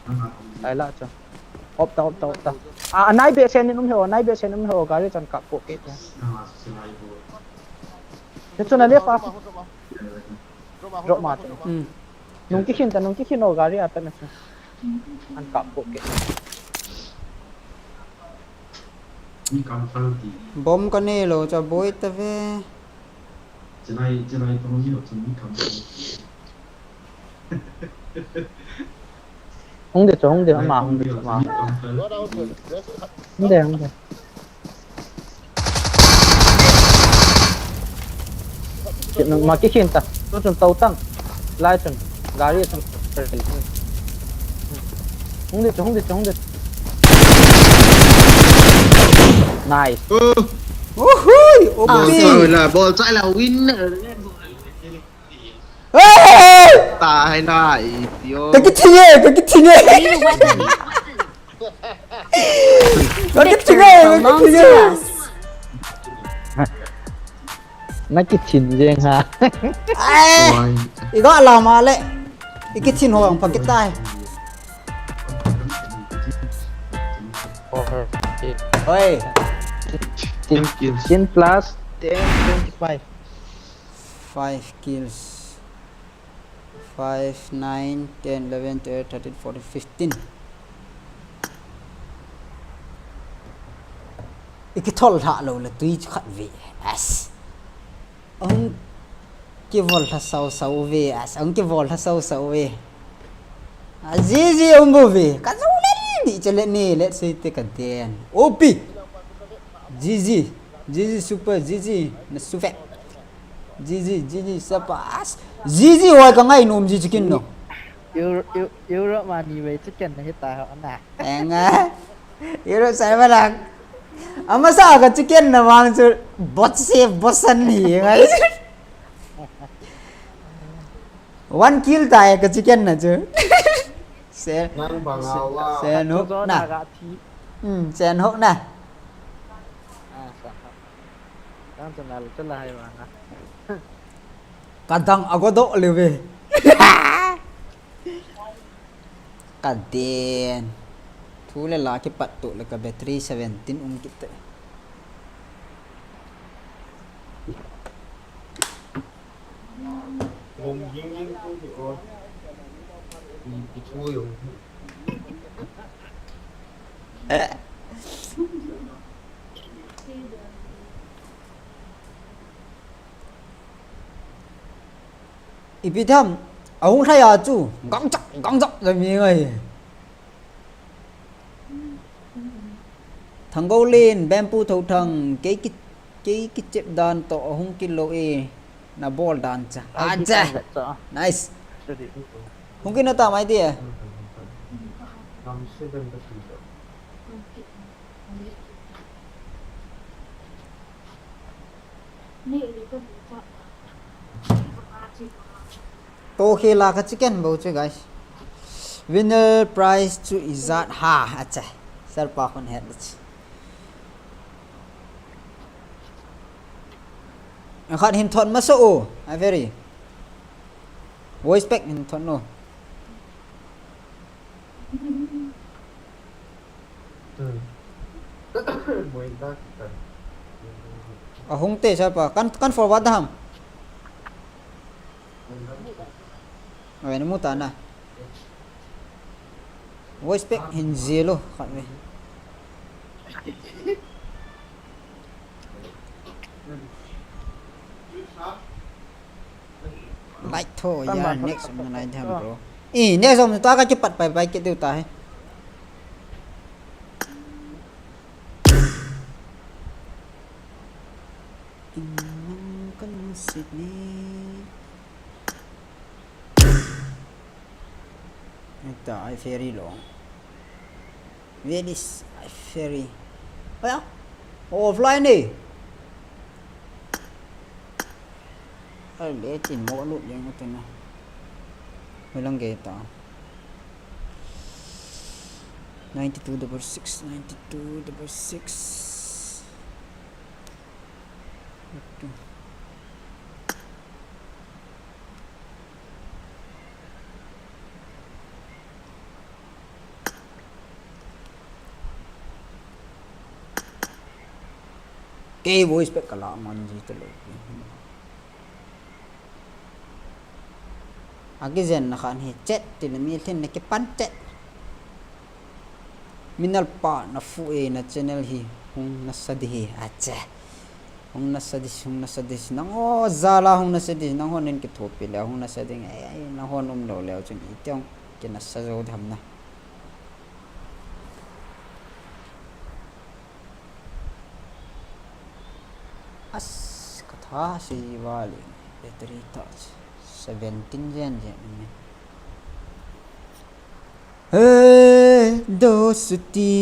Ai la chun. Op ta, op ta, op ta. A, a nai be sen in um he o, nai be sen um he o, gari chan kap ko ke. Te chun a left a. Drop ma te. Hmm. Nung kikhin ta, nung kikhin o gari a ta na chu. An kap ko ke. Bom ka ne lo cha boi ta ve. Hung de chu, hung de, ama hung de chu, ama. Hung de, hung de. Nang ma kikhin ta. Tu chun tou tang. Lai chun. Gari chun. Hung de chu, hung de chu, hung de. Nice. Oh. Uhui, bol chai la, bol chai la, winner. Hey! Tai na i tio. Ka kithi nge, ka kithi nge. Ka kithi nge, ka kithi nge. Na kithin jeng ha. Ai, i ga la ma le. I kithin ho ang pakit tai. Oi. Fifteen kills. Fifteen plus ten, twenty-five. Five kills. Five, nine, ten, eleven, twelve, thirteen, fourteen, fifteen. I kithol lha lo le tui chu khat ve. As. Ang kivol lha sau sau ve. As. Ang kivol lha sau sau ve. A, G G ang bu ve. Ka zo le ni che le ni. Let's say te ka den. O P. G G. G G super. G G. Na su ve. G G, G G, sapas. G G, hoi ka ngai nom ji chicken no. Euro, Eu-, Euro money ve chicken na hita ho na. Enga. Euro sai ba lang. Amasa ka chicken na wang chu bot se bosan ni ngai. One kill tai ka chicken na chu. Se, Nang bang se, awa. Se no Atu zo na. Na ga thi. Hmm, se no na. Ah, sa. Tang tu nal tu lahai vanga. Kadang agodoh leve. Kaden. Thu le la kipat tu le ka battery seventeen um kit te. Lom jing jing tu ti ko. Ni ti thu yo. Ipi tham, ahung lhai a chu, gang chak, gang chak, le mi ngai. Thanggolen, Bamboo Thouthang, kei ki, kei kichep dan toh ahung kilo e, na bol dan cha. Acha. Nice. Hung kina ta mai ti e. To khela ka chicken bou chu, guys. Winner prize chu ijat ha, acha. Sir pa khun het le chu. Akhat hin thot masa o, a very. Voice pack hin thot no. Ahung te sa pa. Kan, kan forward ham. Awe, na mu ta na. Voice pack hin zero khat ve. Light tho ya, next um na lai tham bro. I, next um ta ka kipat pai pai kit diu ta he. Inang kan sit ni. Ita ai ferry lo. Where is ai ferry? Aya. Offline ni. Ai le chin mo lut jeng utin na. Melang ge ta. Ninety-two double six, ninety-two double six. Kei voice pack kala man ji te lo. Akijen na khan hi chat ti le mi thin na kipan chat. Minal pa na fu e na channel hi hung nasa di hi acha. Hung nasa di, hung nasa di. Nangho jal a hung nasa di. Nanghon nin kithopi le hung nasa di. Ai, ai, nanghon um lo le chun itiang kinasa jo tham na. As, katha si vale, battery touch, seventeen jen jen ni. Hey, dosti,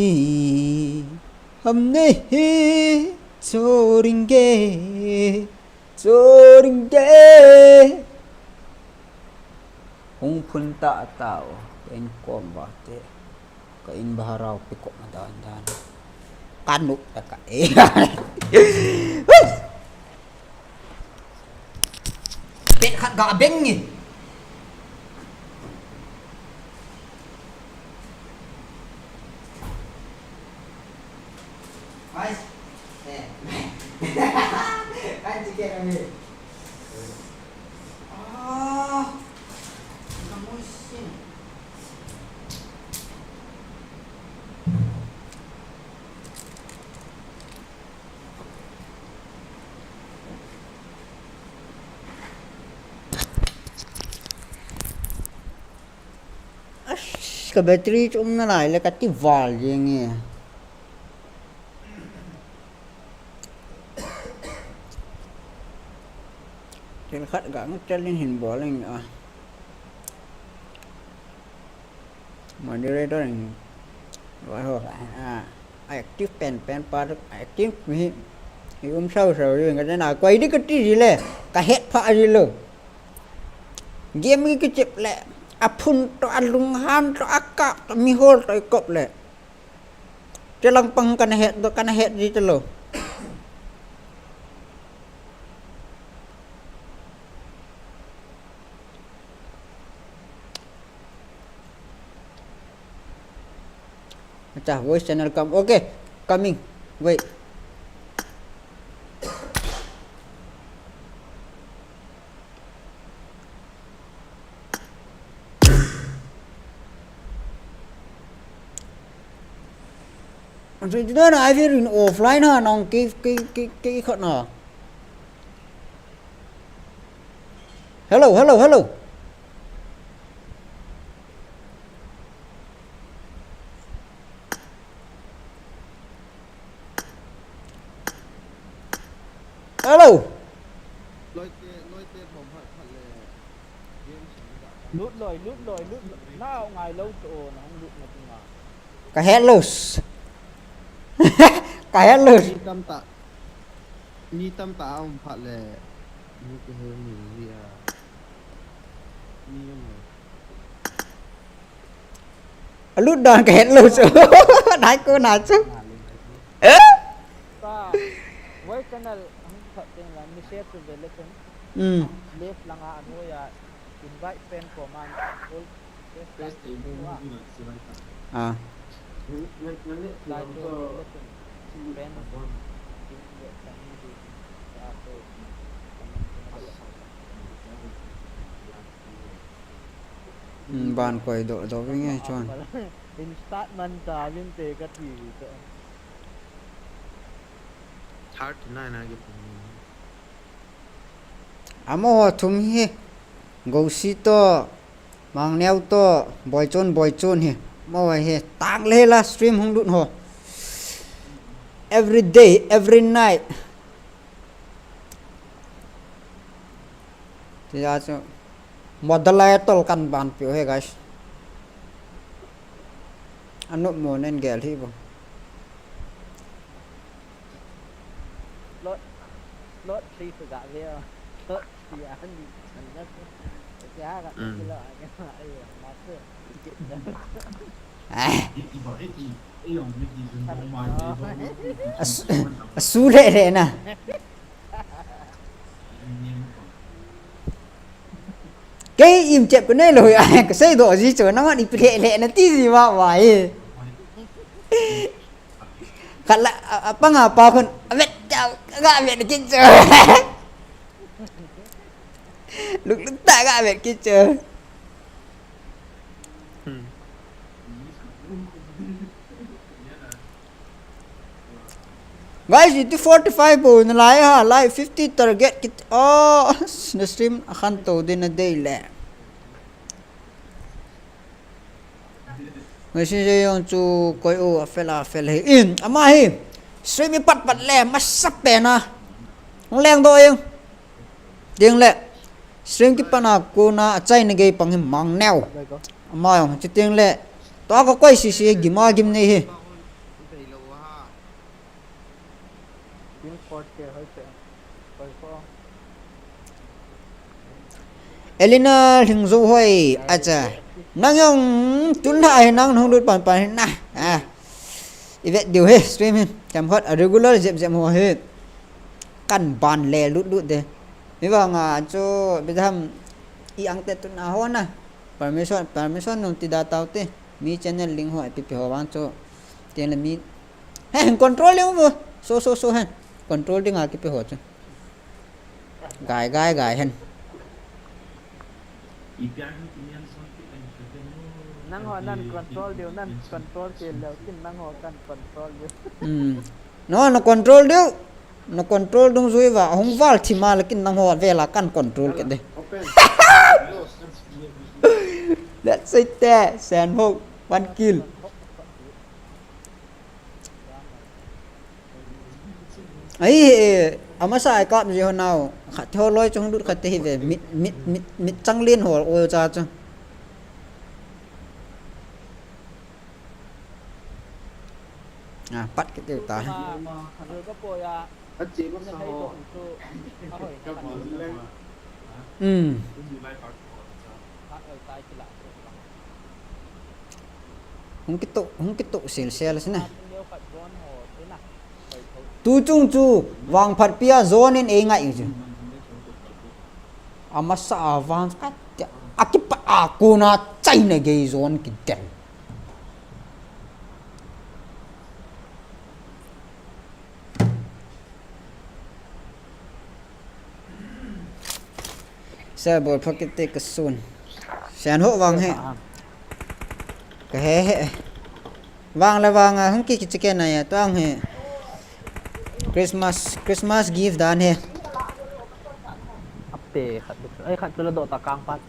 hum nahi chhodenge, chhodenge. Hung phun ta tao, in kom ba te. Ka in baharau pe ko ma dan dan. Kanu ta ka e. Pet khat ga beng nge. Guys. Eh. Kan chicken kami. Ah. Kamu sin. Ash, ka battery chu um nalai le kati val jeng e. Thil khat ga ngut chalin hin bol ing a. Moderator in, vai ho, a, active pen, pen pa, active hi, hi um sau sau ri, ka na koi di kati ji le, ka het pha ji lo. Game ki kichep le, a phun to, a lunghan to, a kap to, mi hol to, i kop le. Chelang pang kana het to, kana het ji to lo. Acha, voice channel come. Okay, coming. Wait. Acha, iti na, I will in offline ha, nong ki, ki, ki, ki khat na. Hello, hello, hello. Hello. Loite, loite bom hat hat le. Lut loi, lut loi, lut loi. Na ngai lo to, na hung lut na tinga. Ka het lus. Ka het lus. Mi tamtah, mi tamtah a um phat le, mi kihel ni hi a. Mi um lo. A lut dan ka het lus. Nai ko na chu. Ka, why channel, ang phat teng la, mi share to the lesson. Hmm. Left langa, ano ya, invite friend ko man, all. Ah. Hmm, ban koi do, do nge chon. In start man ta, min te ka ti to. Thirty nine a ki pung. Amaho thum hi, Gosi to, Mangneo to, Boichon, Boichon hi. Amaho hi, tang le la stream hung lut ho. Every day, every night. Tia chu, model a tol kan ban piu he, guys. Anu mo nen gel hi bo. Slot, slot three to ga ve. Slot three a ni chan na. Kya ga kilo a kya ai ma se. Ai. Asu-, asu le le na. Kei im chep ko nei lo ya, ka sei do ji chu, nangman ipi le le na ti ji wa wa e. Khat la, a, a panga pa khun, a vet chau, ka vet kit chu. Luk luk ta ka vet kit chu. Hmm. Guys, iti forty-five bou nalai ha, like fifty target kit. Oh, na stream akhan to din na dei le. Messenger jong chu koi u a fel a fel hi. In, ama hi. Stream i pat pat le, masa pen a. Hung leng do jeng. Ding le. Stream kipat na kona a chaina gei pang hi Mangneo. Ama jong, chu ding le. Tua ka koi sisi gima gim nei hi. Team squad ke hoi se. Hoi ko. Elina Lhingzo hoi, acha. Nang jong tun ha hi nang hung lut pan pan hi na. Ah. I vet diu hi, stream hi. Cham khot a regular jep jep ho hi. Kan ban le lut lut de. Hivanga chu bidham i angte tun a ho na. Permission, permission nung ti da tau te. Mi channel link ho ipi pi ho vang chu. Tin le mi. He, control le mo. So, so, so hen. Control ding a kipi ho chu. Gai, gai, gai hen. Nangho nan control diu, nan control ti leu kin nangho kan control diu. Hmm. No, na control diu. Na control dungjui va, hung val thima lakin nangho vela kan control ke de. That's it there, Sen Ho, one kill. Ai, eh, amasa ai kap ji ho nau, khat ho loi chung lut khat te hi ve, mit, mit, mit, mit chang lin ho o cha chu. Ah, pat kit diu ta. Ka poi a. Ka che masa ho. Ka bol le. Hmm. Hung kito, hung kito sil sil sina. Tu chung chu vangphat pia zone in ei ngai chu. Amasa a vang ka tia, akipa a kona China gei zone kidel. Sa bol phakit te ka sun. Sen ho vang he. Ka he he. Vang le vang a hung ki ki chike na ya tuang he. Christmas, Christmas gift dan he. Ape khat tu. Ai khat tu la do ta kang pat.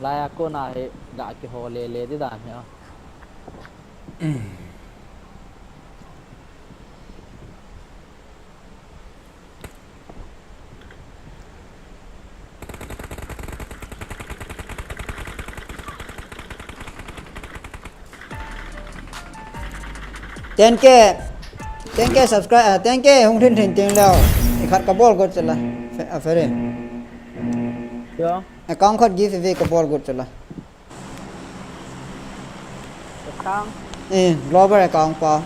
Lai a kona hi ga kiho le le di dan hi a. Ten K, ten K subscribe, ah, ten K hung thin thin ting leo. I khat ka bol got chala. Fe-, a, fere. Yo. Account khat give away ka bol got chala. Account? Eh, global account pa.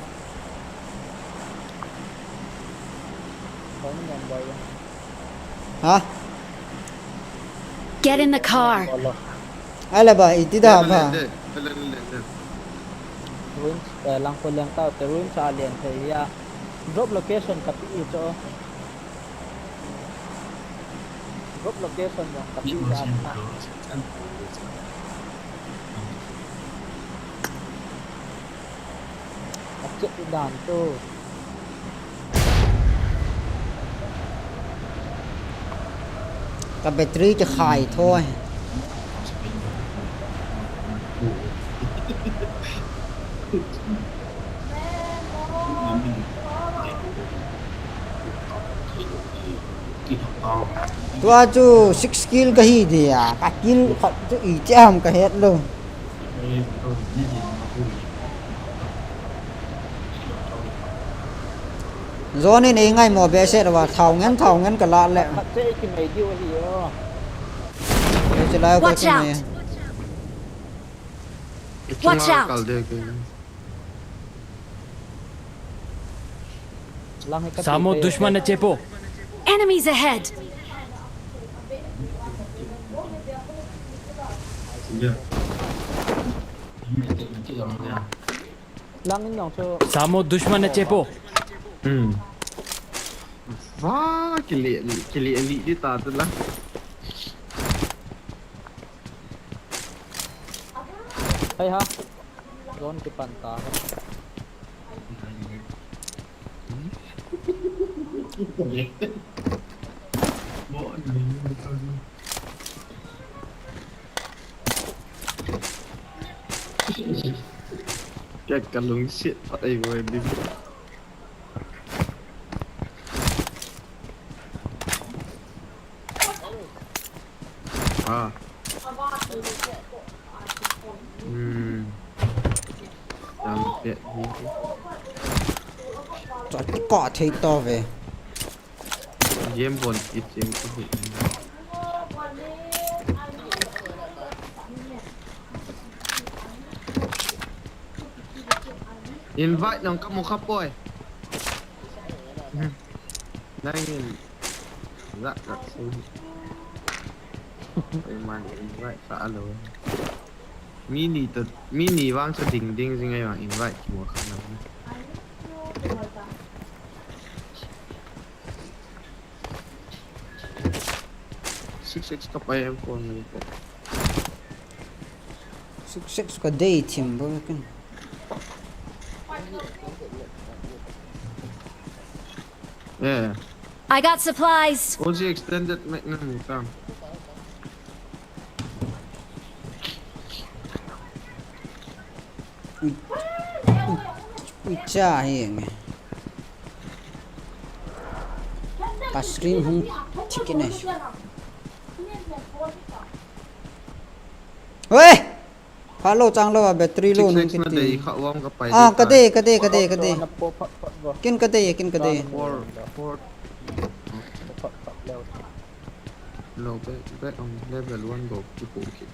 Phone number. Ha? Get in the car. Ai la ba, iti da ba. Ruins, eh, lang ko lang tau, te ruins a lian thei ya. Drop location ka pi i cho. Drop location jong ka pi ta. Ka check dan tu. Ka battery kikhai thoi. Tua chu six kill kahi dia, ka kill khat chu iti ham kahet lou. Zone in ei ngai mo behseh lou va, thao ngen, thao ngen ka la le. Khat che ki mai diu hi o. Ei che lai ko. Watch out! Watch out! सामो दुश्मन ने चेपो। Enemies ahead! सामो दुश्मन ने चेपो। Hmm. Vah, kile, kile li di ta tu la. Hai ha. Zone kipan ta. Kei ka lungset pat ei boi dim. Ah. Hmm. Jam pet hi. Chua ti ko thei to ve. Game bon kit jeng ko hi. Invite nang kamu kha poi. Nangin. Zak zak sing. Oi man invite sa alo. Mini to, mini vang sa ding ding jing ai vang invite kimu kha na. Six six ka pai em phone ni ko. Six six ka dei thim bo kin. Yeah. I got supplies. Uzi extended magnum kam. Ui, ui, ui, cha hi nge. Ka stream hung thik in ai. Oi! Pha lo chang lo a battery lo nung kiti. Ah, ka dei, ka dei, ka dei, ka dei. Kin ka dei, kin ka dei. Lo back, back on level one go. Ki po ki.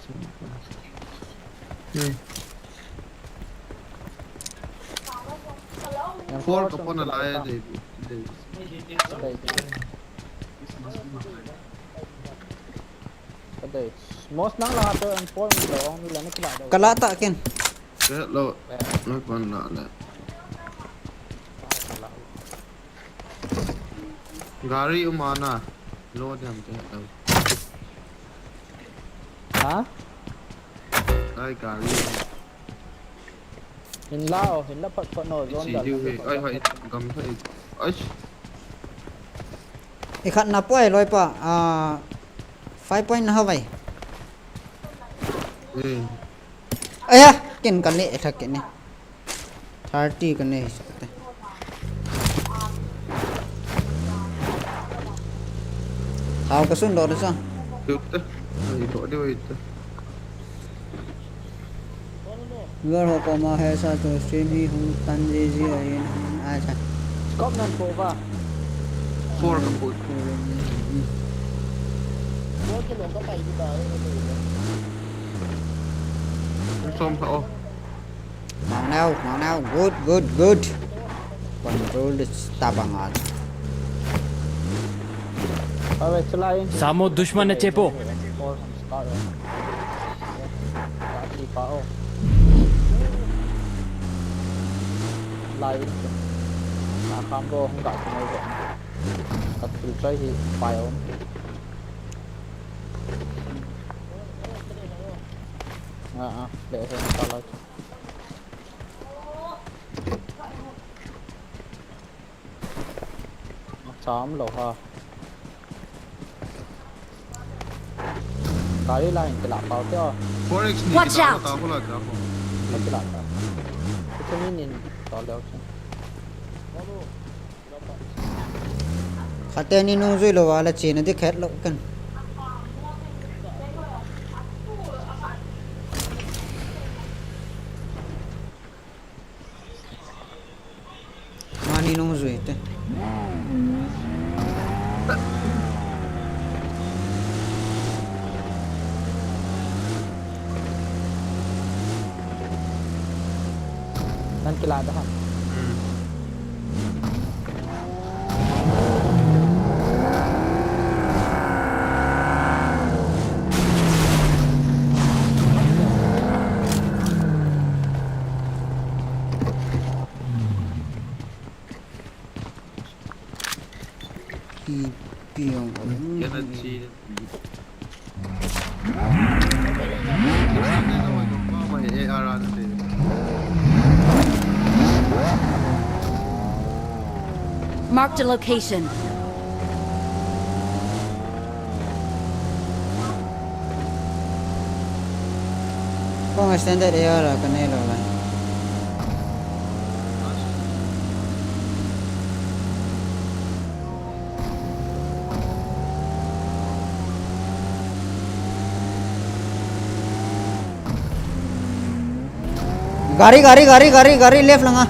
Hmm. Four ka pon a lai a dei, dei. Ka dei. Mos nang la to and four mi lo ong ni la ni kila do. Ka la ta ken. Ke lo. Lo pon la le. Gari um ana. Lo diam te lo. Ha? Ai gari. Hin la o, hin la phat phat no, zone dal. Ai, hai, gam thai. Ai. I khat na poi loi pa, ah, five point na havai. Eh. Aya, kin ka le thak kin ni. Thirty ka nei sakte. Thao ka sun do de sa. Dut te. Ai do de wai te. Viewer ho koma he sa to stream hi hung tan ji ji ahin ai sa. Scope nan ko va. Four ka put. Four ke lo ka pai di ba. Som tha o. Mong nau, mong nau. Good, good, good. Control the tabang at. Ave chalai. Samo dushman ne chepo. Lai. Na kham bo hung ka mai bo. Ka thil chai hi pai om. Ah, ah, le he ka la. Cham lo ha. Gari la hin kila pau te o. Four X ni. Watch out! Kila ta ko la ta ko. Kila ta. Itu ni nin to le o. Khat te ni nung jui lo va la chena di khet lo kan. Mani nung jui te. Nan kila da ha. Hmm. Pi, pi ong. Kena chi. Marked a location. Kong extended A R la ka nei lo lai. Gari, gari, gari, gari, gari left langa.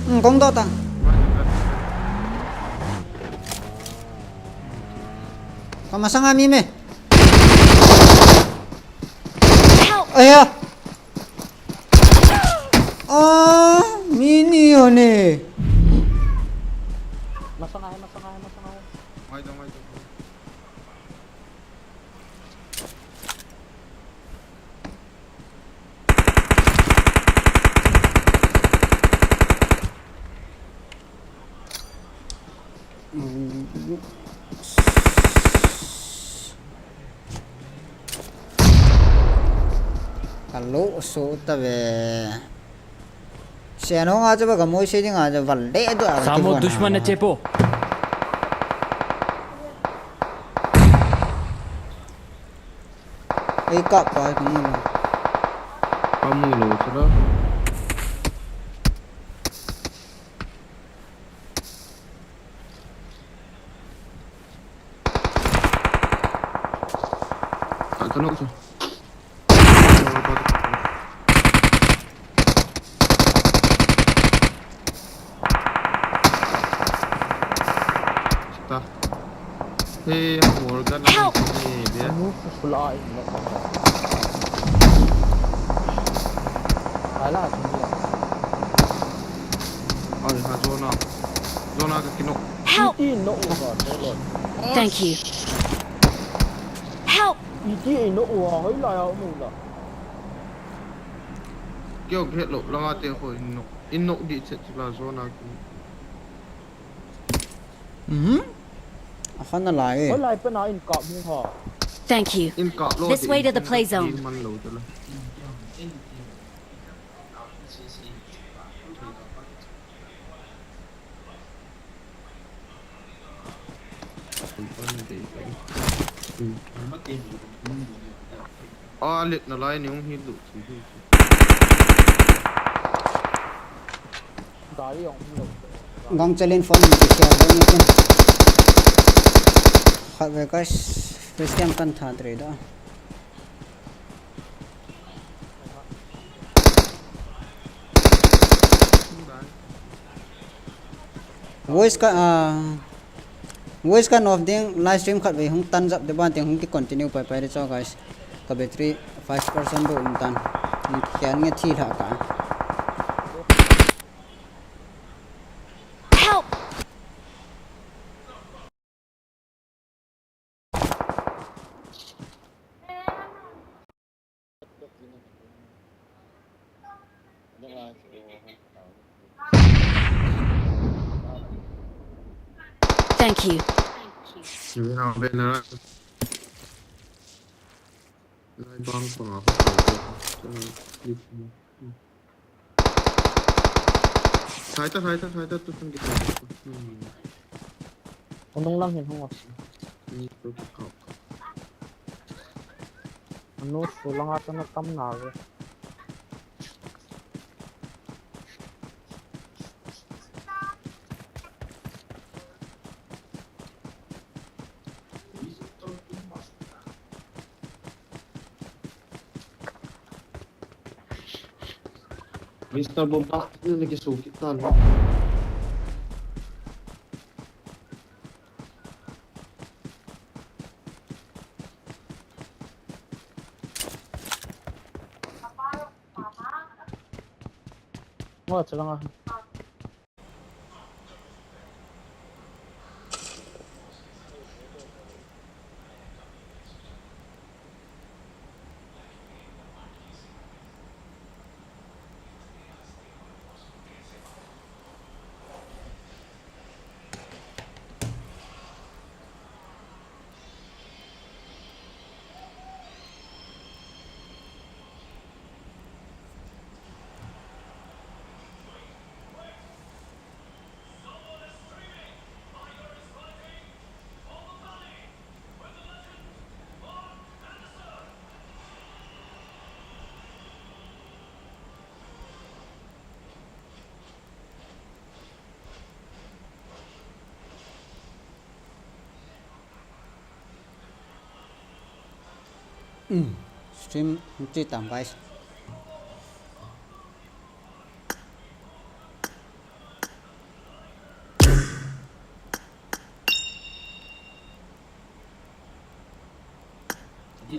Hmm, kong do ta. Kamasanga mi me. Help! Aya. Ah, mi ni ho ne. Masanga hai, masanga hai, masanga hai. Ngai dong, ngai dong. Hello, so ta ve. Sian ho nga chu ba ka moi se ding a chu val le du a. Samo dushman ne chepo. Ei kap pa ka mu lo. Ka mu lo chu lo. Ka, ka nok chu. Ta. He, ha, wall gun. Help! He, dia. Anu, pula in, no. Ala, sini. Ai, ha, zona. Zona ka kino. Help! Iti no, uwa, no, no. Thank you. Help! Iti no, uwa, hoi la ya, umu la. Kyo, get lo, langa te ko in no. In nok di chet la zona ki. Mhm. Akhan na lai e. Oi, lai pa na in kap mu ha. Thank you. In kap lo. This way to the play zone. Man lo te la. A, let na lai ni hung hi lu chi hi. Gari hung hi lu. Gang chalin phone ni ki share lo ni ken. Khat ve guys, first time kan tha tre da. Voice ka, ah, voice kan off ding, live stream khat vei hung tan jap de ban teng hung ki continue pai pai de cho guys. Ka battery five percent do um tan. Ni kya nge thi lha ka. Help! Thank you. Sai ta, sai ta, sai ta, tu sang kita. Hmm. Unung lang hin hung os. Hmm, tu tu kau. Anu, tu lang ata na tam na ve. Mister Bomba, nang kisukit tan. Wah, chelang ah. Stream hung che tam, guys.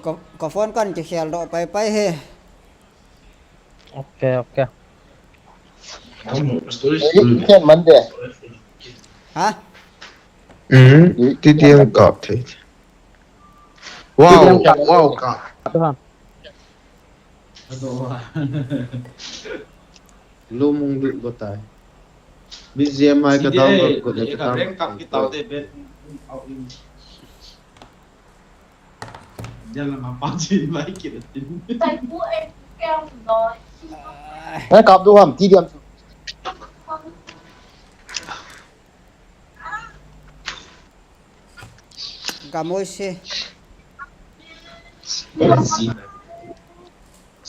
Ka, ka phone kan kikhel doh pai pai hi. Okay, okay. Ken man de. Ha? Hmm, ti ti ang kap thei. Wow, wow, kap. Tuhan. Lumung lut batai. B G M I ka download ko le ka download. Dia lama pa chin mai kit tin. Sai bu e keo no. Nai kap du ham ti diam. Gamoi se.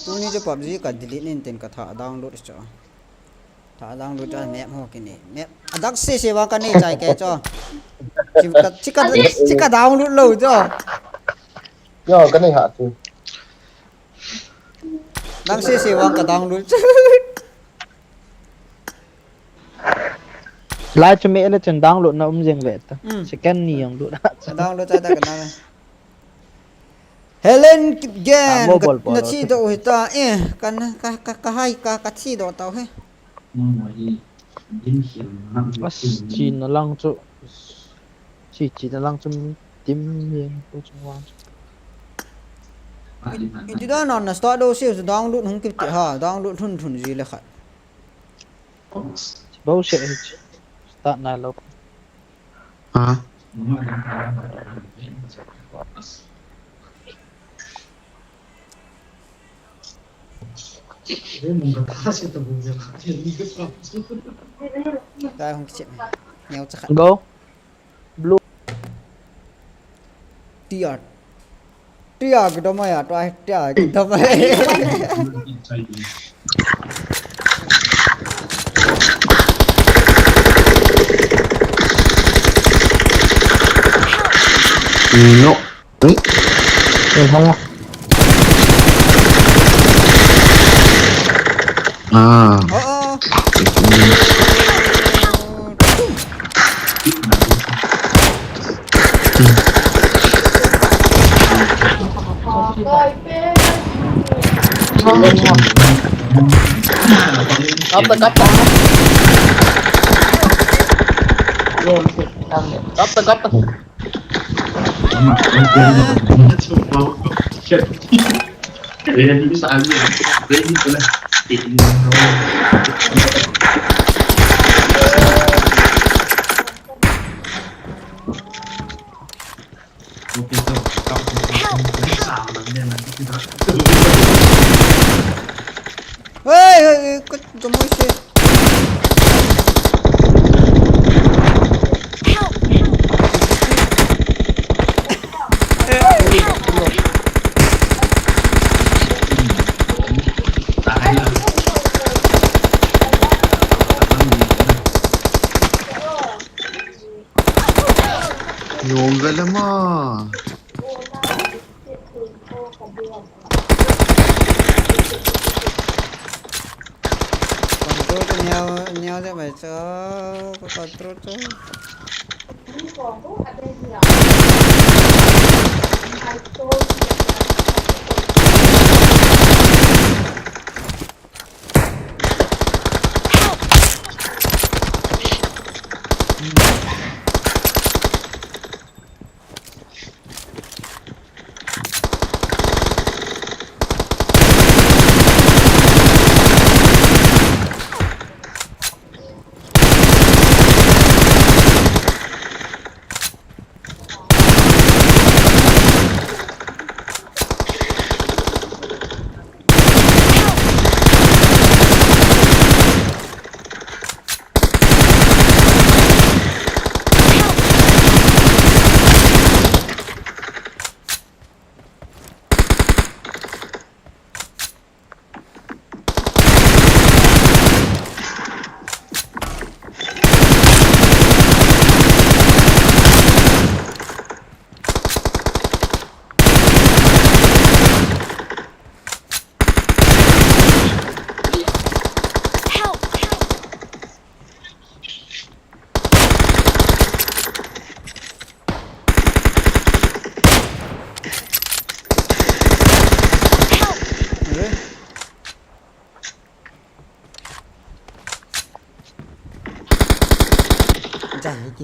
Tuni chu PUBG ka delete nin tin ka tha download chu. Tha download chu map ho kini. Map adak se se wa ka nei chai ke chu. Chi ka chi ka chi ka download lo chu. Yo, ka nei ha tu. Dang se se wa ka download chu. Lai chu me ele chen download na um jeng ve ta. Hmm. Second ni jong lut. Download chai ta ka na. Helen Kipgen Ah, mobile na bol. Chi do hita eh kan ka ka ka hai ka ka chi do tau he. Bas chi na lang chu. Chi chi na lang chu mi tim jeng tu chu wan. Iti da non na start do se download hung kit ha download thun thun ji le khat. Bo se hi chi. Start na lo. Ha? Dai hung kichep. Neo cha khat. Go. Blue. Tiar. Tiar kidom ya, tiar kidom. No. Ui. Chen hong. Ah. Oh, oh. Kap ta, kap ta. Kap ta, kap ta. Hey, hey, hey, kut, jom mo se. Nom vele ma. Control chu neo, neo jep mai chu, control chu.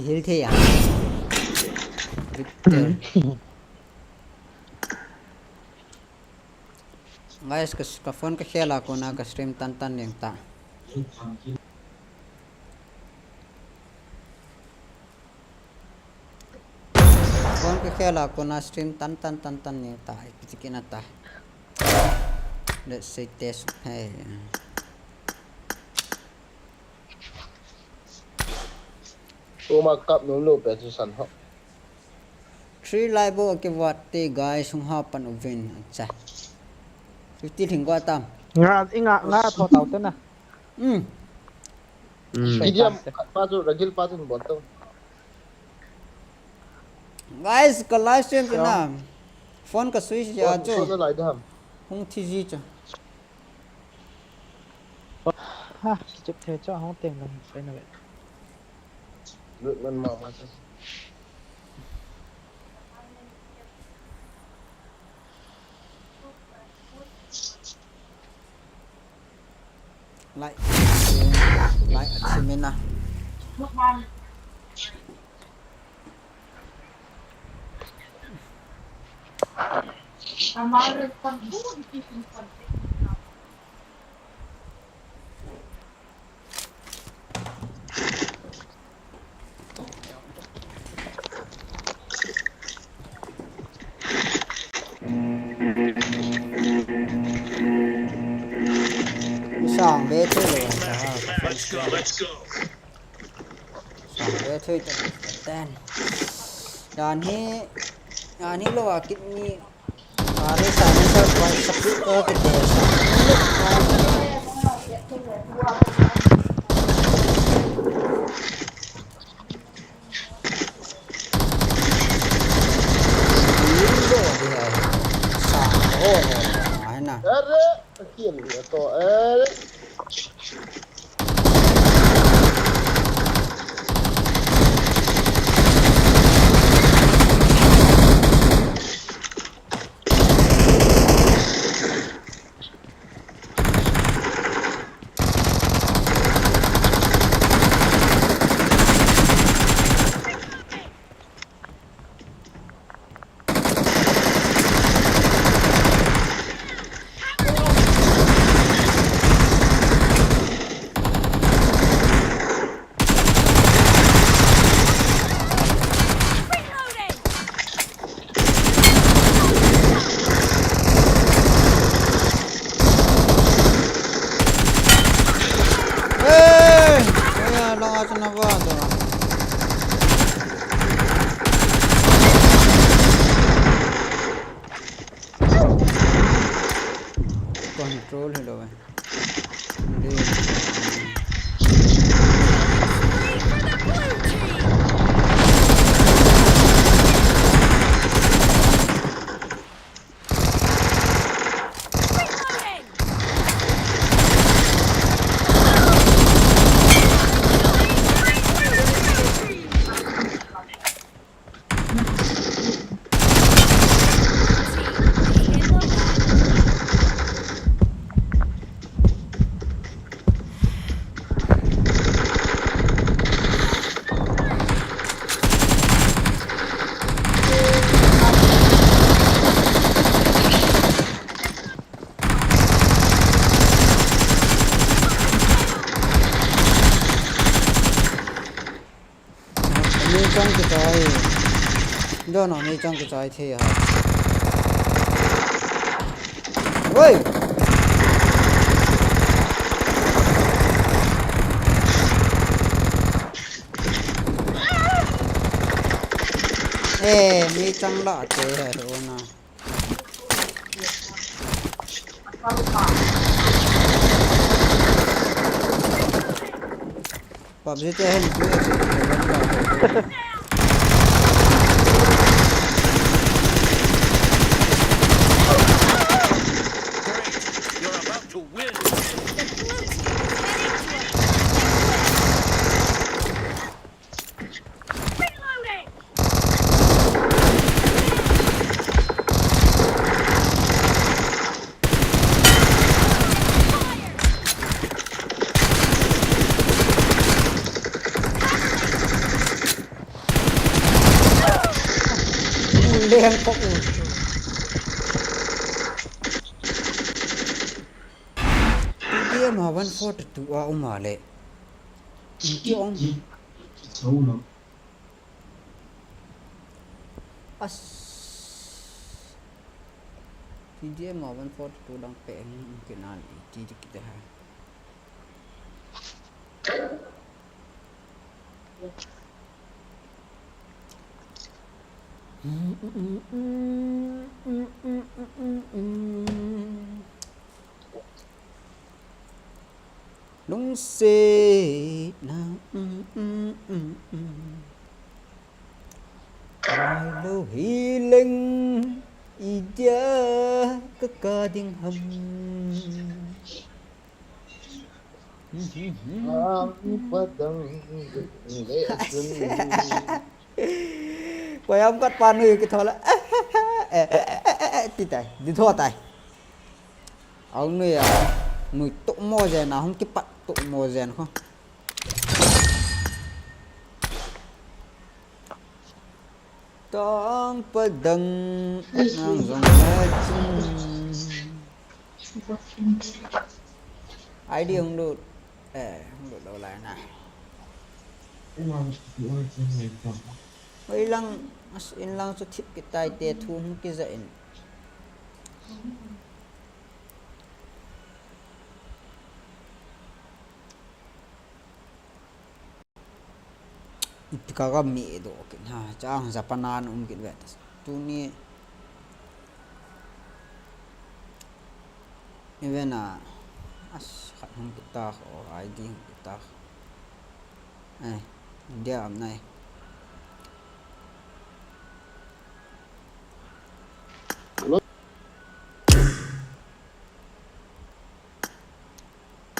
Hil thei a. Victor. Guys, ka, ka phone ka khel a kona ka stream tan tan ning ta. Phone ka khel a kona stream tan tan tan tan ning ta. Ipi ti kina ta. Let's say test. Hey. Tuma kap nom lou pe chu san ho. Three lai bo ke wat te guys, hung ha pan uvin, acha. Fifty thing go tam. Nga, i nga, nga tho tau te na. Hmm. Hmm. Idiam pa chu, Ragil pa chu bol to. Guys, ka live stream chu na. Phone ka switch ya chu. Phone na lai dam. Hung thi ji chu. Ha, chip the chu hung teng lang sai na ve. Lut man ma ma chu. Lai, lai a chimina. Sang ve thei lou, ha, ka phone. Let's go, let's go. Sang ve thei ta ten. Dan hi, dan hi lou a kit ni. Are sa ni sa pa sa pu ka ke de sa. Window dia. Sa, oh, oh, oh, ai na. Are, akin to, are. Hey! Kaya lang ako na ba? Ito. Control hello eh. Hindi. Ni chang kichai. Dono ni chang kichai the ha. Oi. Eh, ni chang la te ha ona. PUBG te hin tu Great. You're about to win. Leng ko u. Dia ma one forty two a um a le. Ki ong. As. T D M one forty two dang pe eng ke nan i ti di kita ha. Lungsetna, mm, mm, mm, mm. Ngai lou hileng, idia ka kap ding ham. Ang padang le sun. Koiham khat pa nui kitho la. Eh, eh, eh, eh, eh, ti tai. Di tho tai. Au nui a. Nui tok mo jen a, hung kipat tok mo jen kho. Tong padang nang jong le chun. I D hung lut. Eh, hung lut lou lai na. Hoi lang, as in lang chu thip kitai te thu hung kija in. Ipi ka ga mi do kin ha, chang Japan a um kin vet. Tuni even a as khat hung kita, o I D hung kita. Eh, India am nai.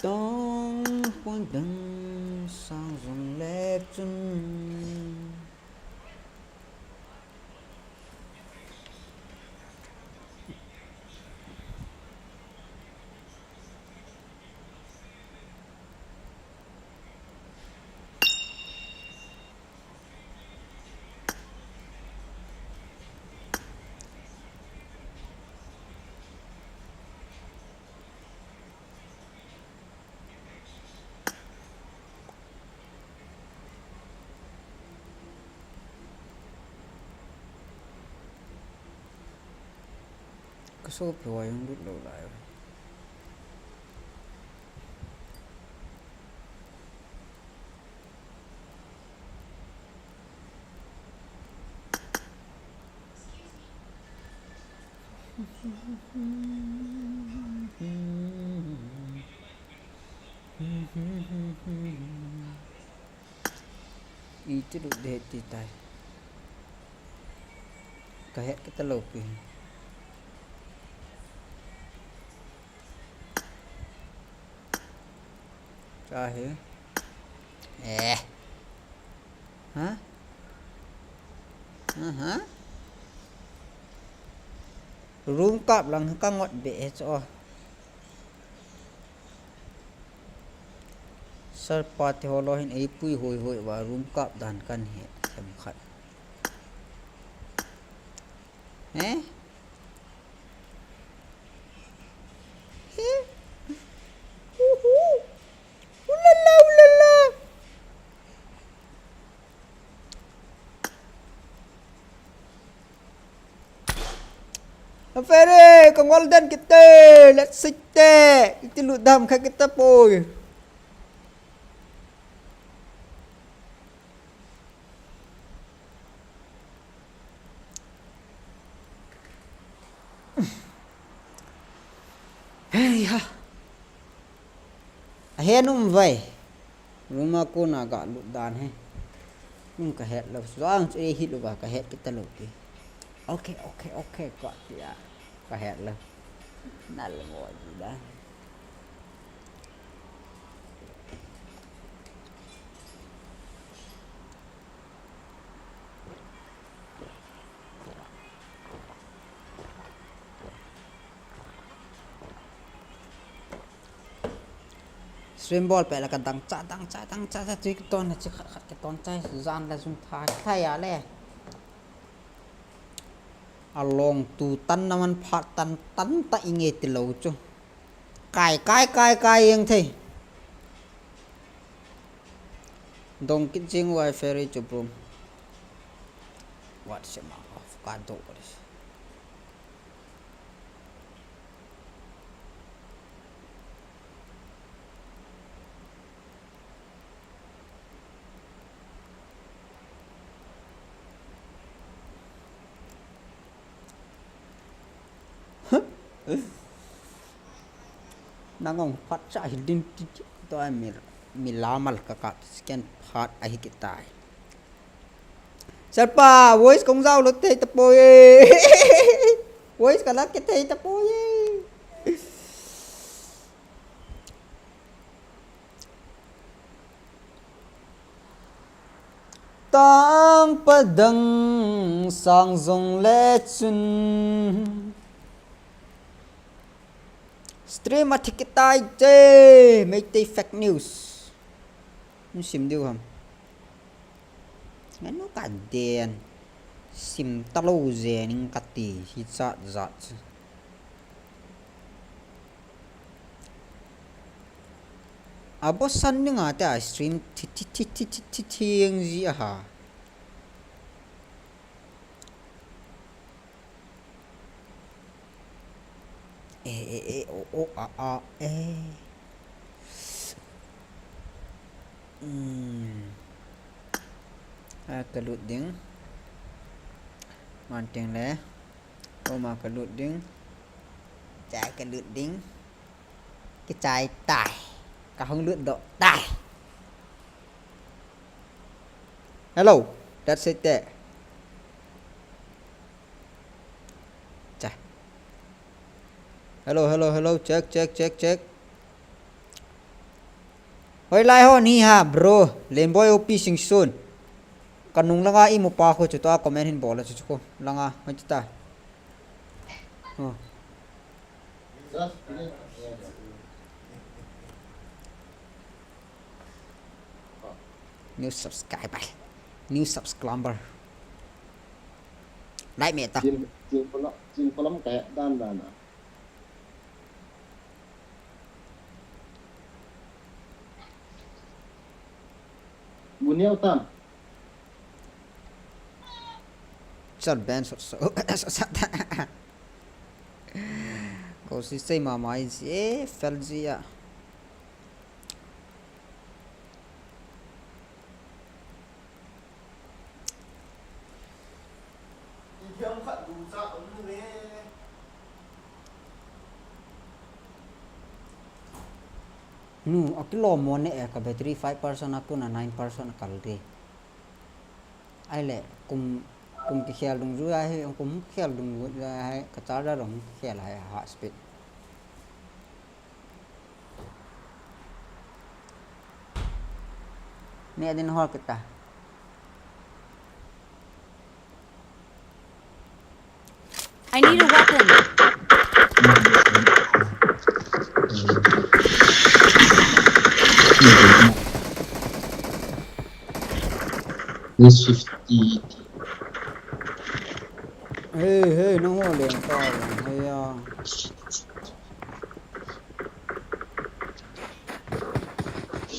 Tong pon dang sang jong le chun. Ka sopi hoi hung lut lou lai. Iti lut de ti tai. Ka het kita lou pi. Ka he. Eh. Ha? Aha. Room kap lang ka ngot be he cho. Sir pa te ho lo hin eipui hoi hoi va room kap dan kan he sem khat. Eh? He? Uhu. Ulala, ulala. Afere, ka ngol den kite, let's sit te. Iti lut dam kha kita poi. Hei ha. Ahe num vai. Room a kona ga lut dan he. Nung ka het lou. Suang chu ei hit lou va ka het kita lou ki. Okay, okay, okay, ka tia. Ka het lou. Nal mo ji dan. Stream bol pe la ka dang cha, dang cha, dang cha, cha, tui ki ton, chi khat, khat ki ton cha, jan la jung tha, tha ya le. Along tu tan naman phat tan tan ta inge ti lo chu. Kai, kai, kai, kai, eng thei. Dong kit jing uai ferry chu brum. What se ma of ka do this. Nangong phat cha hi din ti ti to ai mi, mi lamal ka ka second phat ahi kitai. Sir pa, voice kong zau lo thei tapoi. Voice ka la kithei tapoi. Tang padang sang zong le chun. Stream a thik kitai che, Meitei fake news. Hung sim diu ham. Nganu ka den. Sim talo je ning kati hi chat zat. Abo san ning ate a stream thi thi thi thi thi thi thieng ji a ha. E, e, e, o, o, a, a, e. Hmm. A, ka lut ding. Man ting le. O ma ka lut ding. Cha ka lut ding. Kichai tai. Ka hung lut doh tai. Hello. That's it there. Cha. Hello, hello, hello. Check, check, check, check. Hoilai ho nahi ha, bro. Lemboy O P Singson. Ka nung langa imu pa khu chu tua comment hin bol a chu chu khu. Langa, hoi ta. Oh. New subscriber. New subscriber. Like me ta. Chin, chin kolam, chin kolam kaya dan dan a. Bu neo tam. Chal ban sot sot. Sot sot. Ko si sei mama ji, eh, fel ji a. Nu, akilom mo ne e, ka battery five percent a kon a nine percent a kal di. Ahile, kum, kum kikhel dungjui ahi, kum kikhel dungjui ahi, ka charger jong kikhel ahi, ha speed. Neh din hol kita. I need a weapon. This fifty. Hey, hey, nang ho leng ta, hey ya.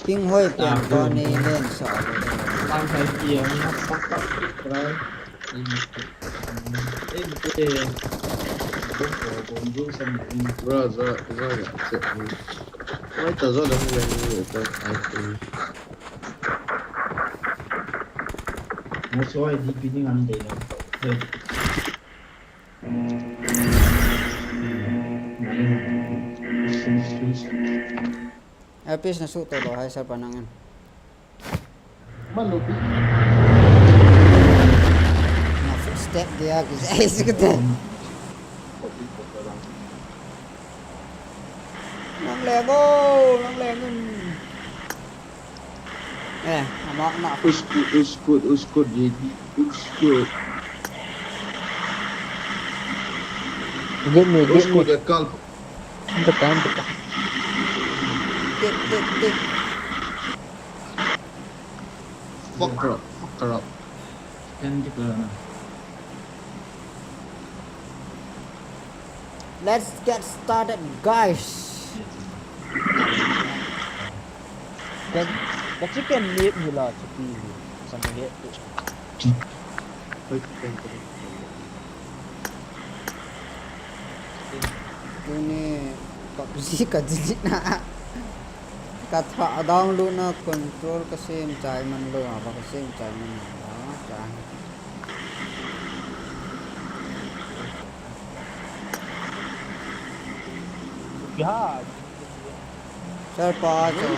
Ping hoi pian to nei len sa le. Tang kai pian na pak pak tik rai. Ei te. Bom ko bom du sam in. Bra za za ya se. Mai ta za da ni ni ta ai. Mo so ai di pi ding an de la. L P S na su to lo hai sar panang en. Malupi. Na footstep dia ki ai su kete. Nang le go, nang le ngun. Eh, ama na. Uskut, uskut, uskut, J D. Uskut. Get me, get me. Uskut, ya kal. Anda ka, anda ka. Get, get, get. Fuck her up, fuck her up. Kan kita na. Let's get started, guys. Ka, ka chicken meat hi la chuti hi. Sa ma he tu. Tuni PUBG ka delete na. Ka tha download na control ka sem chai man lou, a ba ka sem chai man lou, a, chai. Ya. Sir pa, cho.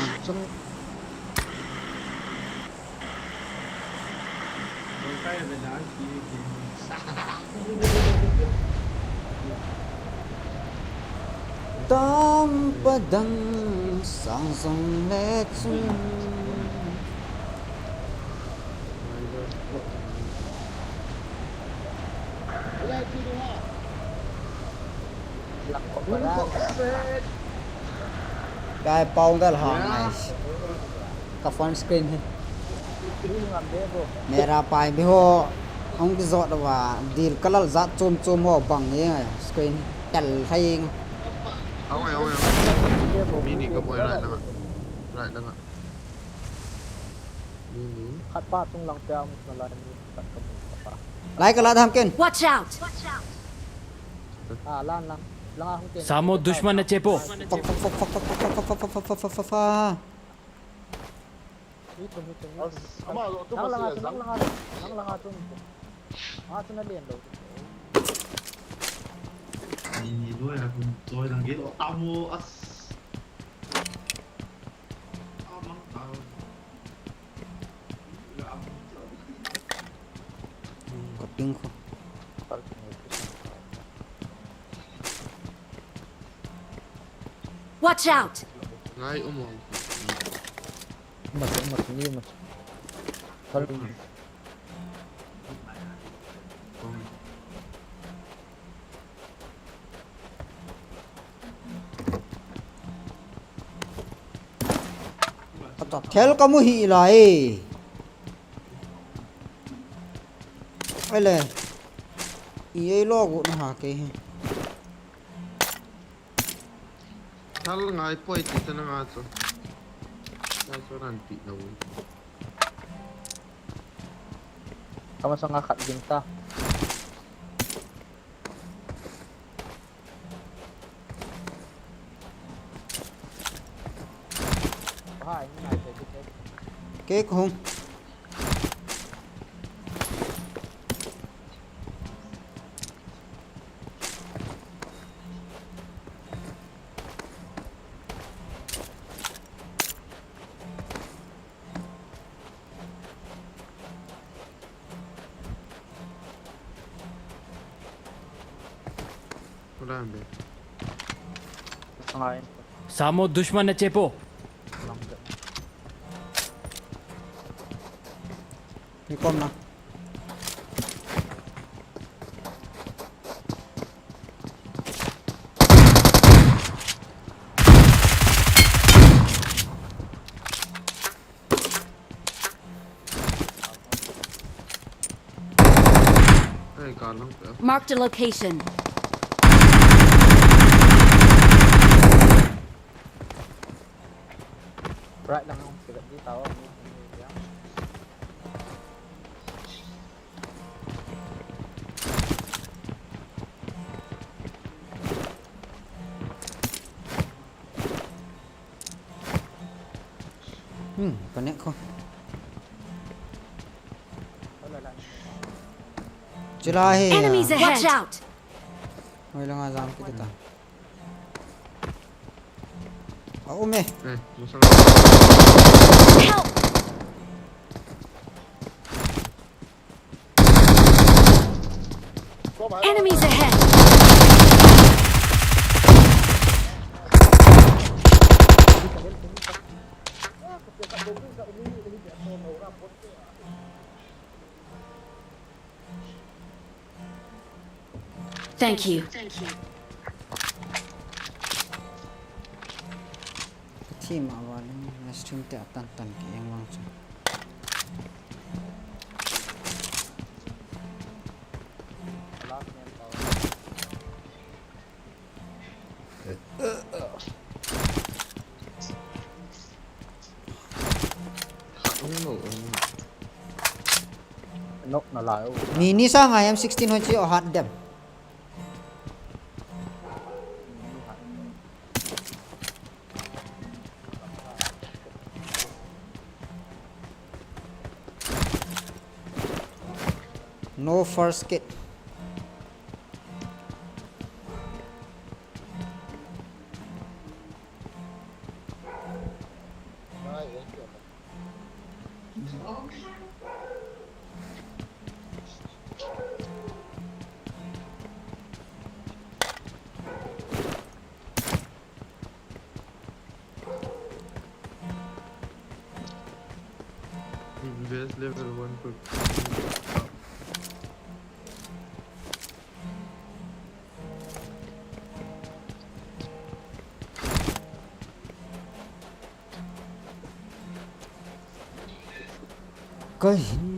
Tam padang sang jong le chun. Kai pau dal ha ngai. Ka phone screen hi. Mera pai bi ho. Hong ki jot wa dil kalal jat chom chom ho bang hi ngai. Screen tel hai ngai. Hong ngai, hong ngai. Mi ni ka boi right langa. Right langa. Mi ni. Khat pa chung lang pia mu na lai mi khat ka mu pa. Lai ka la dam ken. Watch out! Ah, lan lang. Lang ahung ken. Samo dushman na chepo. Fuck, fuck, fuck. Hitung, hitung, hitung. As, ama, tu lang, lang, lang, lang, lang, lang, lang. Ah, tu na lian lo. Ni, ni, lo ya, kun, lo ya, nang gilo. Amo, as. Amang, tao. Ka ping ko. Watch out! Ngai, umo. Mas, mas, ni mas. Hal. Ata thel ka mu hi lai. Ai le. I ei lo gu na ha ke hi. Thal ngai poi ti ta na nga chu. Ngai chu ran pi lo. Kama sanga khat ding ta. Hai, ngai pe ke. Ke khong. Samo dushman na chepo. Ni kom na. Marked a location. Right lang, kita di tahu. Hmm, connect ko. Chula hai. Enemies ahead! Watch out! Hoi lang a jam kit ta. A um e. Eh, masang. Help! Enemies ahead! Thank you. Team a valin na stream te atan tan ke yang wang chu. Nok na lai u. Mini sa ngai M sixteen ho chi o hat dem. No first kit. Best level one quick. Kahin.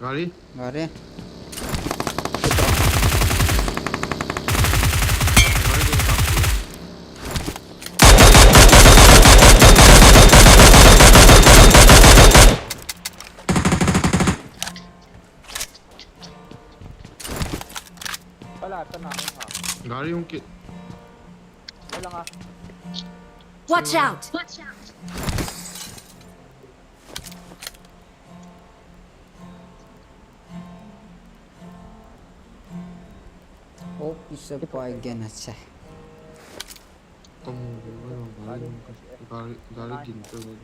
Gari. Gari. Wala, ito na, ano, ha? Gari hung kit. Wala nga. Watch out! Hope is a boy again, acha. Kamu, gari, gari, gari din to, gari.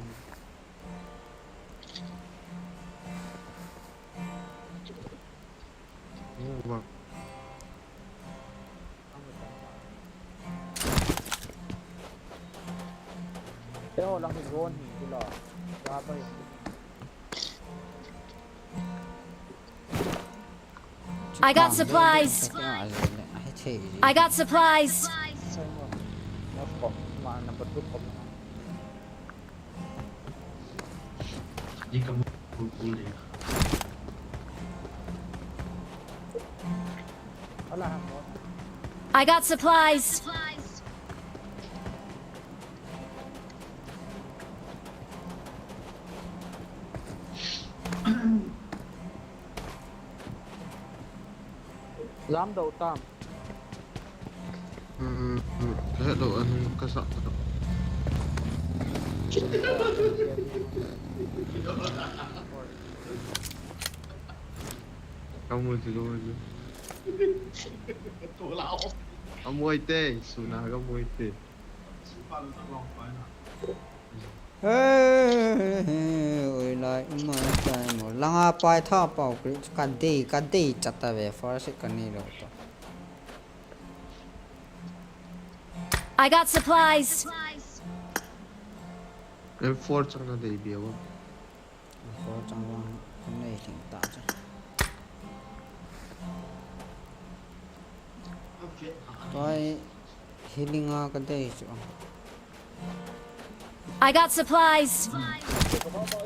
Oh, wow. Te ho lang hi drone hi, kila. Kya ba hi? I got supplies. I got supplies. Number two. I got supplies. Jam do tam. Hello, anung kasa. Kamu ti, kamu ti. Kamu ai te, suna kamu ai te. Oi lai, umai tai mo. Langa pai tha pau kri, ka dei, ka dei chat ta ve, first ka ni lo to. I got supplies. M four chang na dei bia wa. M four chang wa, kan nei thing ta cha. Toi healing a ka dei chu. I got supplies.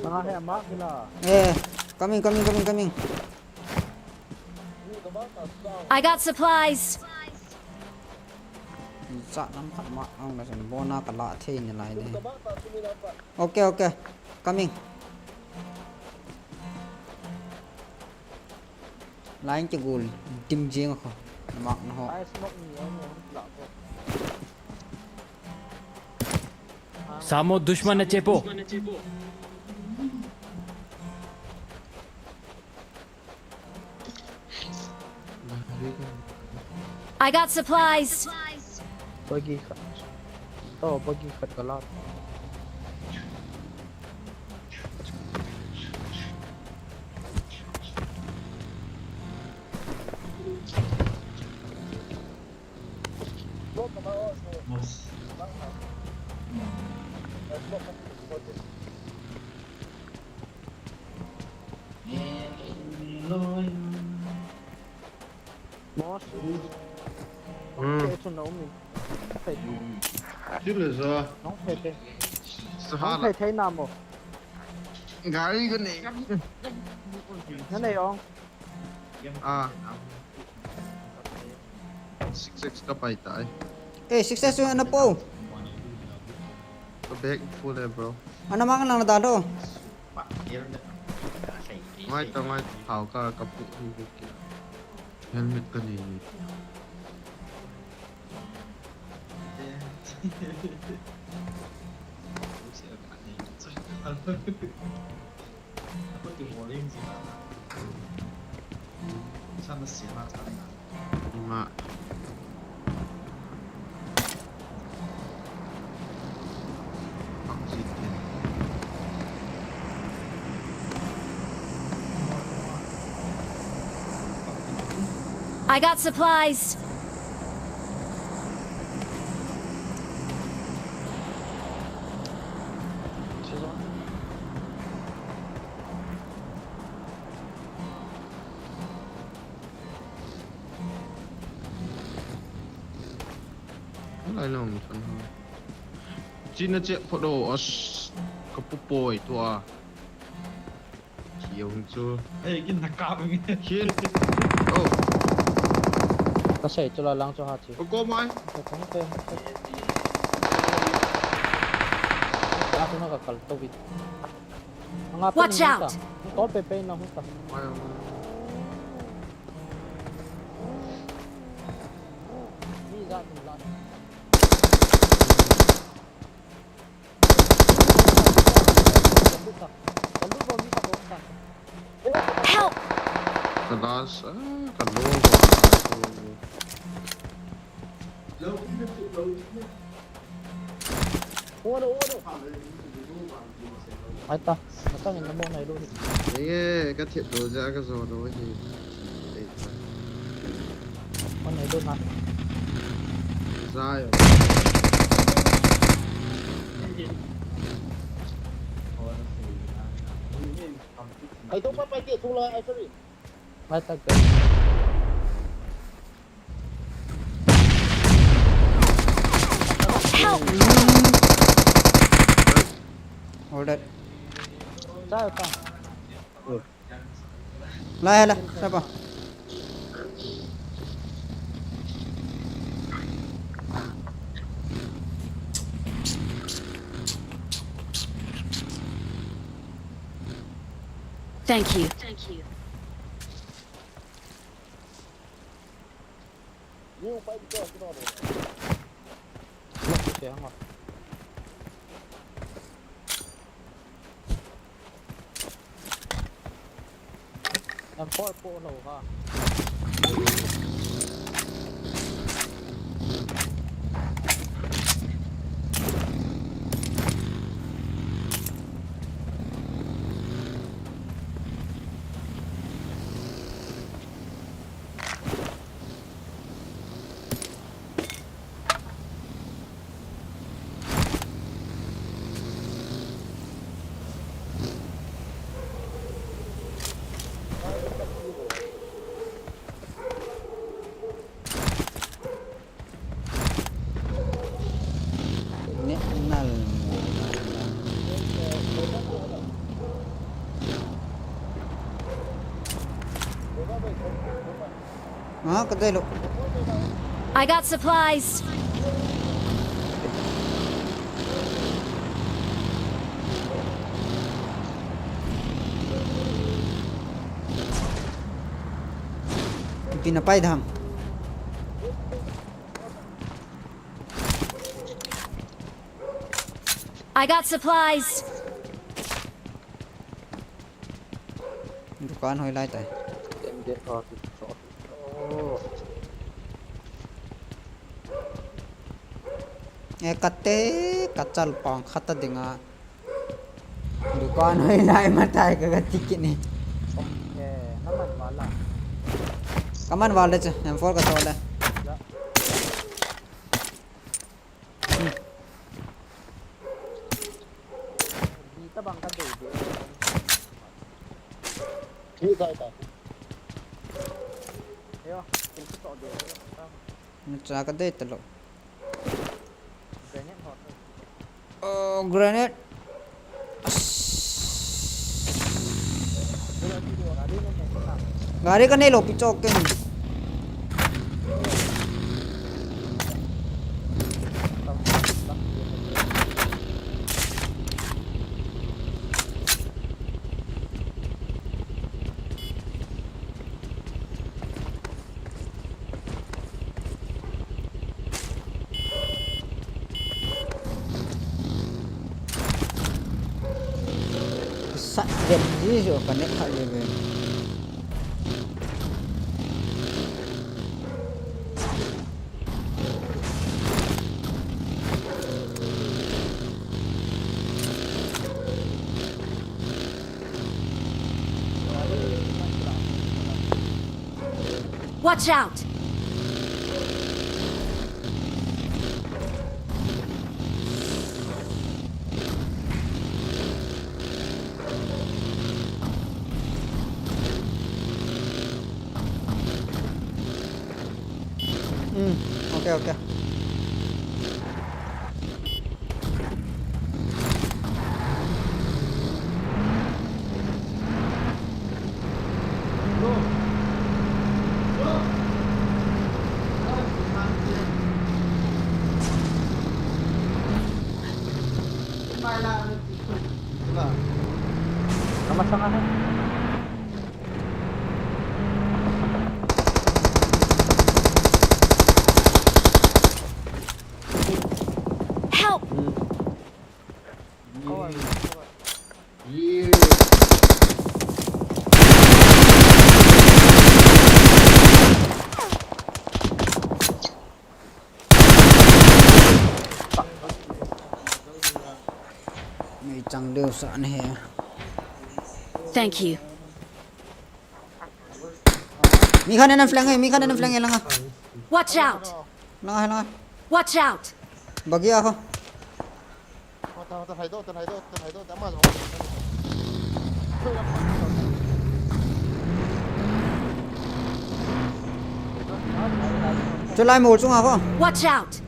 Kanga he ama kila. Eh, coming, coming, coming, coming. I got supplies. Cha nam khat ma ang na san bona ka la thei ni lai de. Okay, okay. Coming. Line ke gol dim jeng kho. Mak na ho. Ai smoke ni ai ni la ko. Samo dushman na chepo. I got supplies. Bagi khat. Oh, bagi khat ka la. Boss. Hmm. Thei chu na um in. Thei chu. Chu le zo. Nong thei thei. Sa ha la. Nong thei thei na mo. Gari ko nei. Nanei ong. Ah. Six X ka pai tai. Eh, six X chu ana po. Ka bag full eh, bro. Ana mang lang na da do. Ngai ta ngai, thao ka ka pu hi ki. Helmet ka nei ni. Ima. I got supplies. Lai long chun ha. China che photo as ka pu poi tua. Chiu chu. Ei, kin na ka nge. Kin. Oh. Ka sei chu la lang chu ha chi. Ko ko mai. Ka thong te. Ka thong ka kal to bit. Watch out! Ko pe pe na hu ta. Mai. Ni za tu la. Help! Kalas, ah, kalo. Ai ta, matang in namo nai lo hi. Enge, ka thiap do ja ka zo do hi. Mo nai lo na. Zai. Ai to pa pa ke thung la ai sorry. Ai ta ke. Help! Hold it. Sa ta. Lai la, sapa. Thank you. Em por po lo ha. Ah, ka dei lo. I got supplies. Ipi na pai dam. I got supplies. Dukan hoi lai tai. E kate, kachal pang khata dinga. Dukan hoi lai matai ka kati kini. Kaman wala cha, M four ka tole. Cha ka dei talo. Oh, grenade. Gari ka nei lou pi chok ken. Sat ven ji jo ka ne kha le ve. Watch out! Hmm, okay, okay. Kamasang ako. Help! Mei chang deu sa ne he. Thank you. Mi khan nan flank e, mi khan nan flank e langa. Watch out! Langa, langa. Watch out! Bagi ako. Chulai mo chunga ko. Watch out!